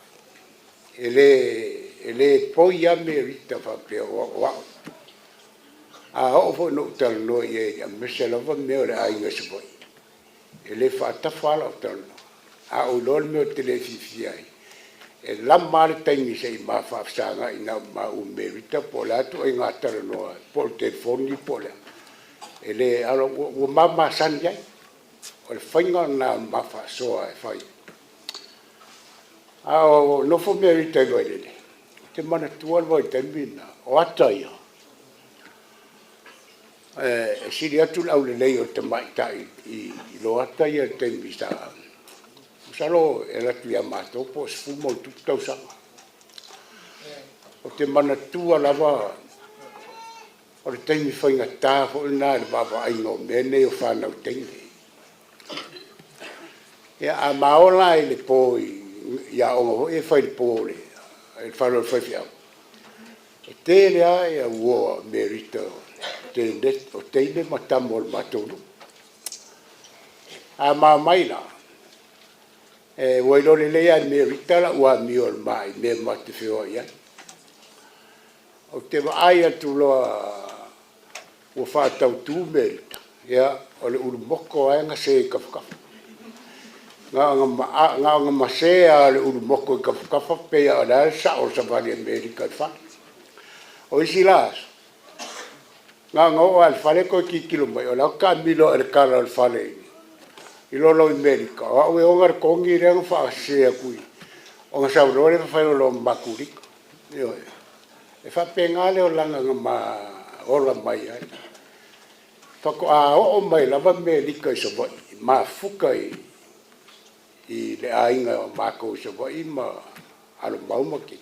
E le poi lava Merita faapea o au. A oo foi ina ou talanoa i ai aemaise lava mea o le aiga i Savaii, e le faatafa lava lau talanoa. A ou iloa le mea ou te le fiafia ai, e lama lava le taimi se i ma faafesagai na o maua ma Merita po o le a ituaiga talanoa, po o le telefoni po o le a. E le, ua ma masani ai. O le faiga lena o le ma faasoa e fai. A o nofo Merita i Vailele, ou te manatua le vaitaimi lena, o ata ia, e sili atu le aulelei o le tamaitai i lo ata ia i le taimi sa, masalo e alu atu ia matou po o 10+ tausaga. Ou te manatua lava o le taimi faigata foi lena i le vaavaaiga o mea nei o fanau teine. Ia, a ma o la i le po i aoga foi e fai i le po i le fale o le faifeau, e tele lava ia uo a Merita o teine ma tama o le matou nuu. A ma omai la, ua iloa lelei lava e Merita lau amio i le ma i mea ma te feoai ai. Ou te vaai atu loa ua faatautu Merita, ia, o le ulumoko lava e gase i tafatafa. Na ona mase lava o le ulumoko i tafatafa pei lava o le a le sao o le savali a Merita i le fale. O isi la aso, na ona oo lava i le fale toe tilotilo mai, o la e ua taamilo lava i le tala o le fale i lolo i Merita, o au e ona le togi lea na faasese atu i, ona sau loa lea fai loa ma matou lima. Ioe. E faapena le olaga na ma ola mai ai. Faatoa oo mai lava Merita i Savaii, mafuta i le aiga o matou i Savaii ma Alomau ma Keki,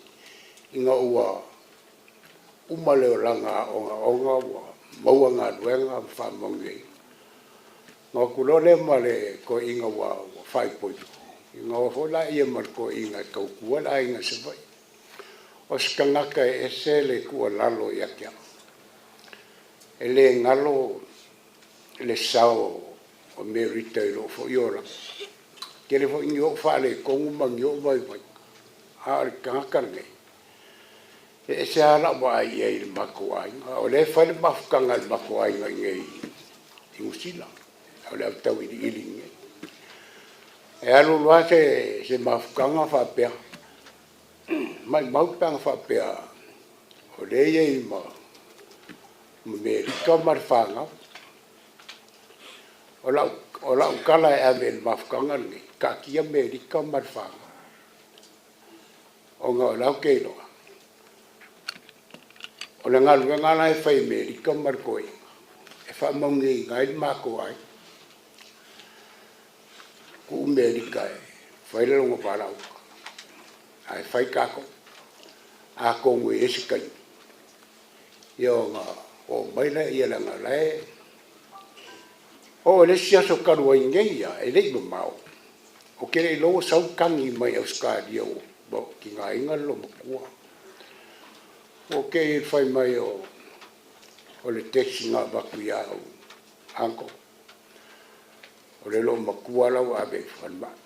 ina ua uma le olaga ogaoga ua maua galuega ma faamanuiaina. Ona o atu loa lea ma le toeaina ua faaipoipo. Ona o foi laia ma le toeaina e tautua le aiga i Savaii. O se tagata e ese le tuualalo ia te au. E le galo le sao o Merita i lou foi olaga. Tele foi ni ou faaletonu ma ni ou vaivaiga, a o le tagata lenei, e ese lava lau vaai i ai i le matou aiga. O lea e fai le mafutaga a le matou aiga i inei i Niu Sila, o le au tauiliili i inei. E alu alu lava se mafutaga faapea, maumau pe ana faapea o lea e i ai ma Merita ma le fanau. O lau tala e ave i le mafutaga lenei, taatia Merita ma le fanau, ona o la ou te iloa, o le galuega la e fai e Merita ma le toeaina, e faamanuiaina ai le matou aiga. Tuu Merita e fai le lona valaauina, ae fai tatou. Atonu e i ai se taimi, ia ona oo mai lea, leaga o la e oo i le isi aso talu ai nei lava, e le i mamao, ou te le iloa ua sau le tagi mai Ausetalia ua tigaina le loomatua. Ua te i fai mai o le text na avatu ia au, uncle, o le loomatua la ua ave i le falemai.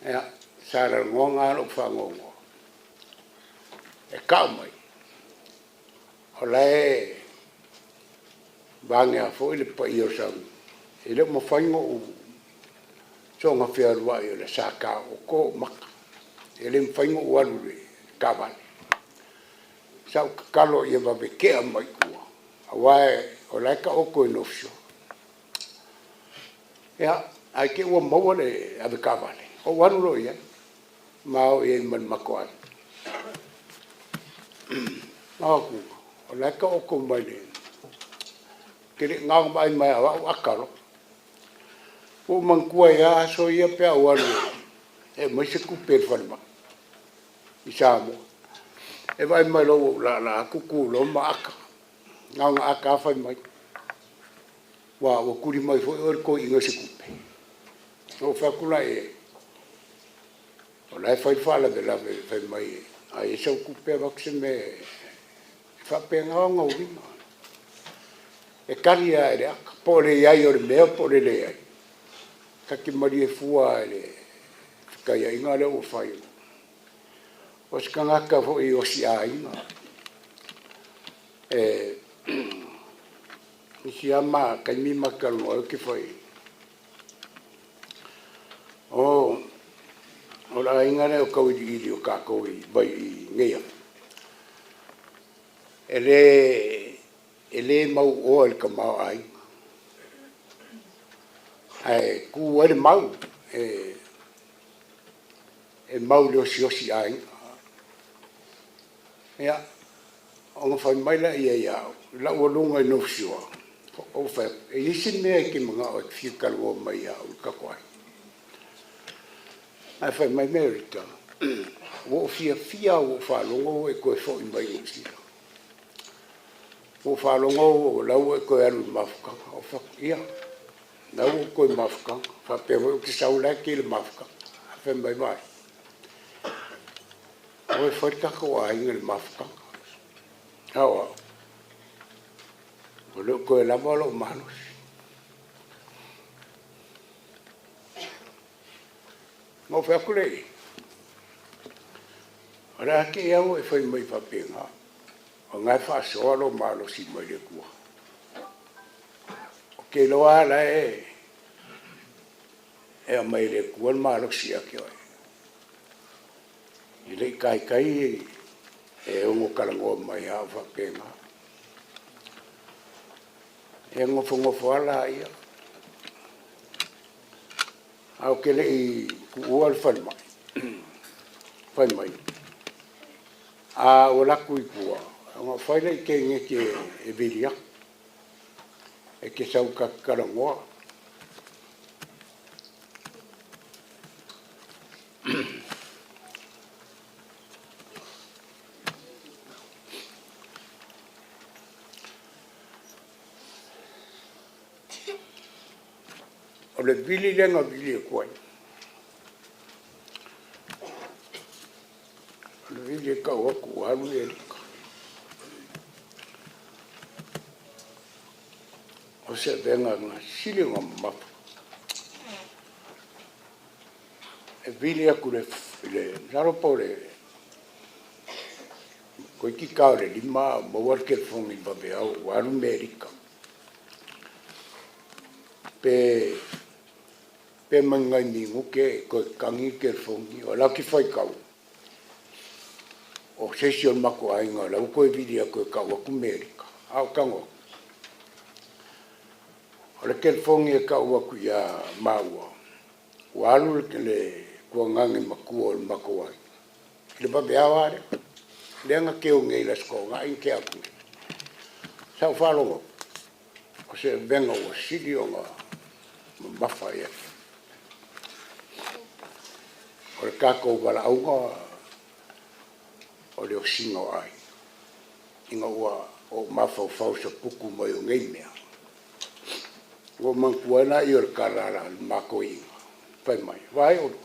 Ia, sa lagona lava lou faanoanoa, e tau mai, o la e vaegea foi le paia o Saanapu, e le o mafai ona ou soona fealuai o le sa taooto ou mata. E le mafai ona ou alu i le taavale. Sa ou tatalo ia vave tea mai tua, aua o la e taoto i North Shore. Ia, ae te i ua maua le avetaavale, ou alu loa i ai, ma o i ai ma le matou aiga. O atu, o la e taoto mai le... Ou te le i na ona vaai mai lava o au ata loa. Ua ou manatua ai lava aso ia pe a ou alu e aumai se tupe i le falemai i Samoa. E vaai mai loa ua ou laalaa atu tu loa ma ata. Na ona ata lava fai mai. Ua tuli mai foi oe e le toeaina i se tupe. Ona ou fai atu lea i ai, o la e fai le faalavelave fai mai a i ai sau tupe avatu se mea e faapena ona uiga. E tali lava i le ata, po o le i ai o le mea po o le leai. Ta te malie fua lava i le fetaiaiga lea ua fai. O se tagata foi osi aiga. E isi lava ma taimi ma talanoa ai ou te fai ai, o le aiga lea o Tauiliili o tatou i vai i Neiafu, e le mauoa i le tamaoaiga, ae tu ai le mau, e mau i le osiosi aiga. Ia, ona fai mai lea ia au, i lau aluga i North Shore, ou fai atu, e i ai se mea e te manao e te fia talanoa mai ia au i le tatou aiga. Ae fai mai Merita, ua ou fiafia ua ou faalogo ua e toe foi mai i Niu Sila. Ua ou faalogo o la ua e toe alu i le mafutaga. Ou fai atu, ia, la ua ou toe mafutaga. Faapea foi ou te sau la e te i le mafutaga. Ae fai mai, vaai, o e fai le tatou aiga i le mafutaga. A o au, ua le o toe lava lou malosi. Ona ou fai atu lea i ai, o le a te i lava ua e fai mai faapena, o lena e faasoa lou malosi mai le Atua. Ou te iloa lava la e aumai e le Atua le malosi ia te oe. E le i taitai e ono talanoa mai ia au faapena. E nofonofo lava laia. Ae ou te le i tuua le falemai, fai mai, a ou alu atu i tua, ona ou fai lea i teineiti e vili atu, e te sau ta te talanoa. O le vili lea na vili atu ai, o le vili e tau atu ua alu Melika. O se avega na sili ona mamafa. E vili atu i le, masalo po o le toeitiiti lava o le 5 a o maua le telefoni i le vaveao ua alu Melika. Pe pe ma ni nai minute e toe tagi le telefoni, o la ou te faitau, o se isi o le matou aiga o la ua toe vili atu e tau atu Melika. A ou tago atu, o le telefoni e tau atu ia maua, ua alu le tuagane matua o le matou aiga i le vaveao lava lea. Lea na teu nei i le Aso Toonai na tea atu nei. Sa ou faalogo atu, o se avega ua sili ona mamafa ia te au. O le tatou valaauga o le osiga o aiga, ina ua ou mafaufau i saputu mai o nei mea, ua ou manatua ai lea o le tala a le ma toeaina, fai mai, vaai olo,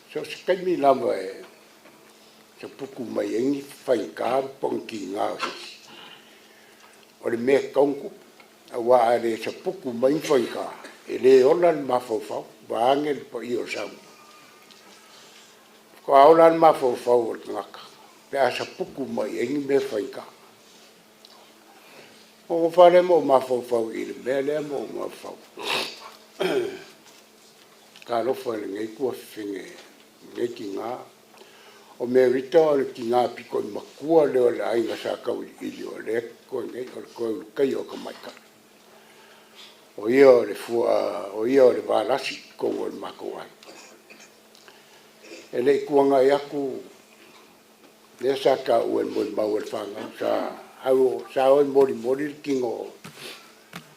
so o se taimi lava e saputu mai ai ni faigata ma pogigā o se isi, o le mea e tatau ona tupu, aua a le saputu mai ni faigata, e le ola le mafaufau, vaeane le paia o Samoa. Faatoa ola lava le mafaufau o le tagata pe a saputu mai i ai ni mea faigata. Ona ou nofo lava lea ma ou mafaufau i le mea lea ma ou mafaufau, talofa i lenei tuafafine, lenei tina. O Merita o le tina pito i matua lea o le aiga Sa Tauiliili o lea e totoe nei, o le toe Ulutaia o Tamaitai. O ia o le fua, o ia o le valasi i totonu o le matou aiga. E le i tuanai atu lea sa taua e le molimau a le fanau, sa au, sa o e molimoli le tino o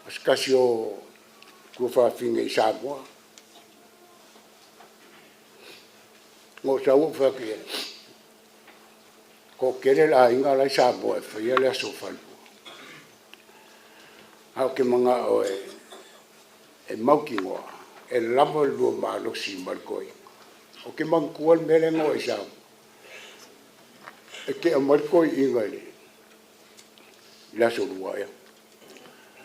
se tasi o tuafafine i Samoa. Na ou sau ou fai atu i ai, toatele le aiga la e i Samoa e faia le aso falelua. Ae ou te manao e mautinoa e lava le lua malosi ma le toeaina. Ou te manatua le mea lea na oo i Samoa. E te aumai le toeaina i le aso Lua ea.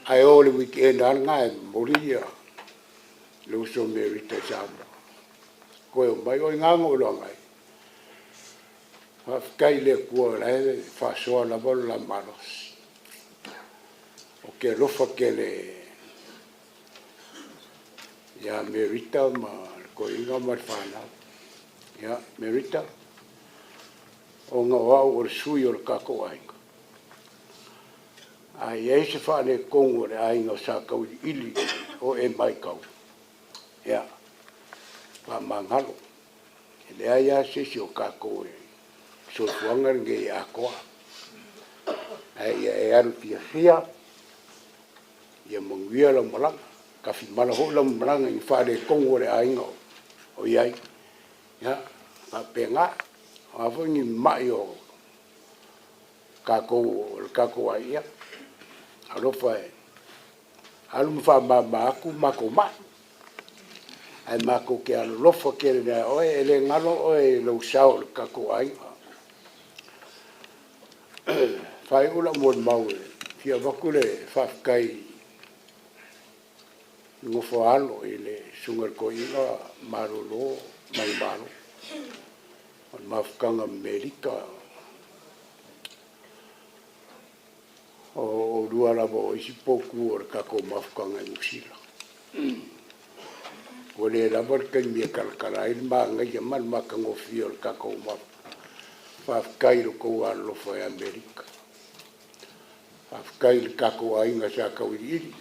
Ae o le weekend lava lena e momoli ia le uso a Merita i Samoa. Toe omai, o i ina na ou iloaga ai. Faafetai i le Atua o la e faasoa lava lo la malosi. Ou te alofa tele ia Merita ma le toeaina ma le fanau. Ia, Merita, ona o au o le sui o le tatou aiga, a i ai se faaletonu o le aiga o Sa Tauiliili o e matau, ia, faamagalo. E leai lava se isi o tatou e soifuaga lenei e atoa. Ae ia e alu fiafia, ia manuia lau malaga. Tafimala foi lau malaga i ni faaletonu o le aiga o i ai. Ia, faapena. O a foi ni mai o tatou o le tatou aiga, ia, alofa e alu ma faamama atu matou mai. Ae matou te alolofa tele ia oe, e le galo oe i lou sao i le tatou aiga. Faaiu lau molimau e fia avatu le faafetai i nofo a alo i le Susuga i le Toeaina Malolo Manumalo o le mafutaga ma Melita. O oulua lava o isi poutu o le tatou mafutaga i Niu Sila. Ua le lava le taimi e talatala ai le manaia ma le matagofie o le tatou mafutaga. Faafetai i lo outou alolofa i Amerika. Faafetai i le tatou aiga sa tauiliili.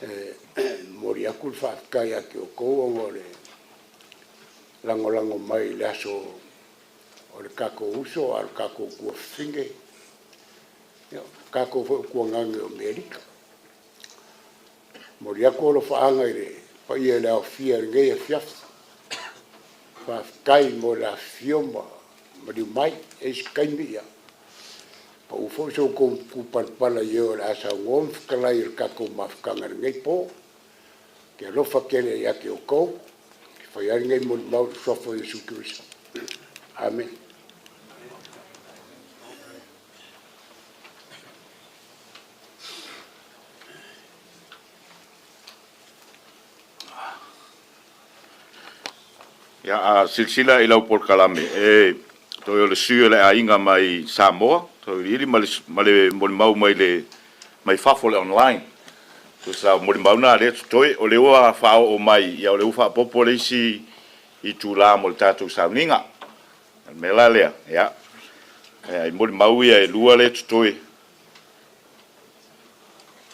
E momoli atu le faafetai ia te outou ona o le lagolago mai i le aso o le tatou uso a o le tatou tuafafine, ia, o tatou foi o tuagane o Amerika. Momoli atu alofaaga i le paia i le aofia i lenei afiafi. Faafetai mo le afifio ma maliu mai. E i ai se taimi, ia, Pau foi so outou kūpalapala i e o le a saunoa ma fetalai i le tatou mafutaga i lenei po. Ke alofa tele ia te outou, ke fai ai lenei molimau i le suafa o Iesu Keriso. Amene. Ia, a silasila i lau polokalame, e toe o le sui o le aiga mai Samoa, toe iliili ma le, ma le molimau mai le mai fafo le online. Tusa o molimau na lea totoe, o lea ua faaoo mai, ia o lea ua faaopoopo le isi itula mo le tatou sauniga. O le mea la lea, ia, i molimau ia e lua lea e totoe,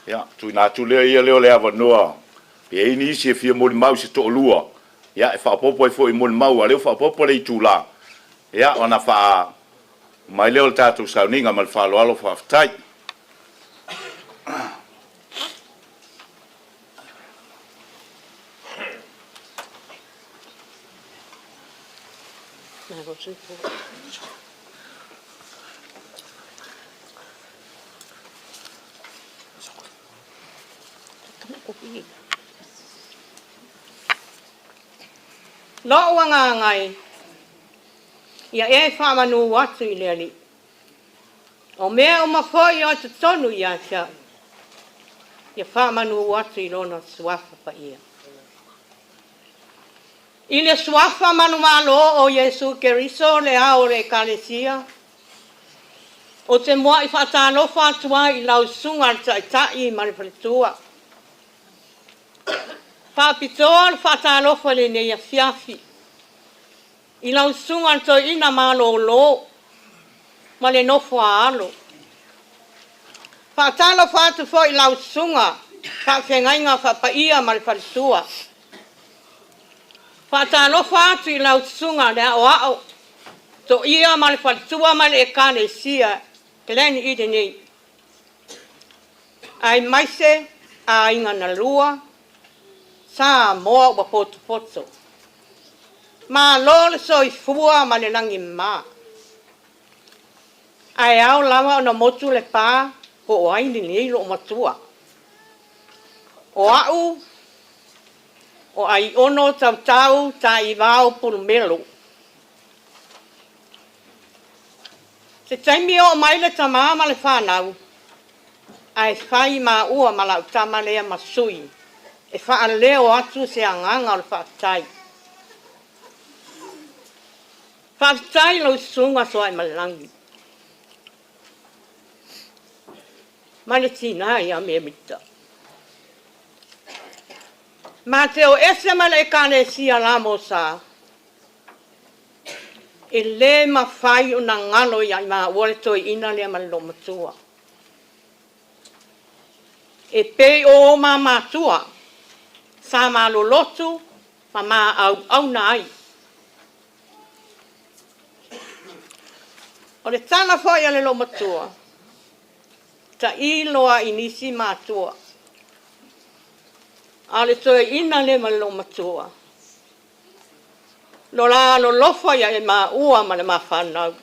Ia, tuuina atu lea ia lea o le avanoa pe i ai nisi e fia molimau i se toalua, ia, e faaopoopo ai foi i molimau, aua o lea ua faaopoopo le itula, ia, ona faauma ai lea o le tatou sauniga. Ma le faaaloalo faafetai. Lou agaga e, ia e faamanu atu i le Alii. O mea uma foi o i totonu ia te au, ia faamanu atu i Lona Suafa Paia. I le Suafa manumalo o Iesu Keriso le Ao o le Ekalesia, Ou te mua'i faatalofa atu ai i lau Susuga le Taitai ma le Faletua. Faapitoa le faatalofa i lenei afiafi i lau Susuga le Toeaina Malolo ma le nofo a alo. Faatalofa atu foi i lau Susuga Faafeagaiga Faapaia ma le Faletua. Faatalofa atu i lau Susuga le Aoao Toia ma le faletua ma le Ekalesia Glen Eden nei, aemaise aiga na lua, Samoa ua potopoto. Malo le soifua ma le lagima. Ae ao lava ona motu le pa po o ai lenei loomatua. O a'u o Aiono Tautau Taivao Pulumelo. Se taimi oo mai le tama ma le fanau, ae fai maua ma lau tama lea ma sui e faaleo atu se agaga o le faafetai. Faafetai lau Susuga Sooaemalelagi ma le tina ia Melita. Ma te o ese mai le Ekalesia La Mosa, e le mafai ona galo ia i maua le toeaina lea ma le loomatua. E pei o o ma matua sa malolotu ma ma auauna ai. O le tala foi a le loomatua, tailo a i nisi matua. A o le toeaina lea ma le loomatua, lo la alolofa ia e maua ma le ma fanau.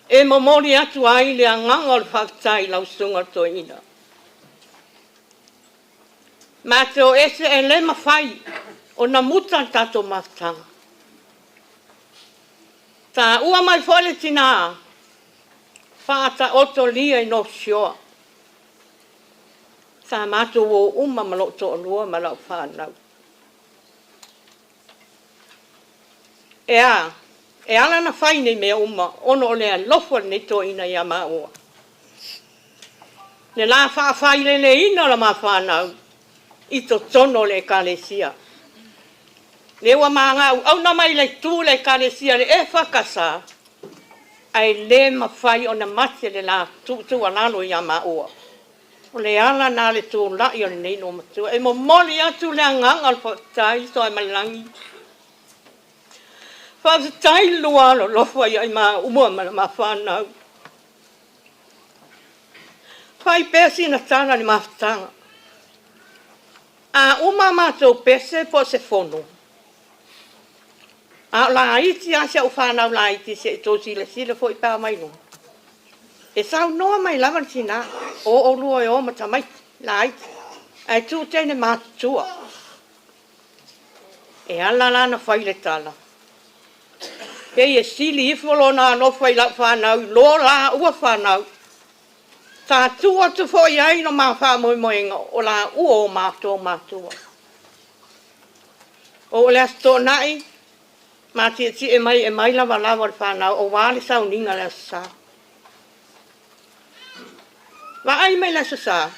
E momoli atu ai le agaga o le faafetai i lau susuga le toeaina. Ma te o ese e le mafai ona muta le tatou mafutaga. Taua mai foi le tinā faataotolia i North Shore. Sa matou o uma ma lou toalua ma lau fanau. E a, e ala ona fai nei mea uma ona o le alofa o lenei toeaina ia maua. Le la faafaileleina o la ma fanau i totonu o le Ekalesia. Lea ua ma auauna mai le itu i le Ekalesia le EFKS, ae le mafai ona mate le la tuutuualalo ia maua. O le ala na le tulai o lenei loomatua e momoli atu le agaga o le faafetai Sooaemalelagi. Faafetai le lua alolofa ia i maua ma le ma fanau. Fai pea sina tala i le mafutaga. A uma a matou pese po o se fono, a o laiti lava si au fanau laiti se i tou silasila foi pe a omai i luma. E saunoa mai lava le tinā, O ʻolua e ō ma tamaiti, laiti, ae tuu teine matutua. E ala la na fai le tala, Pei e sili ifo lona alofa i lau fanau i lo lāua fanau. Sa tuu atu foi ai lo ma faamoemoega o lāua o matou matua. Oo le Aso Toonai, Matietie mai e mai lavalava o le fanau aua le sauniga le Aso Sa. Vaai mai le Aso Sa,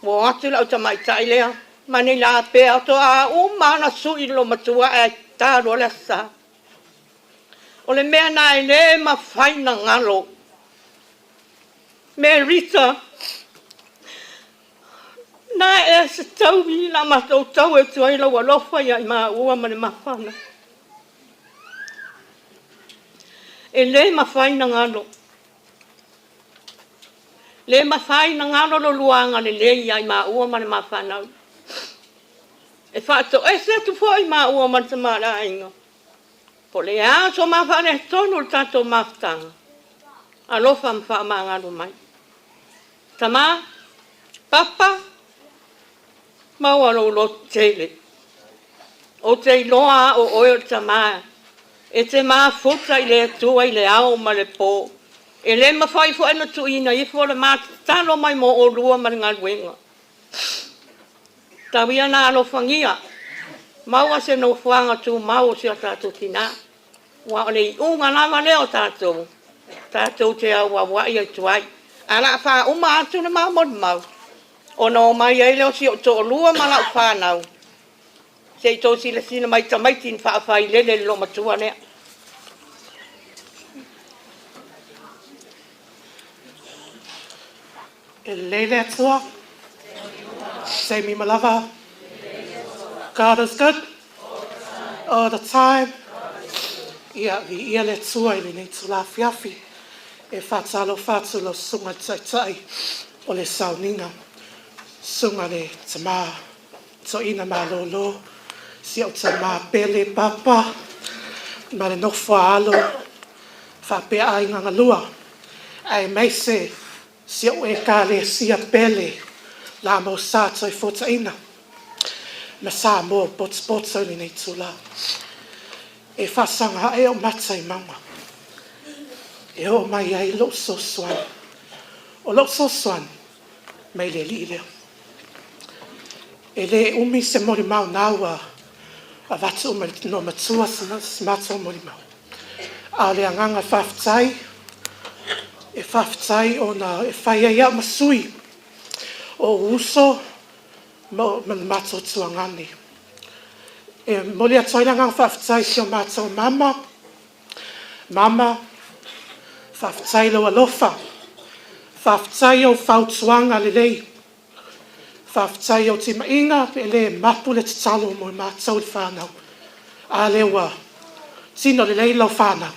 ua o atu lau tamaitai lea ma nei lapea toa uma ona sui le loomatua ae ta loa le Aso Sa. O le mea na e le mafai na galo. Merita Na ea se taui la matou tau e atu ai lou alofa ia i maua ma le mafana. E le mafai na galo. Le mafai na galo lo lua agalelei ia i maua ma le mafanau. E faatoese atu foi maua ma le tama aiga. Po o le a so ma faaletonu o le tatou mafutaga, alofa ma faamagalo mai. Tama, Papa, maua lou loto tele. Ou te iloa au o oe o le tama e te mafuta i le Atua i le ao ma le po. E le mafai foi ona tuuina ifo le ma tatalo mai mo olua ma le galuega. Tau ia na alofagia, maua se nofoaga tumau o si o tatou tina. Aua o le iuga lava lea o tatou, tatou te auauai atu ai. Ae o le a faauma atu le ma molimau, ona omai ai lea o si ou toalua ma lau fanau, se i tou silasila mai i tamaiti na faafailele i le loomatua lea. E lelei le Atua. Taimi ma lava. God is good all the time. Ia, viia le Atua i lenei itula afiafi. E faatalofa atu lau susuga i le Taitai o le sauniga, susuga le Tama Toeaina Malolo, si au tama pele Papa ma le nofo a alo faapea aiga galua, aemaise si ou Ekalesia pele la mo Sa Toefuataina ma Samoa potopoto i lenei itula. E faasaga ae ou mata i mauga e oo mai ai lou fesoasoani. O lou fesoasoani mai le Alii lea. E le umi se molimau na ua avatu uma e le loomatua se matou molimau. A o le agaga faafetai, e faafetai ona e fai ai au ma sui o ou uso ma le matou tuagane. E momoli atu ai le agaga faafetai i si o matou mama, Mama, faafetai i lou alofa, faafetai i ou fautuaga lelei, faafetai i ou timaiga e le mapu le tatalo mo i matou le fanau. A lea ua tino lelei lau fanau,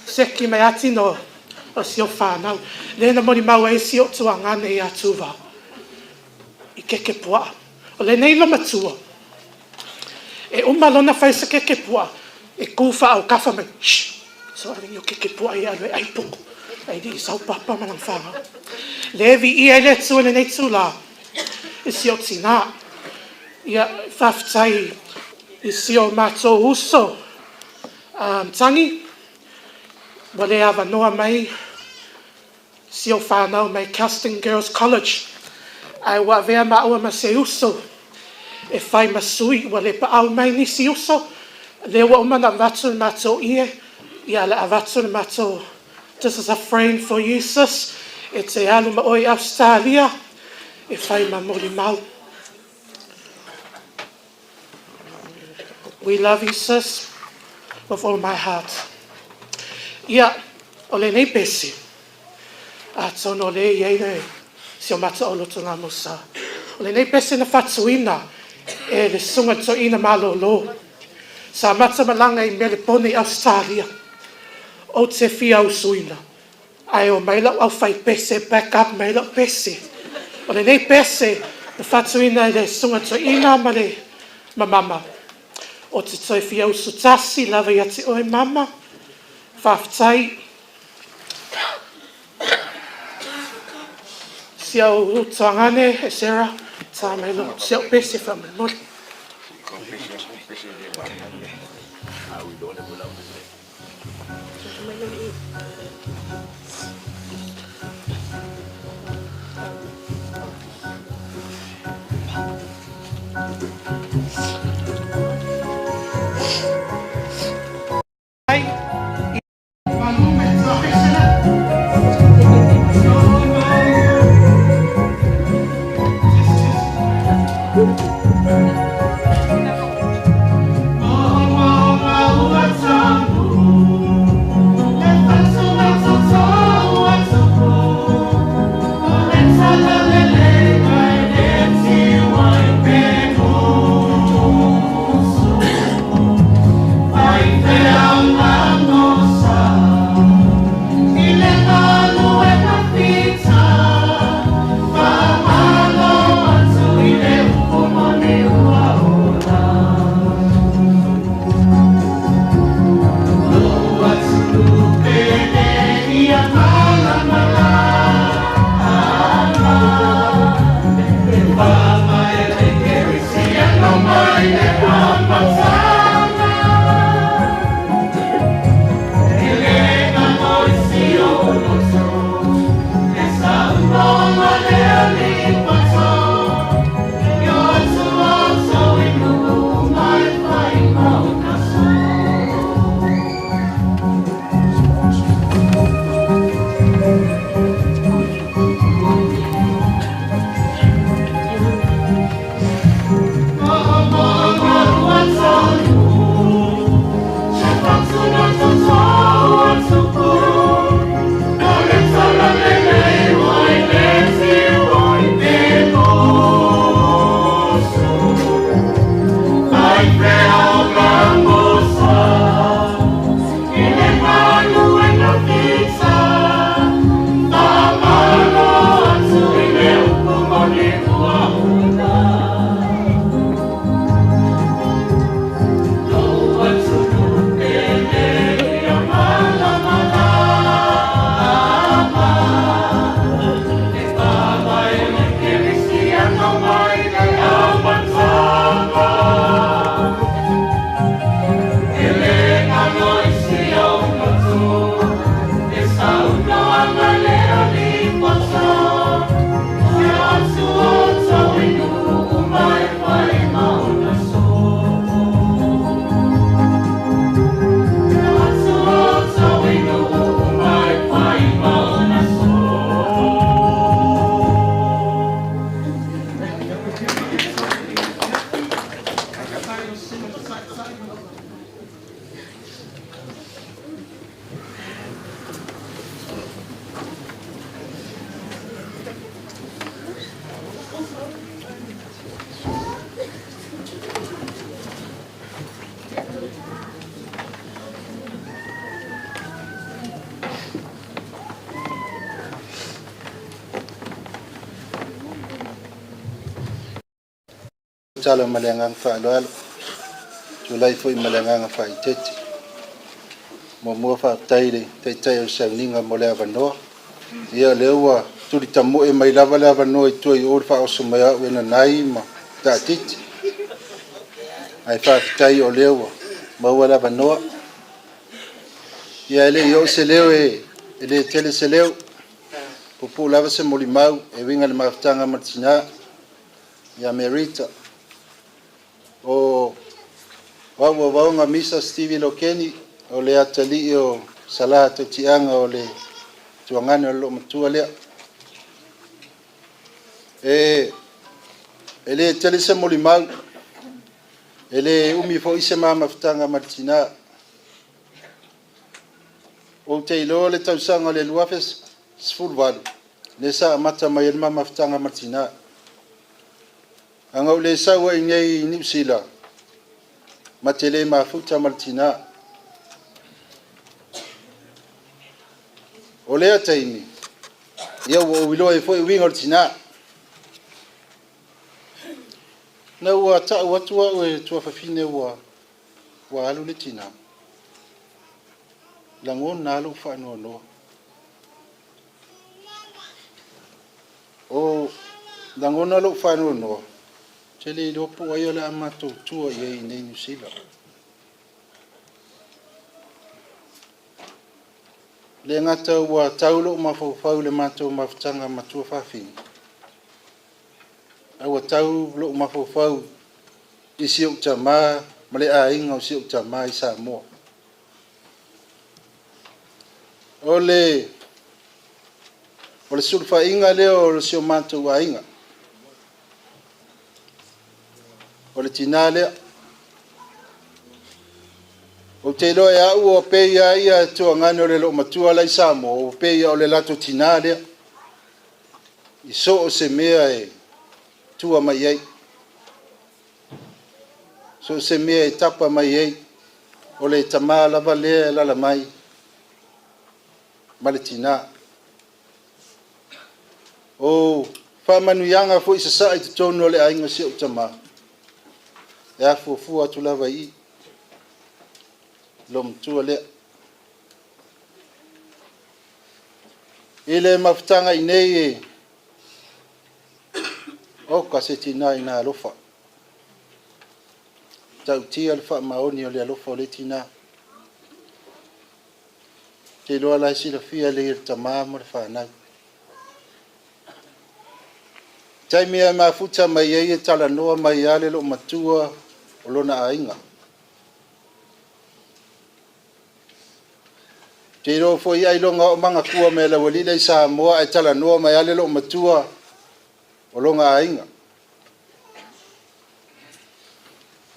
seki mai lava tino o si ou fanau. Lea na molimau ai si ou tuagane ia Tuva i keke puaa. O lenei loomatua, E uma lona fai se keke puaa, e ku faaukafa mai, Shh! So ave ni o keke puaa ia alu e ai puku, ai lii sau papa ma lana fanau. Le viia ai le Atua i lenei itula i si ou tinā. Ia, faafetai i si o matou uso a Matangi, ua le avanoa mai si ou fanau mai Kelston Girls College, ae ua avea maua ma se uso e fai ma sui, ua le paau mai nisi uso, lea ua uma ona avatu le matou ie, ia le avatu le matou this is a friend for you sis, e te alu ma oe i Ausetalia e fai ma molimau. We love you sis with all my heart. Ia, o lenei pese, atonu o lea e i ai le si o Mataoloto Gamosa. O lenei pese na faatuina e le Susuga i le Toeaina Malolo. Sa matamalaga i Melepone i Ausetalia. Ou te fia usuina Ae omai lau aufaipese back up mai lau pese. O lenei pese na faatuina e le Susuga Toeaina ma le ma mama. O te toe fia usu tasi lava ia te oe mama. Faafetai. Si au tuagane e Sarah, ta mai lo si au pese faamolemole. Tatalo ma le agaga faaaloalo, tulai foi ma le agaga faaeteete. Muamua faafetai i le Taitai o le sauniga mo le avanoa. Ia o lea ua tuli tamoe mai lava le avanoa i tua i o i le faaoso mai o au e nanai ma taatiti. Ae faafetai o lea ua maua le avanoa. Ia e le i oo se leo e le tele se leo, puupuu lava se molimau e uiga i le mafutaga ma le tina ia Merita. O au o Misa Stevie Lokeni, o le atalii o Sala Tautiaga o le tuagane o le loomatua lea. E le tele se molimau, e le umi foi se ma mafutaga ma le tina. Ou te iloa le tausaga o le 2018, lea sa amata mai ai le ma mafutaga ma le tina. Ana ou le sau ai nei i Niu Sila, ma te le mafuta ma le tina. O lea taimi, ia ua ou iloa ai foi uiga o le tina. Na ua tau atu au e tuafafine ua alu le tina, lagona lava lou faanoanoa. O lagona lou faanoanoa, ou te le iloa po o ai o le a matou tua i ai i inei i Niu Sila. E le gata ua tau lou mafaufau i le matou mafutaga matua fafine, ae ua tau lou mafaufau i si ou tama ma le aiga o si ou tama i Samoa. O le sulufaiga lea o si o matou aiga, o le tina lea. Ou te iloa e au ua pei lava ia tuagane o le loomatua la e i Samoa, ua pei o le latou tina lea i so o se mea e tua mai ai, so o se mea e tapa mai ai, o le tama lava lea e alaala mai ma le tina. O faamanuiaga foi i sasae i totonu o le aiga o si ou tama, e afuafua atu lava i i, loomatua lea. I le mafutaga i inei, oka se tina ina alofa, e matautia le faamaoni o le alofa o lea tina. Ou te iloa o la e silafia lelei e le tama ma le fanau. O le taimi lava e mafuta mai ai e talanoa mai lava le loomatua o lona aiga. Ou te iloa foi ailoga oo magatua mai le aualii la e i Samoa ae talanoa mai lava le loomatua o lona aiga.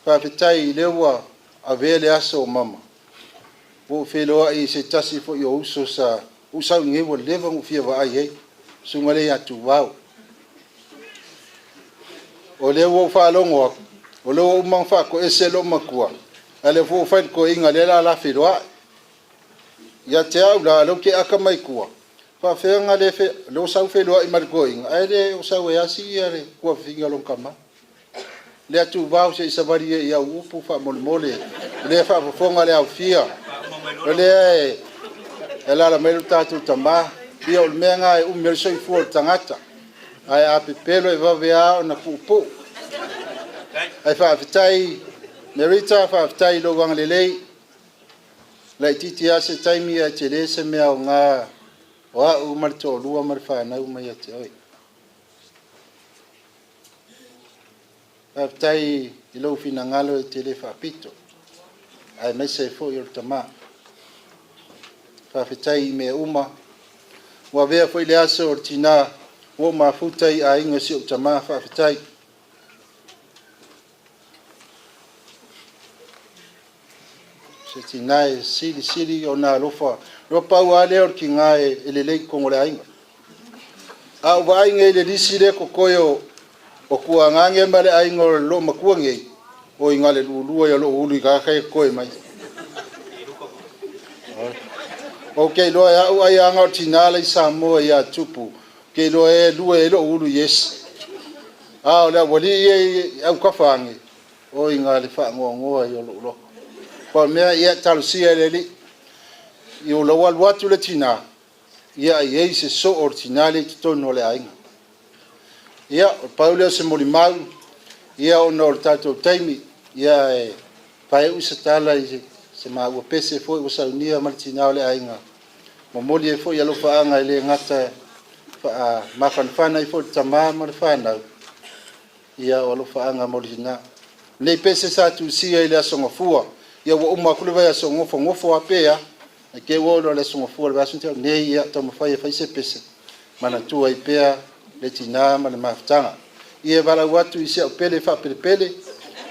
Faafetai o lea ua avea le aso o mama ua ou feiloai i se tasi foi o uso sa ou sau i inei ua leva ona ou fia vaai i ai, le susuga lea ia Tuuvao. O lea ua ou faalogo atu o lea ua uma ona faatoese le loomatua, a o lea foi ua fai i le toeaina o lea o le a la feiloai. Ia te au la o lea ou te ata mai tua, e faapefea ona le feiloai, o lea ua sau feiloai ma le toeaina, ae le o sau e asi le tuafafine o lona tama. Lea Tuuvao, se i savali ia i au upu faamolemole, o lea e faafofoga le aofia, o lea e alaala mai lo tatou tama. Ia o le mea lena e umi ai le soifua o le tagata, ae a pepelo e vave lava ona puupuu. Ae faafetai Melita, faafetai i lou agalelei, laitiiti lava se taimi ae tele se mea aoga o au ma le toalua ma le fanau mai ia te oe. Faafetai i lou finagalo e te le faapito, aemaise ai foi o le tama. Faafetai i mea uma. Ua avea foi le aso o le tina ua ou mafuta i aiga o si ou tama, faafetai. Se tina e silisili ona alofa, e pau lava lea o le tina e lelei i totonu o le aiga. A ou vaai nei i le lisi lea e totoe o Tuagane ma le aiga o le loomatua nei, oi na o le lulua ia o lou ulu i tagata ia e totoe mai. Ou te iloa e au ai lava na o le tina la e i Samoa ia Tupu, ou te iloa e lua ai lou ulu i esi. A o le aualii ia i autafa ane, oi na o le faanoanoa ia o lou loto. Pau o le mea, ia talosia e le Alii, ia ua alu atu le tina, ia i ai se soo o le tina lea i totonu o le aiga. Ia, pau lea o se molimau, ia ona o le tatou taimi, ia e faaiu se tala i se maua pese foi ua saunia ma le tina o le aiga, momoli ai foi alofaaga e le gata faamafanafana ai foi i le tama ma le fanau, ia o alofaaga mo le tina. O lenei pese sa tusia i le Aso Gafua, ia ua uma atu le vaiaso, nofonofo lava pe a, ae te i ua oo loa i le Aso Gafua o le vaiaso na tea nei, ia taumafai e fai se pese, manatua ai pea le tina ma le mafutaga. Ia e valaau atu i si au pele faapelepele,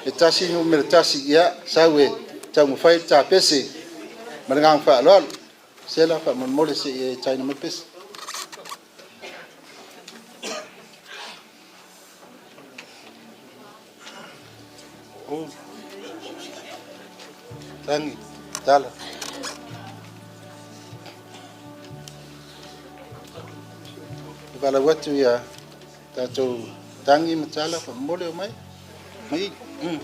e tasi numera tasi, ia sau e taumafai le ta pese ma le agaga faaaloalo. Sela, faamolemole se i e taina mai le pese. Oh. Tangi, tala. E valaau atu ia tatou tangi ma tala faamolemole o mai. Mai. Mai.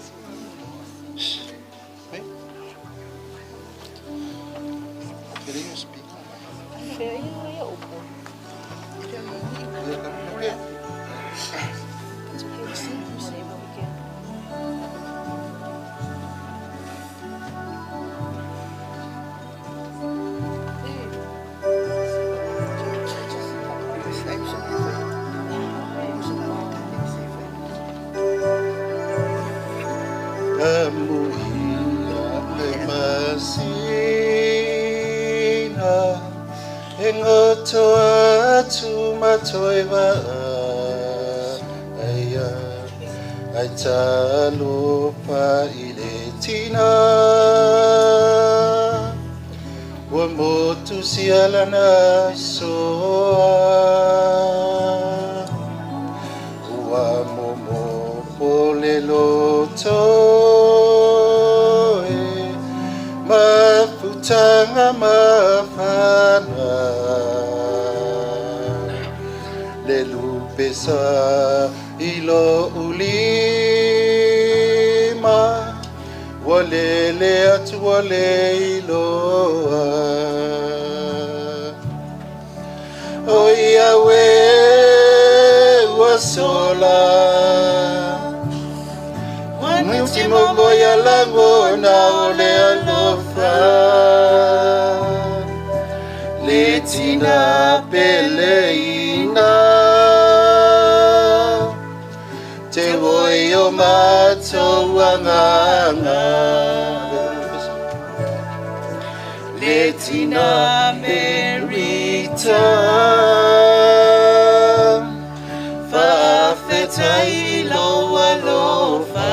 Fea ia upu? Amuia le masina e goto atu ma toe vaaia ai talofa i le tina ua motu sialana soa ua momo po le loto e mafutaga mafana le lupesa i lo'u lima ua lele atu ua le iloa o ia ue ua sola Nutimomo ia lagona o le alofa le tina peleina te oi o matou agaga le tina Merita faafetai lou alofa.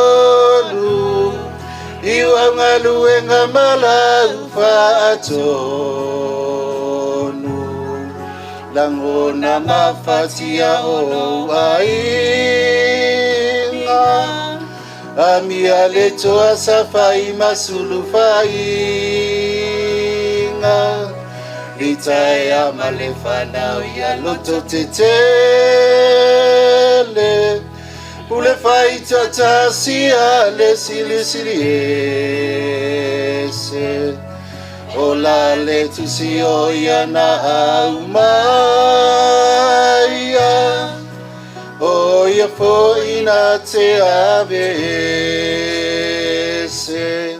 2023 i au galuega ma lau faatonu lagona mafatia o aiga amia le toa safai ma sulufaiga litaea ma le fanau ia loto tetele pule faitatasia le silisili ese o la le tusi o ia na aumaia o ia fo'i na te ave ese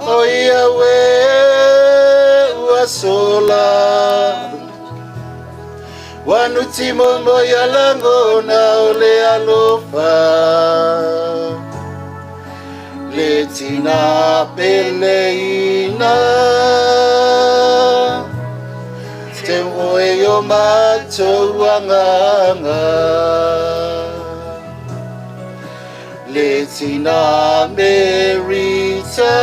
o ia ue ua sola ua nutimomo ia lagona o le alofa le tina peleina te moe o matou agaga le tina Merita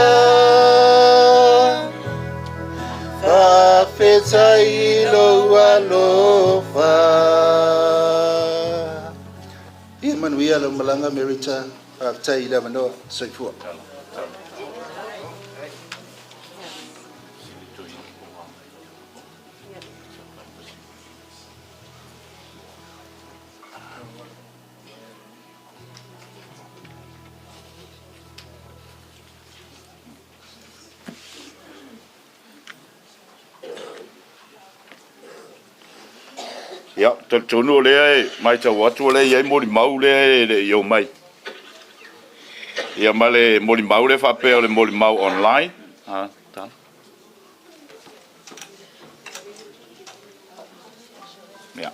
faafetai lou alofa. Ia manuia lau malaga Merita, faafetai i le avanoa. Soifua. Ia, talitonu o lea e matau atu o lea e i ai molimau lea e le i omai. Ia ma le molimau lea faapea o le molimau online. Ah, tala. Ia.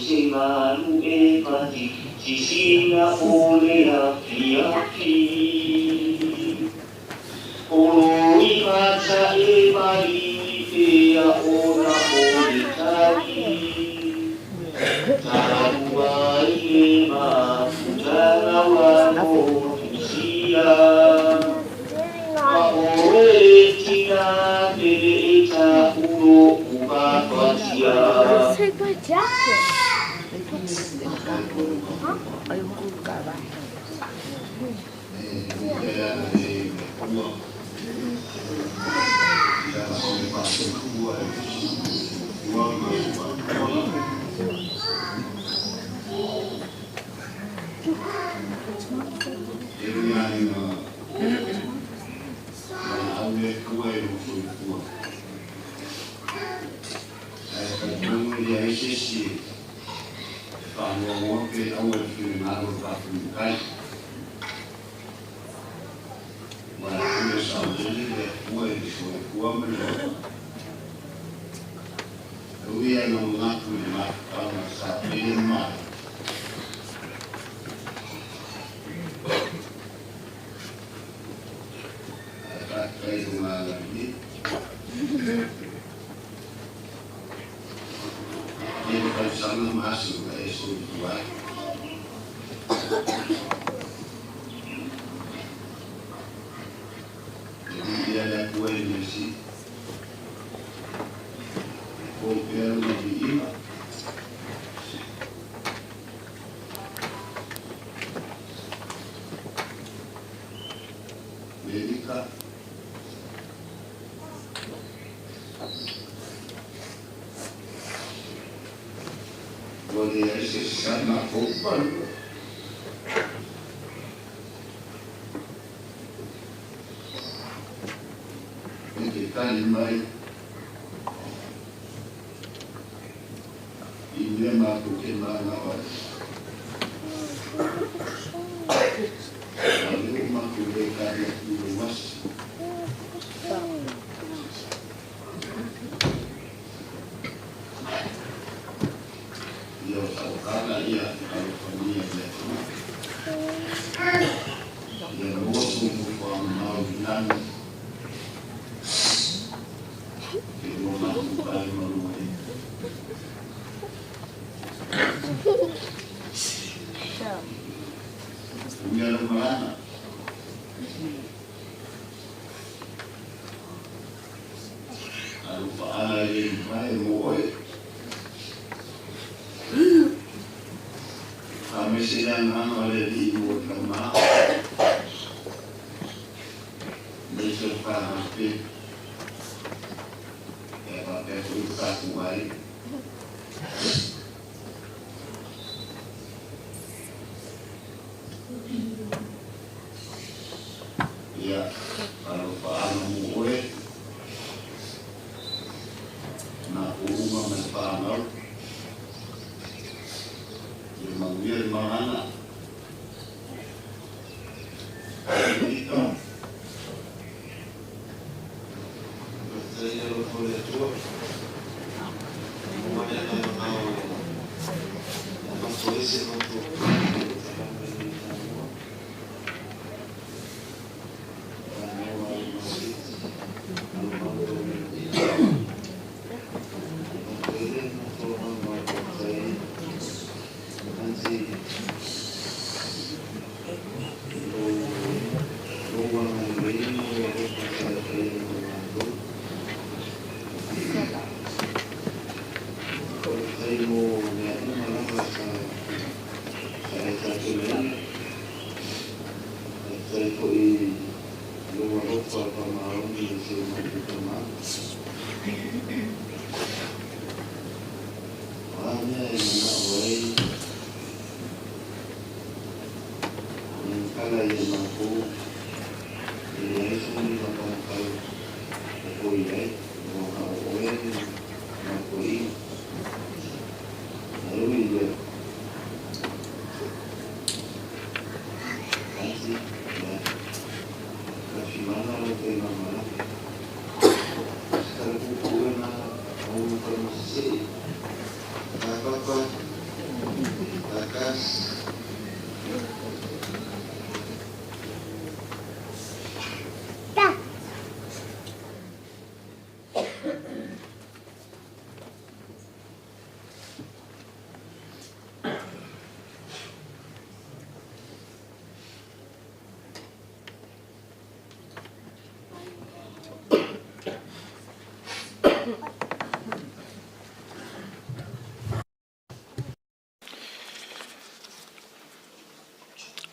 se malu e pati sisina o le afiafi. Olo i mata e mali pea ona o le tali. Talua i le mafutaga ua motusia. Ma oe e tina pele e ta'ulo umafatia. Take my jacket.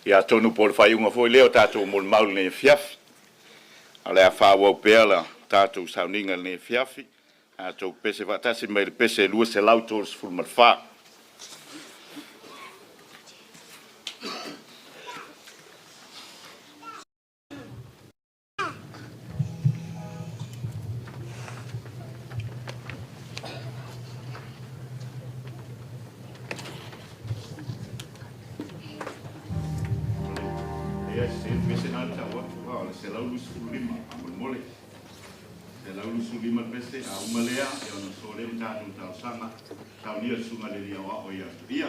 Ia atonu po o le faaiuga foi lea o tatou molimau i lenei afiafi. Ae o le a faaauau pea la tatou sauniga i lenei afiafi. Tatou pese faatasi mai le pese 234. Ia, se pese na tau atu, o le 125, faamolemole. 125 le pese, a uma lea, ia ona soa lea ma tatou talosaga, saunia le susuga i le Alii Aoao ia Tuia.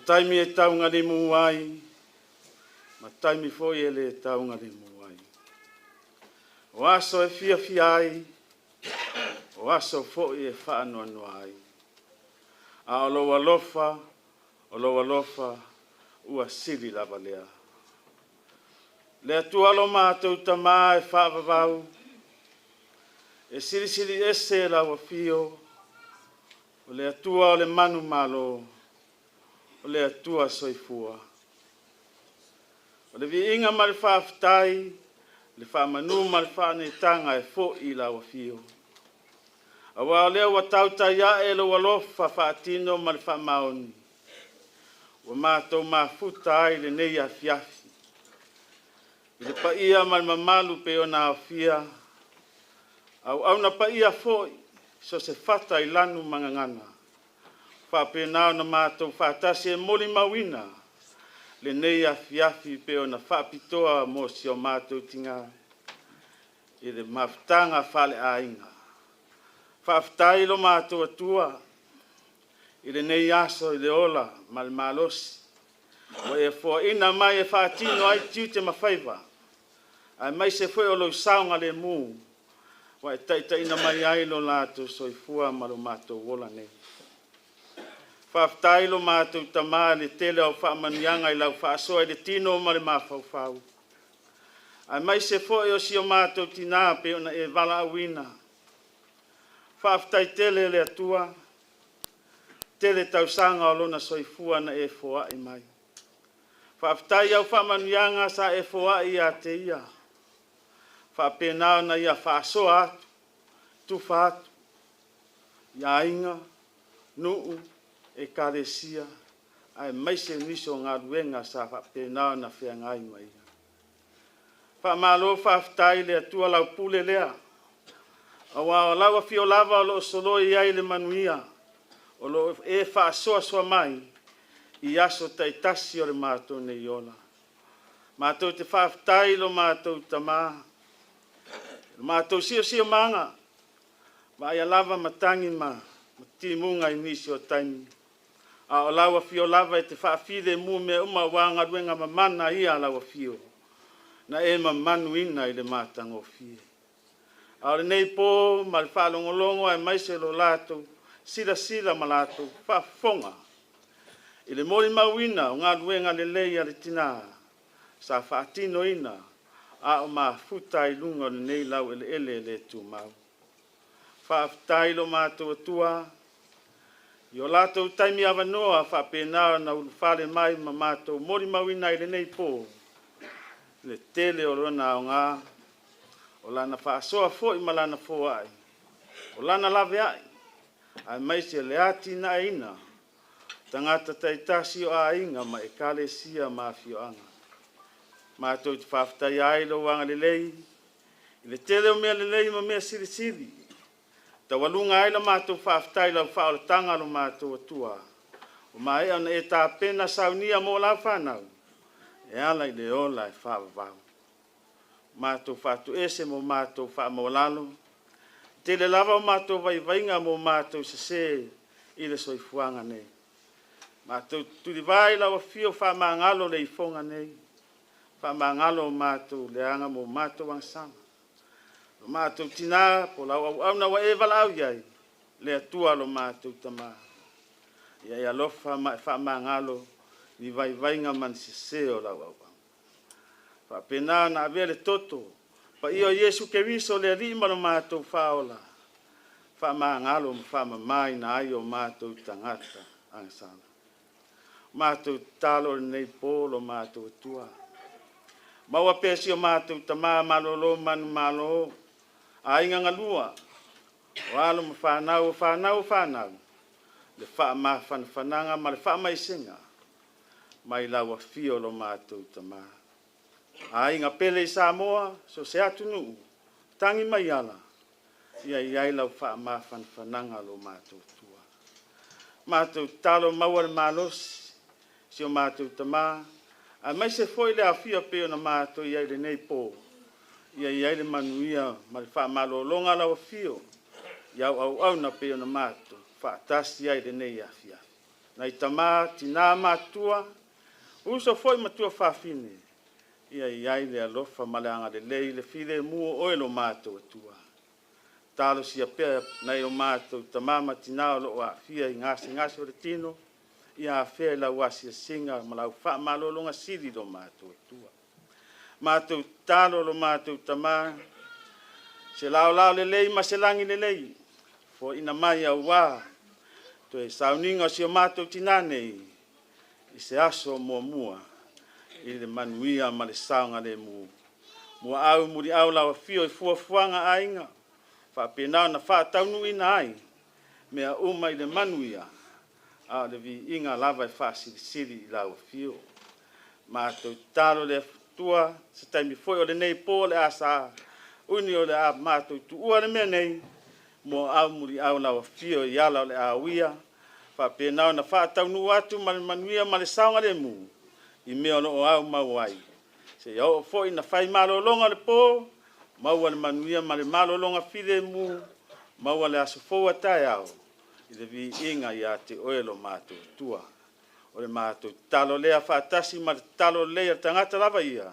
taimi e taugalimu ai, ma taimi foi e le taugalimu ai. O aso e fiafia ai, o aso foi e faanoanoa ai. A o lou alofa, o lou alofa, ua sili lava lea. Le Atua lo matou Tamā e faavavau, e silisili ese lau afio, o le Atua o le manumalo, o le Atua soifua. O le viiga ma le faafetai, le faamanu ma le faaneetaga e foi i lau afio. Aua o lea ua tautai ae lou alofa faatino ma le faamaoni, ua matou mafuta ai i lenei afiafi. I le paia ma le mamalu pei ona aofia auauna paia foi so o se fata i lanu ma gagana, faapena ona matou faatasi e molimauina lenei afiafi pei ona faapitoa mo si o matou tina i le mafutaga faaleaiga. Faafetai i lo matou Atua i lenei aso i le ola ma le malosi ua e foaiina mai e faatino ai tiute ma faiva, aemaise foi o lou saogalemu ua e taitaiina mai ai lo latou soifua ma lo matou ola nei. Faafetai i lo matou Tama i le tele o faamanuiaga i lau faasoa i le tino ma le mafaufau, aemaise foi o si o matou tina pei ona e valaauina. Faafetai tele le Atua, tele tausaga o lona soifua na e foai mai. Faafetai i au faamanuiaga sa e foai ia te ia, faapena ona ia faasoa atu, tufa atu i aiga, nuu, ekalesia, aemaise nisi o galuega sa faapena ona feagai ma ia. Faamalo faafetai i le Atua lau pule lea, aua o lau afio lava o lo o soloi ai le manuia, o lo o e faasoasoa mai i aso taitasi o le matou nei ola. Matou te faafetai i lo matou Tama, lo matou siosiomaga, vaaia lava matagi ma timuga i nisi o taimi, a o lau afio lava e te faafilemu mea uma aua galuega mamana ia a lau afio na e mamanuina i le matagofie. A o lenei po ma le faalogologo aemaise lo latou silasila ma latou faafofoga i le molimauina o galuega lelei a le tina sa faatinoina a o mafuta ai i luga o lenei laueleele le tumau. Faafetai i lo matou Atua i o latou taimi avanoa faapena ona ulufale mai ma matou molimauina ai i lenei po le tele o lona aoga, o lana faasoa foi ma lana foai, o lana laveai, aemaise le atinaeina o tagata taitasi o aiga ma ekalesia ma afioaga. Matou te faafetaia ai lou agalelei i le tele o mea lelei ma mea silisili, taualuga ai la matou faafetai i lau faaolataga lo matou Atua, ua maea ona e tapena saunia mo lau fanau e ala i le ola e faavavau. Matou faatoese ma matou faamaualalo, tele lava o matou vaivaiga ma o matou sese i le soifuaga nei. Matou te tulivae i lau afio faamagalo le ifoga nei, faamagalo o matou leaga ma o matou agasala. Lo matou tina po o lau auauna ua e valaau i ai, le Atua lo matou Tama, ia e alofa ma e faamagalo ni vaivaiga ma ni sese o lau auauna. Faapena ona avea le toto paia o Iesu Keriso le Alii ma lo matou Faaola, faamagalo ma faamamaina ai o matou tagata agasala. Matou tatalo i lenei po lo matou Atua, maua pea si o matou tama malolo manumalo, aiga galua, o alo ma fanau, o fanau o fanau, le faamafanafanaga ma le faamaisega mai lau afio lo matou Tama. Aiga pele i Samoa, so o se atunuu, tagi mai ala, ia i ai lau faamafanafanaga lo matou Atua. Matou tatalo maua le malosi si o matou tama, aemaise foi le aofia pei ona matou i ai i lenei po, ia i ai le manuia ma le faamalologa a lau afio i au auauna pei ona matou faatasi ai i lenei afiafi. Nai tamā, tinā matutua, uso foi ma tuafafine, ia i ai le alofa ma le agalelei i le filemu o oe lo matou Atua. Talosia pea nai o matou tamā ma tinā o lo o aafia i gasegase o le tino, ia afea i lau asiasiga ma lau faamalologa sili lo matou Atua. Matou tatalo lo matou Tamā, se laolao lelei ma se lagi lelei, foaiina mai auā toe sauniga o si o matou tinā nei i se aso o muamua i le manuia ma le saogalemu. Muaau muliau lau afio i fuafuaga a aiga, faapena ona faataunuuina ai mea uma i le manuia, a o le viiga lava e faasilisili i lau afio. Matou tatalo le Atua, se taimi foi o lenei po o le a sauni o le a matou tuua le mea nei, muaau muliau lau afio i ala o le a uia, faapena ona faataunuu atu ma le manuia ma le saogalemu i mea o lo o aumau ai. Seia oo foi ina fai malologa o le po, maua le manuia ma le malologa filemu, maua le aso fou a taeao i le viiga ia te oe lo matou Atua. O le matou tatalo lea faatasi ma le tatalo lelei a le tagata lava ia,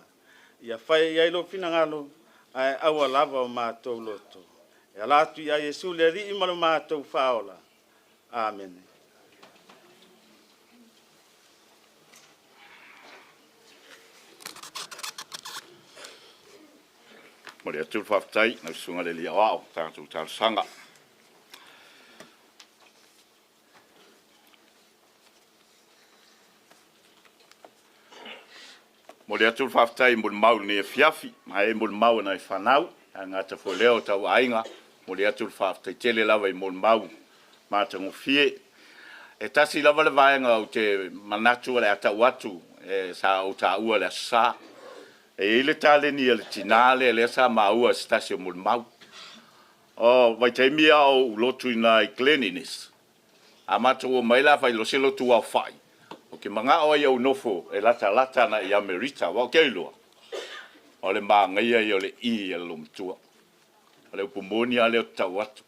ia faia i ai lou finagalo, ae aua lava o matou loto. E ala atu ia Iesu le Alii ma lo matou Faaola. Amene. Momoli atu le faafetai i lau Susuga i le Alii Aoao i le tatou talosaga. Momoli atu le faafetai i molimau i lenei afiafi, mai molimau a nai fanau, ae le gata foi i lea o tauaiga. Momoli atu le faafetai tele lava i molimau matagofie. E tasi lava le vaega ou te manatu o le a tau atu e sa ou taua i le Aso Sa. E i ai le taleni a le tina lea lea sa maua e se tasi o molimau. O vaitaimi a o ou lotu i ina i Glen Innes, a matou omai la e fai loa se lotu aofai, ou te manao lava ia ou nofo e latalata agai ia Merita, aua ou te iloa, o le manaia ia o le i a le loomatua. O le upu moni lava lea ou te tau atu.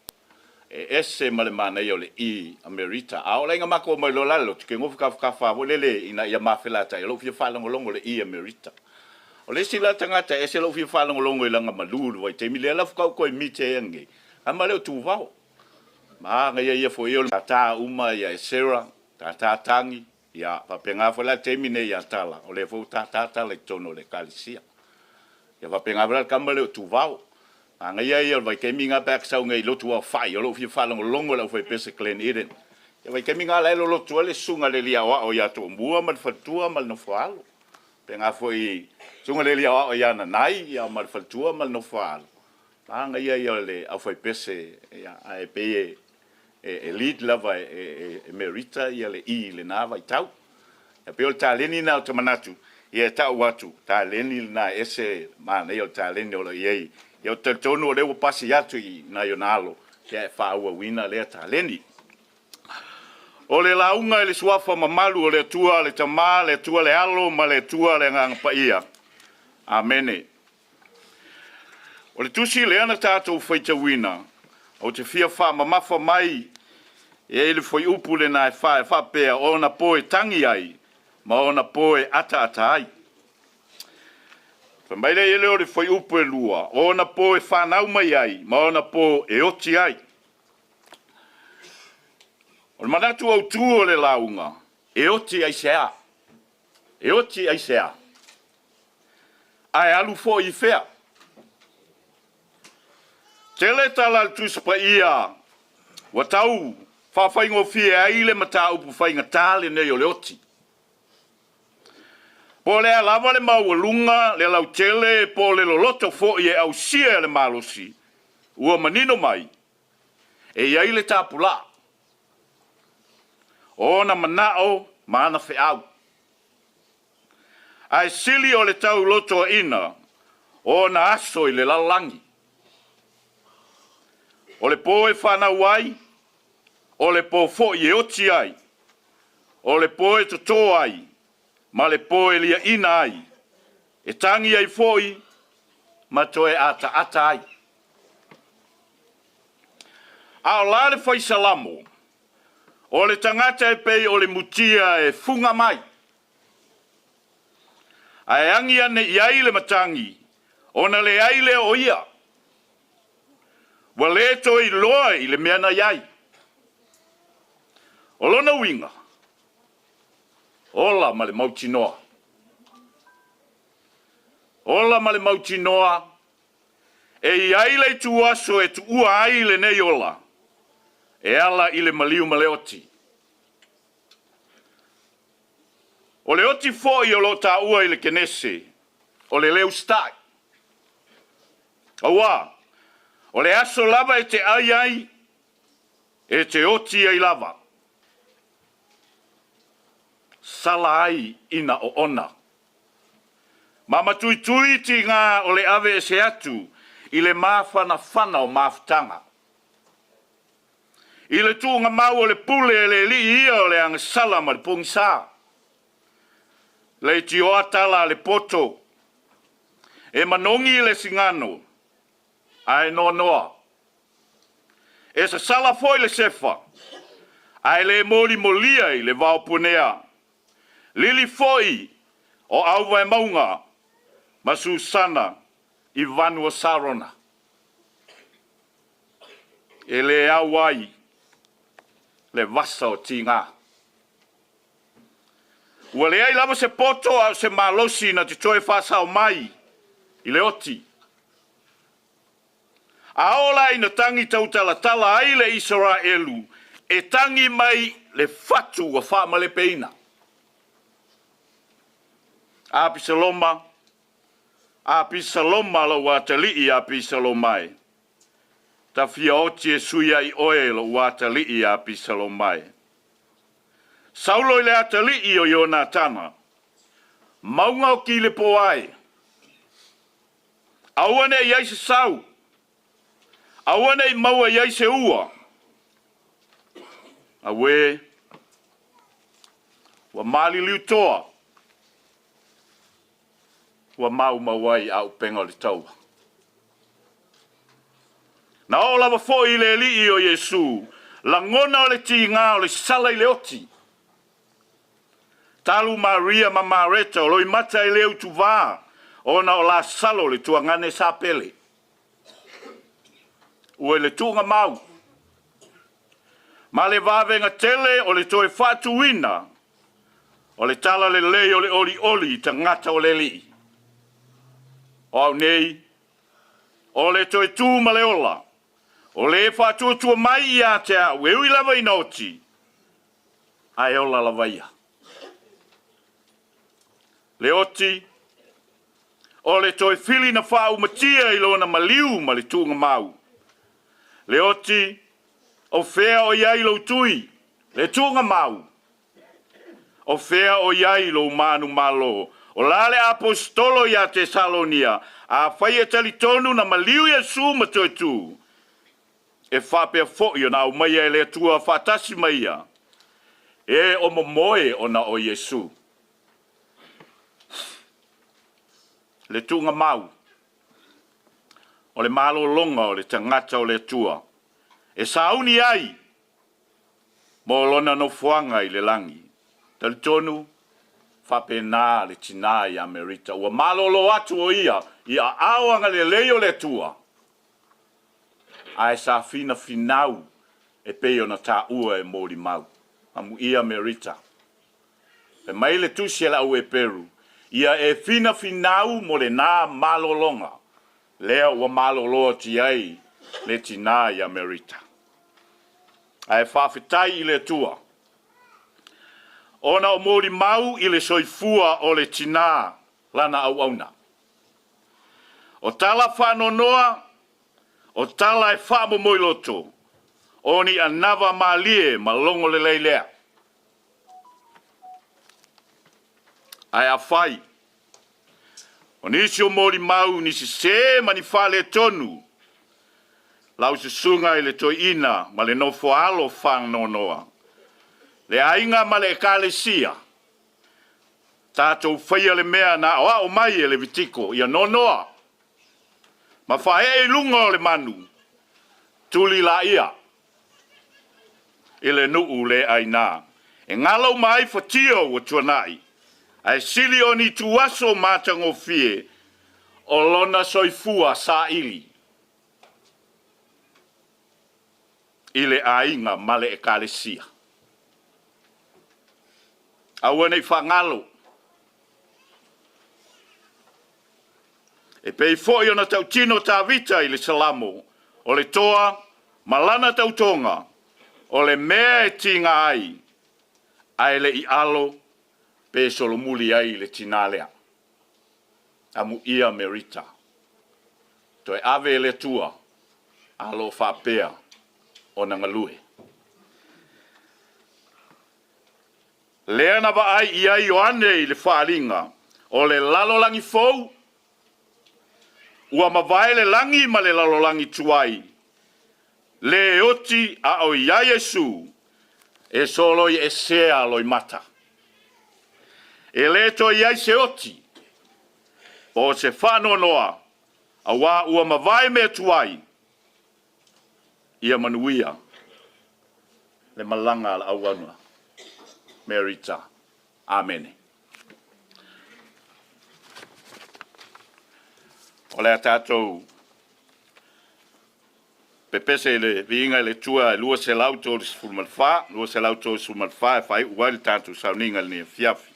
E ese ma le manaia o le i a Merita. A oo la ina matou omai loa la i le lotu, ou te nofo tafatafa lava foi lele ina ia ma felatai, o lou fia faalogologo i le i a Merita. O le isi la tagata e ese lou fia faalogologo i lana malu i le vaitaimi lea la faatoa ou toe meet ai nei, tama lea o Tuvao. Manaia ia foi o le tata uma ia Esera, tata Tagi, ia faapena foi la le taimi nei ia Tala, o lea foi ua tata Tala i totonu o le Ekalesia. Ia faapena foi la le tama lea o Tuvao. Manaia ia o le vaitaimi lena pe a e te sau nei i lotu aofai, o lou fia faalogologo i le aufaipese Glen Eden. Ia vaitaimi lena la e lolotu ai le susuga i le alii aoao ia Toomua ma le faletua ma le nofo a alo. Faapena foi i susuga i le alii aoao ia Nanai ia ma le faletua ma le nofo a alo. Manaia ia o le aufaipese ae pei e lead lava e Merita le i i lena vaitau. E pei o le taleni lena ou te manatu e tau atu, taleni lena e ese le manaia o le taleni o lo o i ai. Ia ou te talitonu o lea ua pasi atu i nai ona alo e faaauauina lea taleni. O le lauga i le suafa mamalu o le Atua le Tama, le Atua le Alo ma le Atua le Agaga Paia. Amene. O le tusi lea na tatou faitauina, ou te fia faamamafa mai e i ai le fuaiupu lena e faapea, o ona po e tagi ai ma ona po e ataata ai. Fai mai lea o le fuaiupu e 2, o ona po e fanau mai ai ma ona po e oti ai. O le manatu autu o le lauga, e oti aisea? E oti aisea? Ae alu foi i fea? Tele tala a le Tusi Paia ua tau faafaigofie ai le mataupu faigata lenei o le oti. Po o le a lava le maualuga, le lautele, po o le loloto foi e ausia e le malosi, ua manino mai, e i ai le tapulaa o ona manao ma ana feau. Ae sili o le taulotoaina o ona aso i le lalolagi. O le po e fanau ai, o le po foi e oti ai, o le po e toto ai, ma le po e liaina ai, e tagi ai foi ma toe ataata ai. A o la le fai Salamo? O le tagata e pei o le mutia e fuga mai, ae agi ane i ai le matagi, ona leai lea o ia. Ua le toe iloa i le mea na i ai. O lona uiga, ola ma le mautinoa. Ola ma le mautinoa, e i ai le ituaso e tuua ai lenei ola, e ala i le maliu ma le oti. O le oti foi o lo o taua i le Kenese, o le le usitai. Aua, o le aso lava e te ai ai, e te oti ai lava. Sala ai ina oona. Ma matuitui tiga o le ave ese atu i le mafanafana o mafutaga. I le tuugamau o le pule e le alii ia o le agasala ma le pogisa. Leitioa tala a le poto, e manogi le sigano, ae noanoa. E sasala foi le sefa, ae le molimolia i le vao punea. Lili foi o Auvaemauga ma Susana i vanu o Sarona. E le au ai le vasa o tiga. Ua leai lava se poto a o se malosi na te toe faasao mai i le oti. A oo la ina tagi tautalatala ai le Isaraelu, e tagi mai le fatu ua faamalepeina. Apisaloma, Apisaloma lou atalii, Apisaloma e. Ta fia oti e sui ai oe lou atalii, Apisaloma e. Saulo i le atalii o Ionatana, mauga o Kilepoa e. Aua ne i ai se sau, aua ne i maua i ai se ua. Auē, ua maliliu toa, ua maumau ai auupega o le taua. Na oo lava foi i le Alii o Iesu lagona o le tiga o le sala i le oti. Talu Maria ma Mareta o loimata e le utuvā ona o Lasalo le tuagane sa pele. Ua i le tuugamau ma le vavega tele o le toe faatuina o le tala lelei o le olioli i tagata o le Alii. O au nei, o le toe tu ma le ola, o le faatuatua mai ia te au e ui lava ina oti, ae ola lava ia. Le oti, o le toe filina faaumatia i lona maliu ma le tuugamau. Le oti, o fea o i ai lou tui, le tuugamau? O fea o i ai lou manumalo? O la le Aposetolo ia Tesalonia, afai e talitonu na maliu Iesu ma toe tu, e faapea foi ona aumaia e le Atua faatasi ma ia, e o momoe ona o Iesu. Le tuugamau o le malologa o le tagata o le Atua, e sauni ai mo lona nofoaga i le lagi. Talitonu, faapena le tina ia Merita, ua malolo atu o ia i aao agalelei o le Atua, ae sa finafinau e pei ona taua e molimau. Amuia Merita. Fai mai le tusi a le au Eperu, Ia e finafinau mo lena malologa lea ua malolo atu i ai le tina ia Merita. Ae faafetai i le Atua, ona o molimau i le soifua o le tina lana auauna. O tala faanoanoa, o tala e faamomoiloto, o ni anava malie ma logo lelei lea. Ae afai, o nisi o molimau ni sesē ma ni faaletonu, lau susuga i le toeaina ma le nofoaalo faanoanoa, le aiga ma le Ekalesia, Tatou faia le mea na aoao mai e Levitiko, ia nonoa ma faaee i luga o le manu, tuli laia. i le nuu le aina. E galo uma ai fatia ua tuanai, ae sili o ni ituaso matagofie o lona soifua saili i le aiga ma le Ekalesia. Aua ne i faagalo. E pei foi ona tautino Tavita i le Salamo, o le toa ma lana tautoga, o le mea e tiga ai, ae le i alo pe solomuli ai le tinā lea. Amuia Merita. Toe ave e le Atua, a lo o faapea ona galue. Lea na vaai i ai Ioane i le faaaliga o le lalolagi fou, ua mavae le lagi ma le lalolagi tuai, le oti a o i ai Iesu e soloi esea loimata. E le toe i ai se oti po o se faanoanoa, auā ua mavae mea tuai, ia manuia le malaga a le auauna. Merita. Amene. O le a tatou pepese i le viiga i le Atua e 234, 234 e faaiu ai le tatou sauniga i lenei afiafi.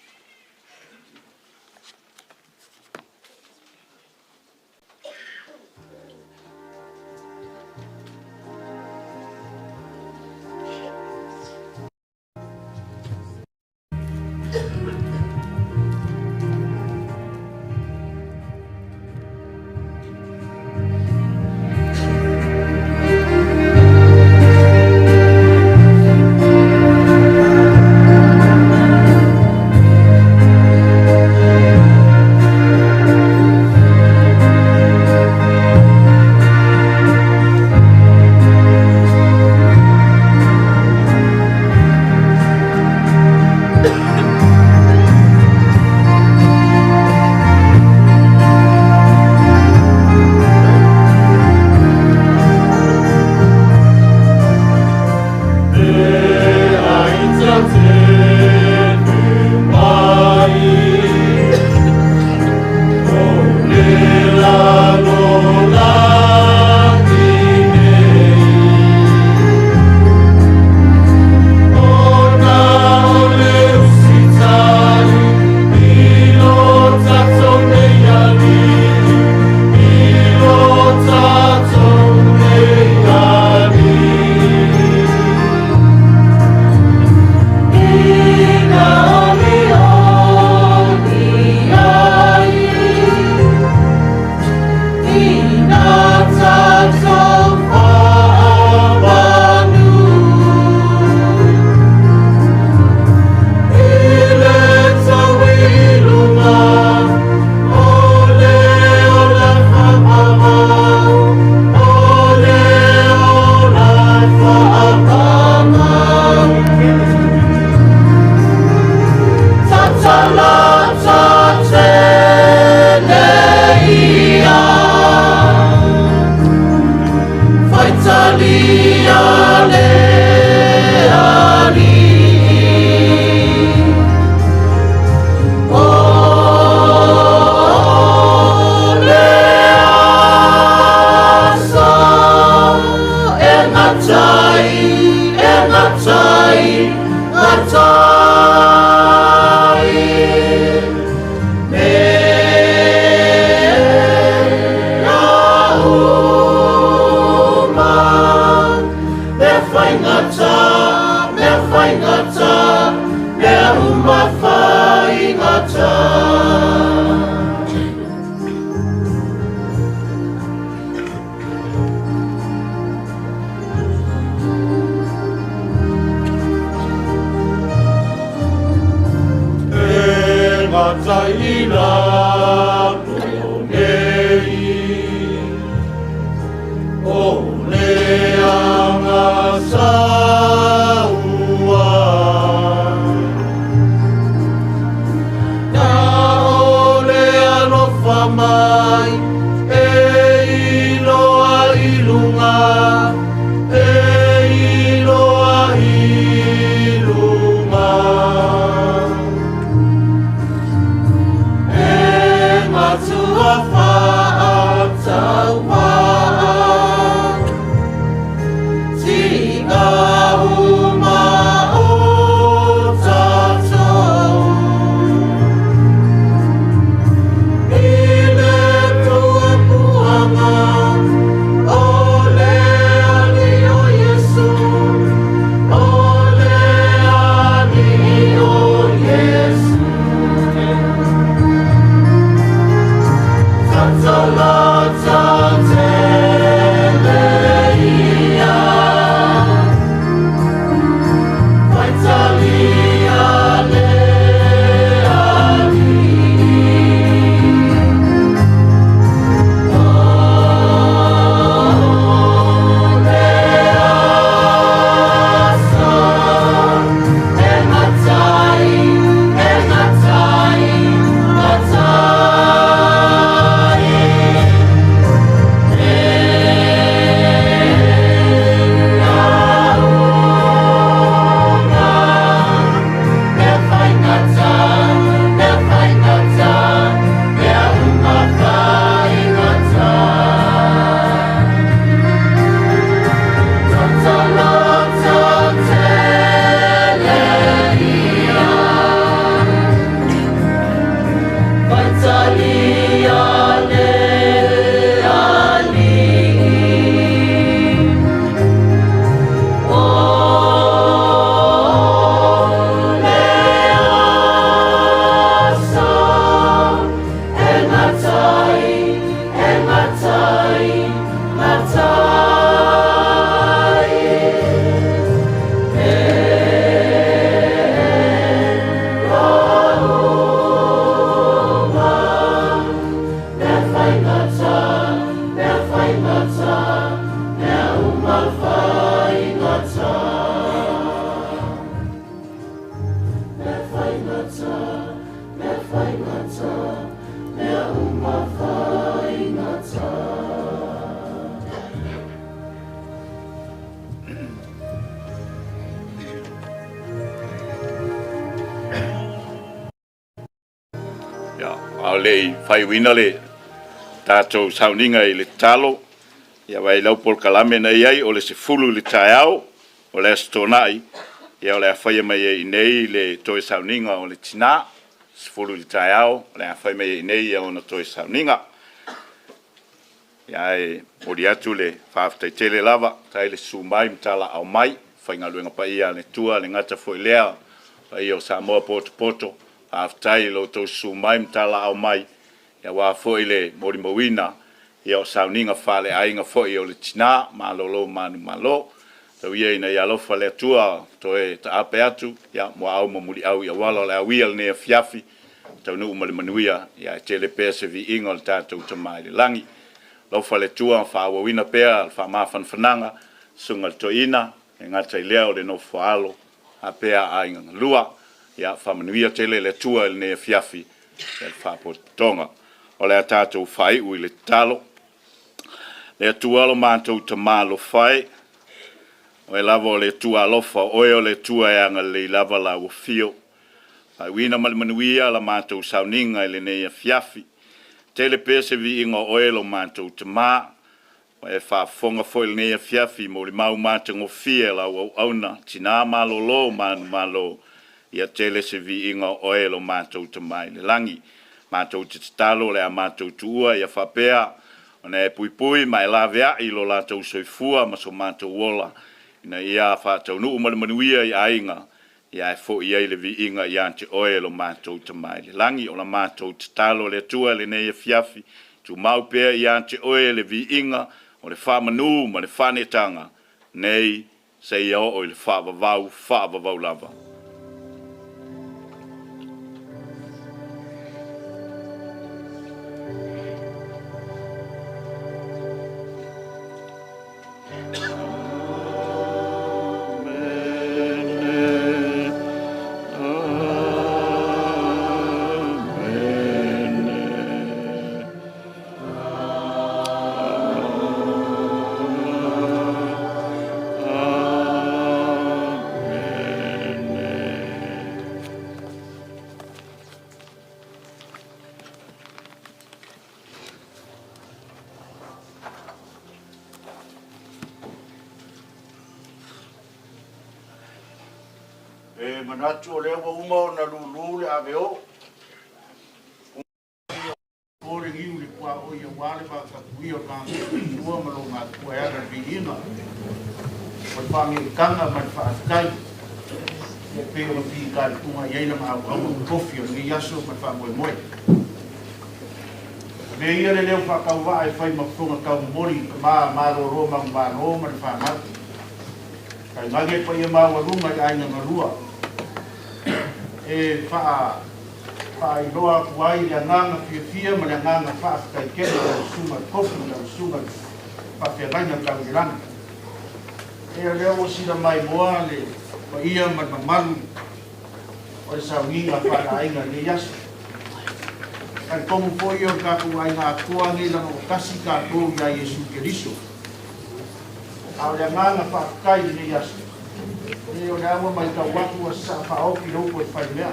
o le i faaiuina le tatou sauniga i le tatalo, ia vaai lau polokalame na i ai o le 10 i le taeao o le Aso Toonai, ia o le a faia mai ai i inei le toe sauniga o le tina, 10 i le taeao o le a fai mai ai i inei ona toe sauniga. Ia ae momoli atu le faafetai tele lava, faafetai le susu mai ma talaaao mai, aufaigaluega paia a le Atua, e le gata foi i lea, paia o Samoa potopoto, faafetai i lo outou susu mai ma talaaao mai, aua foi le molimauina o sauniga faaleaiga foi o le tina. Malolo manumalo. Tau ia ina ia alofa le Atua toe taape atu muaau ma muliau i auala o le a uia i lenei afiafi, taunuu ma le manuia, ae tele pea se viiga o le tatou Tama i le lagi. Alofa le Atua faaauauina pea le faamafanafanaga susuga i le Toeaina, e le gata i lea o le nofo a alo faapea aiga na lua. Ia faamanuia tele le Atua i lenei afiafi i le faapotopotoga. O le a tatou faaiu i le tatalo. Le Atua lo matou Tama alofa e, Oe lava o le Atua alofa, o Oe o le Atua e agalelei lava lau afio. Faaiuina ma le manuia la matou sauniga i lenei afiafi. Tele pea se viiga o Oe lo matou Tama. Ua e faafofoga foi i lenei afiafi i molimau matagofie a lau auauna, tina malolo manumalo, ia tele se viiga o Oe lo matou Tama i le lagi. Matou te tatalo o le a matou tuua ia faapea ona e puipui ma e laveai lo latou soifua ma so matou ola, ina ia faataunuu ma le manuia i aiga, ia ae foi ai le viiga ia te Oe lo matou Tama i le lagi. O la matou tatalo le Atua i lenei afiafi, tumau pea ia te Oe le viiga o le faamanu ma le faaneetaga, nei seia oo i le faavavau, faavavau lava. E manatu o lea ua uma ona lulu le aveo. O le niu i le puaoi aua le vatapuia o le Matua ma lo Matua e ala i le viiga o le faaneetaga ma le faafetai e pei ona fitaituga i ai lana auauna totofi o lenei aso ma le faamoemoe. Avea ia le leo faatauvaa e fai ma fofoga taumomoli i tama malolo manumalo ma le fanau. Tainane paia maualuga i aiga na lua e faa faailoa atu ai le agaga fiafia ma le agaga faafetai tele i lau susuga i le tofi ma lau susuga i le faafeagaiga tau i le lagi. E o lea ua sila maimoa le paia ma le mamalu o le sauniga faaleaiga i lenei aso. Talitonu foi o le tatou aiga atoa nei leaga ua tasi tatou ia Iesu Keriso. A o le agaga faafetai i lenei aso, e o lea ua matau atu ua sasaa faaofi le upu e fai mea.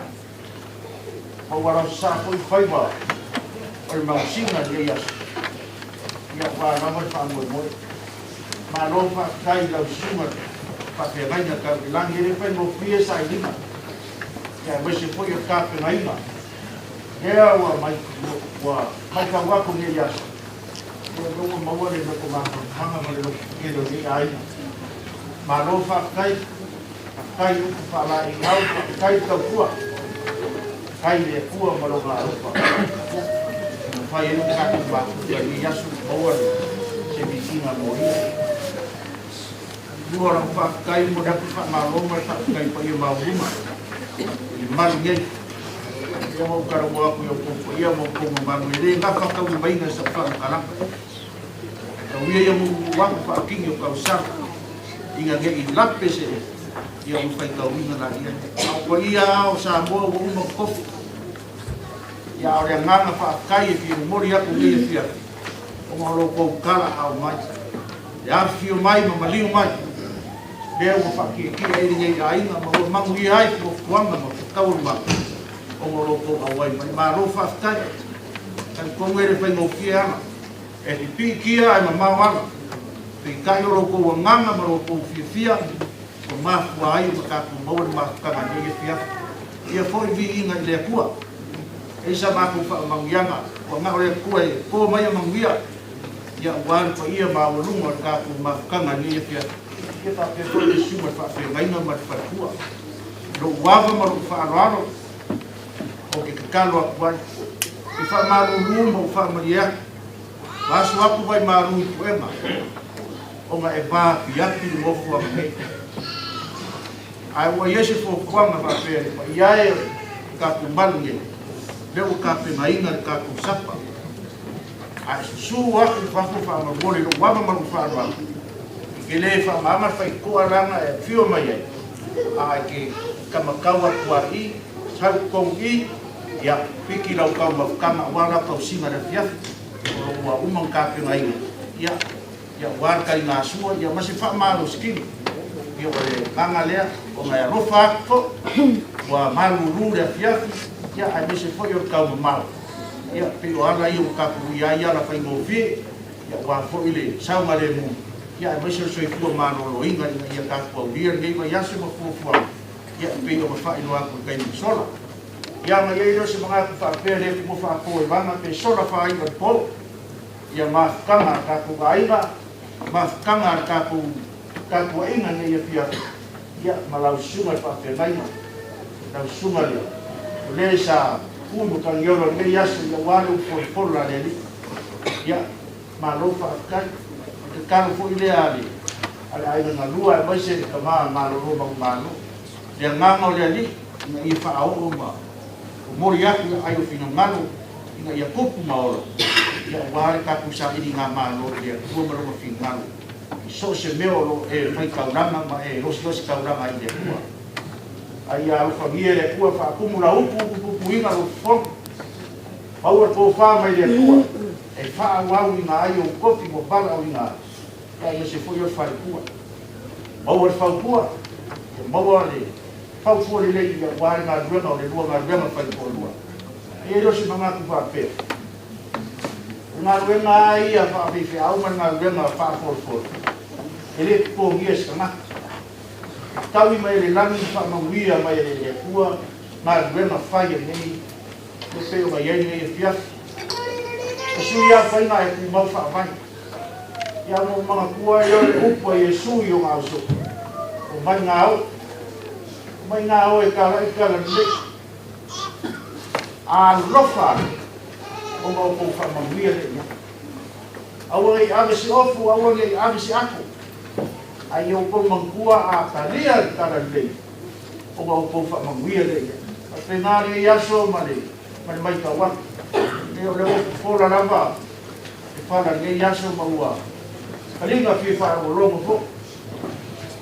Ma ua lausasaa foi faiva o le manusina i lenei aso, ia aua lava le faamoemoe. Malo faafetai i lau susuga i le faafeagaiga tau i le lagi, e le faigofie sailiga, ia aemaise foi o le tapenaina lea ua matau atu i lenei aso, ia lea ua maua le loto mafanafana ma le loto tetele o lenei aiga. Malo faafetai, faafetai i upu faalaeiau, faafetai le tautua, faafetai i le Atua ma Lona alofa ua mafai ai ona tatou mafuta i lenei aso ma maua se viiga mo Ia. Lua o lau faafetai, momoli atu le faamalo ma le faafetai paia maualuga i le malu nei. Lea ua ou talanoa atu i outou paia ma outou mamalu e le gafataulimaina i sau faamatalaga. Tau ia ia muumuuaga faakini o tausaga ina ne i lape se ia ua faitauina laia. A o paia lava o Samoa ua uma ona tofi. Ia a o le agaga faafetai e fia momoli atu i lenei afiafi ona o lo outou talaau mai, le afifio mai ma maliu mai, lea ua faatietie ai lenei aiga ma ua manuia ai fuafuaga ma taualumaga ona o lo outou auai mai. Malo faafetai. Talitonu e le faigofie ala. E pipiikia ae mamao ala. Peitai o lo outou agaga ma lo outou fiafia ua mafua ai ona tatou maua le mafutaga i lenei afiafi. Ia foi le viiga i le Atua. E i sa matou faamanuiaga, ua na o le Atua e to mai a manuia, ia aua le paia maualuga o le tatou mafutaga i lenei afiafi. Ia faapea foi le susuga i le faafeagaiga ma le faletua. I lou ava ma lou faaaloalo, ou te tatalo atu ai, i faamalulu ma ou faamalie atu, Vaasu atu vaimalu i puega, ona e vaapiapi le nofoaga nei. Ae ua i ai se fuafuaga faapea le paia e o le tatou malu nei, lea ua tapenaina le tatou sapa. Ae susu atu i fafo faamolemole i lou ava ma lou faaaloalo, i te le faamaama le faitotoa leaga e afio mai ai, a e te tamatau atu lava i i, sau i totonu i i, ia, piki lau taumafataga aua lau tausiga i le afiafi, o lo o ua uma ona tapenaina, ia, ia aua le taligasua, ia ma se faamalositino. Ia, o le agaga lea, ona e alofa atu foi, ua malulu le afiafi, ia, aemaise foi o le taumamao. Ia, pei o ala ia ua tatou uia ai ala faigofie, ia aua foi le saogalemu, ia aemaise o le soifua maloloina ina ia tatou aulia lenei vaiaso ma fuafuaga, ia, e pei ona faailoa atu i le taimi ua sola. Ia ona i ai lea o se manatu faapea le tumu faapoevaga pe sola faai'a i le po. Ia mafutaga a le tatou aiga, mafutaga a le tatou tapuaiga nei afiafi, ia ma lau susuga i le faafeagaiga, lau susuga le o le sa tu i Matagiola i lenei aso ia aua le upu folafola a le Alii. Ia, malo faafetai. O le tatalo foi lea a le a le aiga galua aemaise le tama malolo manumalo. Le agaga o le Alii ina ia faaoo ma momoli atu i aai o finagalo ina ia tupu ma ola, ia aua le tatou sailiga malo i le Atua ma Lona finagalo i so o se mea o lo o e faitaulaga ma e losilosi taulaga ai i le Atua. A ia alofagia e le Atua faatumu lau upu upu puipuiga lou fofoga. Maua le tofa mai le Atua e faaauauina ai ou tofi ua valaauina ai, ia aemaise foi o le faletua. Maua le fautua, ia maua le fautua lelei ia aua le galuega o le lua galuega faitoalua. E i ai lea o se manatu faapea, o le galuega lava ia faafaifeau ma le galuega faafolafolo, e le totogia e se tagata. E taui mai e le lagi ma faamanuia mai e le Atua galuega fai a lenei e pei ona i ai lenei afiafi. O sui afaina e tumau faavae. Ia ona ou manatua ai lea o le upu a Iesu i ona ausoo, Omai gā oe, omai gā oe e talai tala lelei. Alofa ane, ona o kou faamanuia lea i ai. Aua ne i ave se ofu, aua ne i ave se ato, a ia outou manatua a talia le tala lelei, ona o kou faamanuia lea i ai. Faapena lenei aso ma le ma le matau atu. E o lea ua fofola lava le fala i lenei aso ma ua taliga fia faalogologo foi.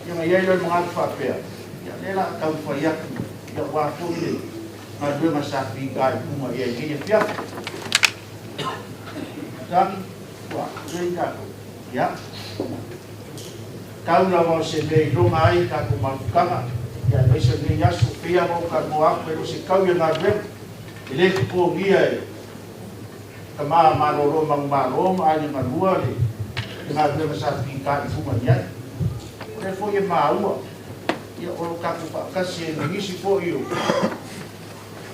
Ia ona i ai lea o le manatu faapea, ia o lea o le a taumafai atu ia aua foi le galuega sa fita i luga i ai i lenei afiafi. Tali, ua lelei tatou. Ia, tau lava o se mea e iloga ai tatou mafutaga, ia aemaise o lenei aso, pei lava ona ou talanoa atu e le o se tau ia galuega, e le totogia e tama malolo manumalo ma aiga galua le galuega sa fita i luga i ai. O lea foi e maua, ia o lo o tatou faatasi ai ma nisi foi o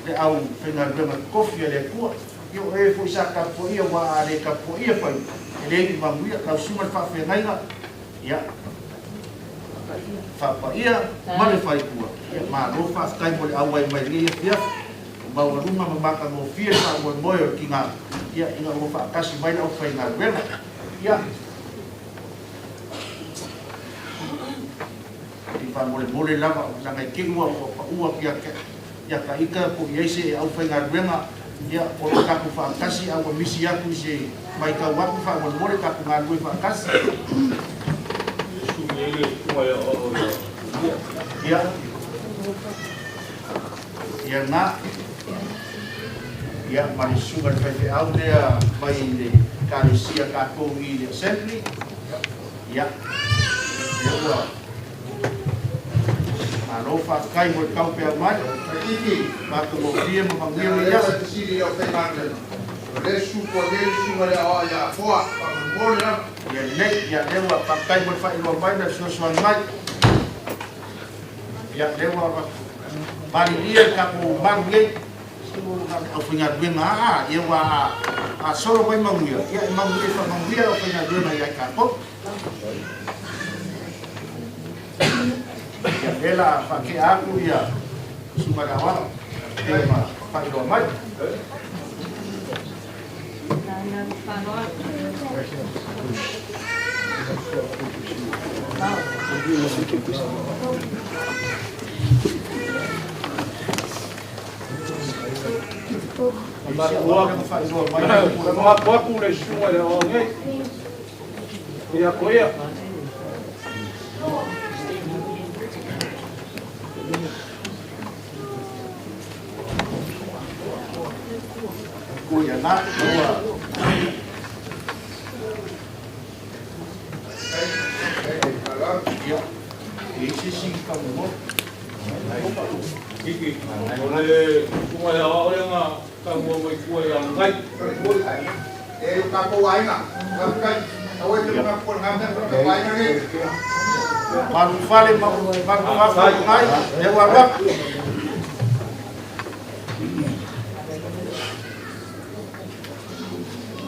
le au faigaluega totofi a le Atua. Ia o e foi sa tapuaia, aua a le tapuaia faiva, e le iu manuia. Lau Susuga i le Faafeagaiga, ia, faapaia ma le faletua, ia malo faafetai mo le auai mai i lenei afiafi. Ua maualuga ma matagofie le faamoemoe o le tiga, ia, ina ua faatasi mai le aufaigaluega. Ia, i faamolemole lava, leaga i te i ua pau atu ia te ia ta ita po o i ai se aufaigaluega, ia, o lo o tatou faatasi, a ua misi atu i se matau atu, faamolemole tatou galulue faatasi. Ia, ia na, ia, ma le susuga i le faifeau lea mai le Ekalesia tatou i le Assembly, ia, lea ua malo faafetai mo le taupeau mai. Matagofie ma manuia lenei aso. O le susu a le susu le aoa ia afoa, faamolemole lava. Ia lelei, ia lea ua faafetai mo le faailoa mai ma le fesoasoani mai. Ia lea ua malilie le tatou malu nei. Aufaigaluega a ia ua a solo mai manuia, ia e manuia faamanuia le aufaigaluega ia i tatou. Ia lea la faatea atu ia susuga i le aoao e ma faailoa mai. Mapu aku le susuga i le aoao nei. Ia ko ia. Ko ia na, ua Ia, e isi si ka mo. Kiki, o le susuga i le aoao lea na taua mai tua ia Ngai. E o tatou aiga, faafetai. Aua e te manatu po o le a mea o tatou aiga nei. Malu fale ma malu fafo ngai, e ua alu atu.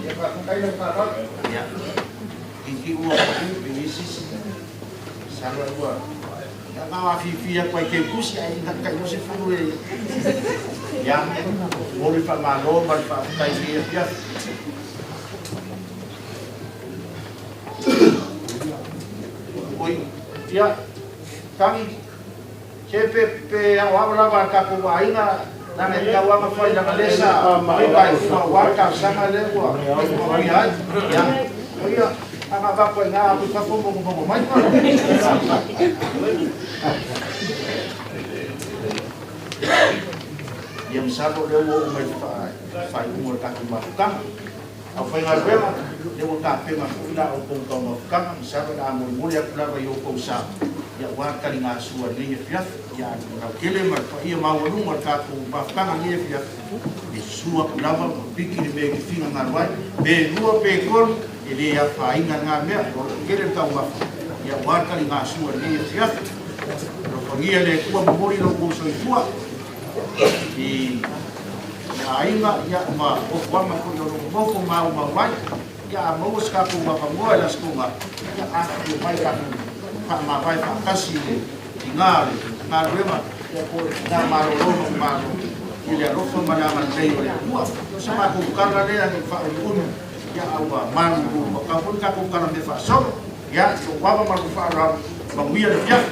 Ia faafetai le faaaloalo. Ia, kiki ua e isi si. Salo ua. Ia na afifi atu ai ke kusi ai ina kai mo se fulu e. Ia, mo le faamalo ma le faafetai i le afiafi. Oi, ia, tangi, se pe pe aoao lava a le tatou aiga, leaga e tatau lava ona fai leaga lea sa fai faaiuga aua le talosaga lea ua manuia ai. Ia, o ia, ana avatu ai i ina atu i fafo mogomogo mai. Ia masalo o lea ua oo mai i le faaiuga o le tatou mafutaga. Aufaigaluega, lea ua tapena foi la outou taumafataga, masalo o le a molimoli atu lava i outou sa, ia aua le taligasua i lenei afiafi. Ia a le lautele ma le paia maualuga o le tatou mafutaga i lenei afiafi, e susu atu lava ma piki le mea e te finagalo ai, pe lua pe tolu, e le afaina lena mea, o lo o tele le taumafa, ia aua le taligasua i lenei afiafi. Alofagia le Atua momoli lo outou soifua i aiga ia ma nofoaga foi o lo o nonofo maumau ai. Ia a maua se tatou avanoa i le Aso Toonai, ia afifio mai tatou faamavae faatasi i le tiga o le galuega ia po o le tiga malolo ma le Malo i le alofa ma le agalelei o le Atua. O se matou tala lea i faauluulu ia a ua malulu ua tatau foi le tatou talamea faasolo. Ia, lou ava ma lou faaaloalo, manuia le afiafi.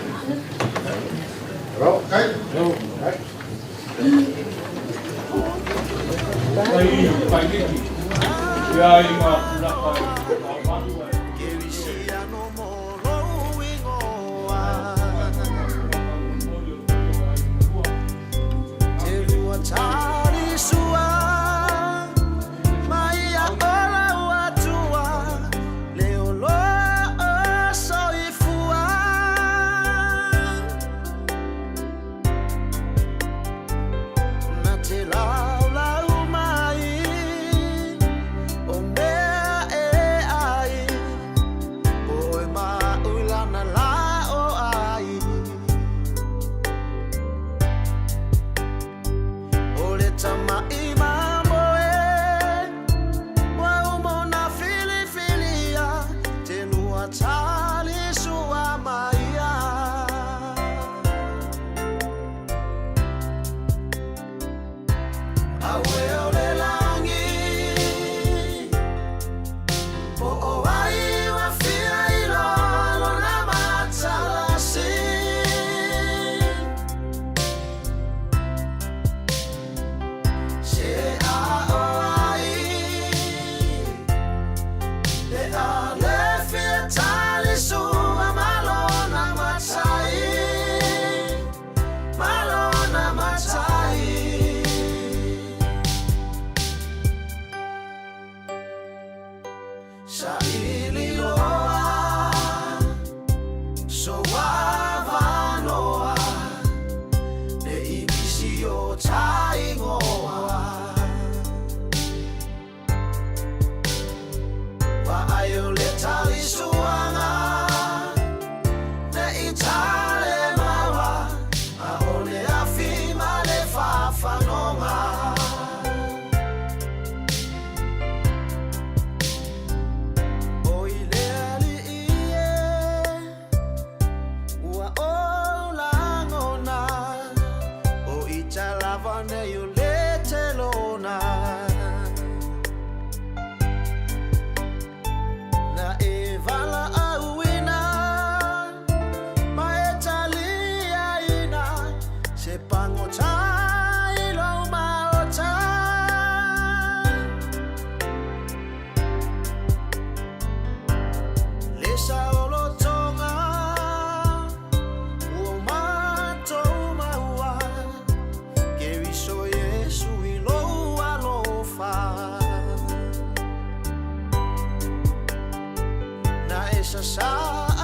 Na e sasā.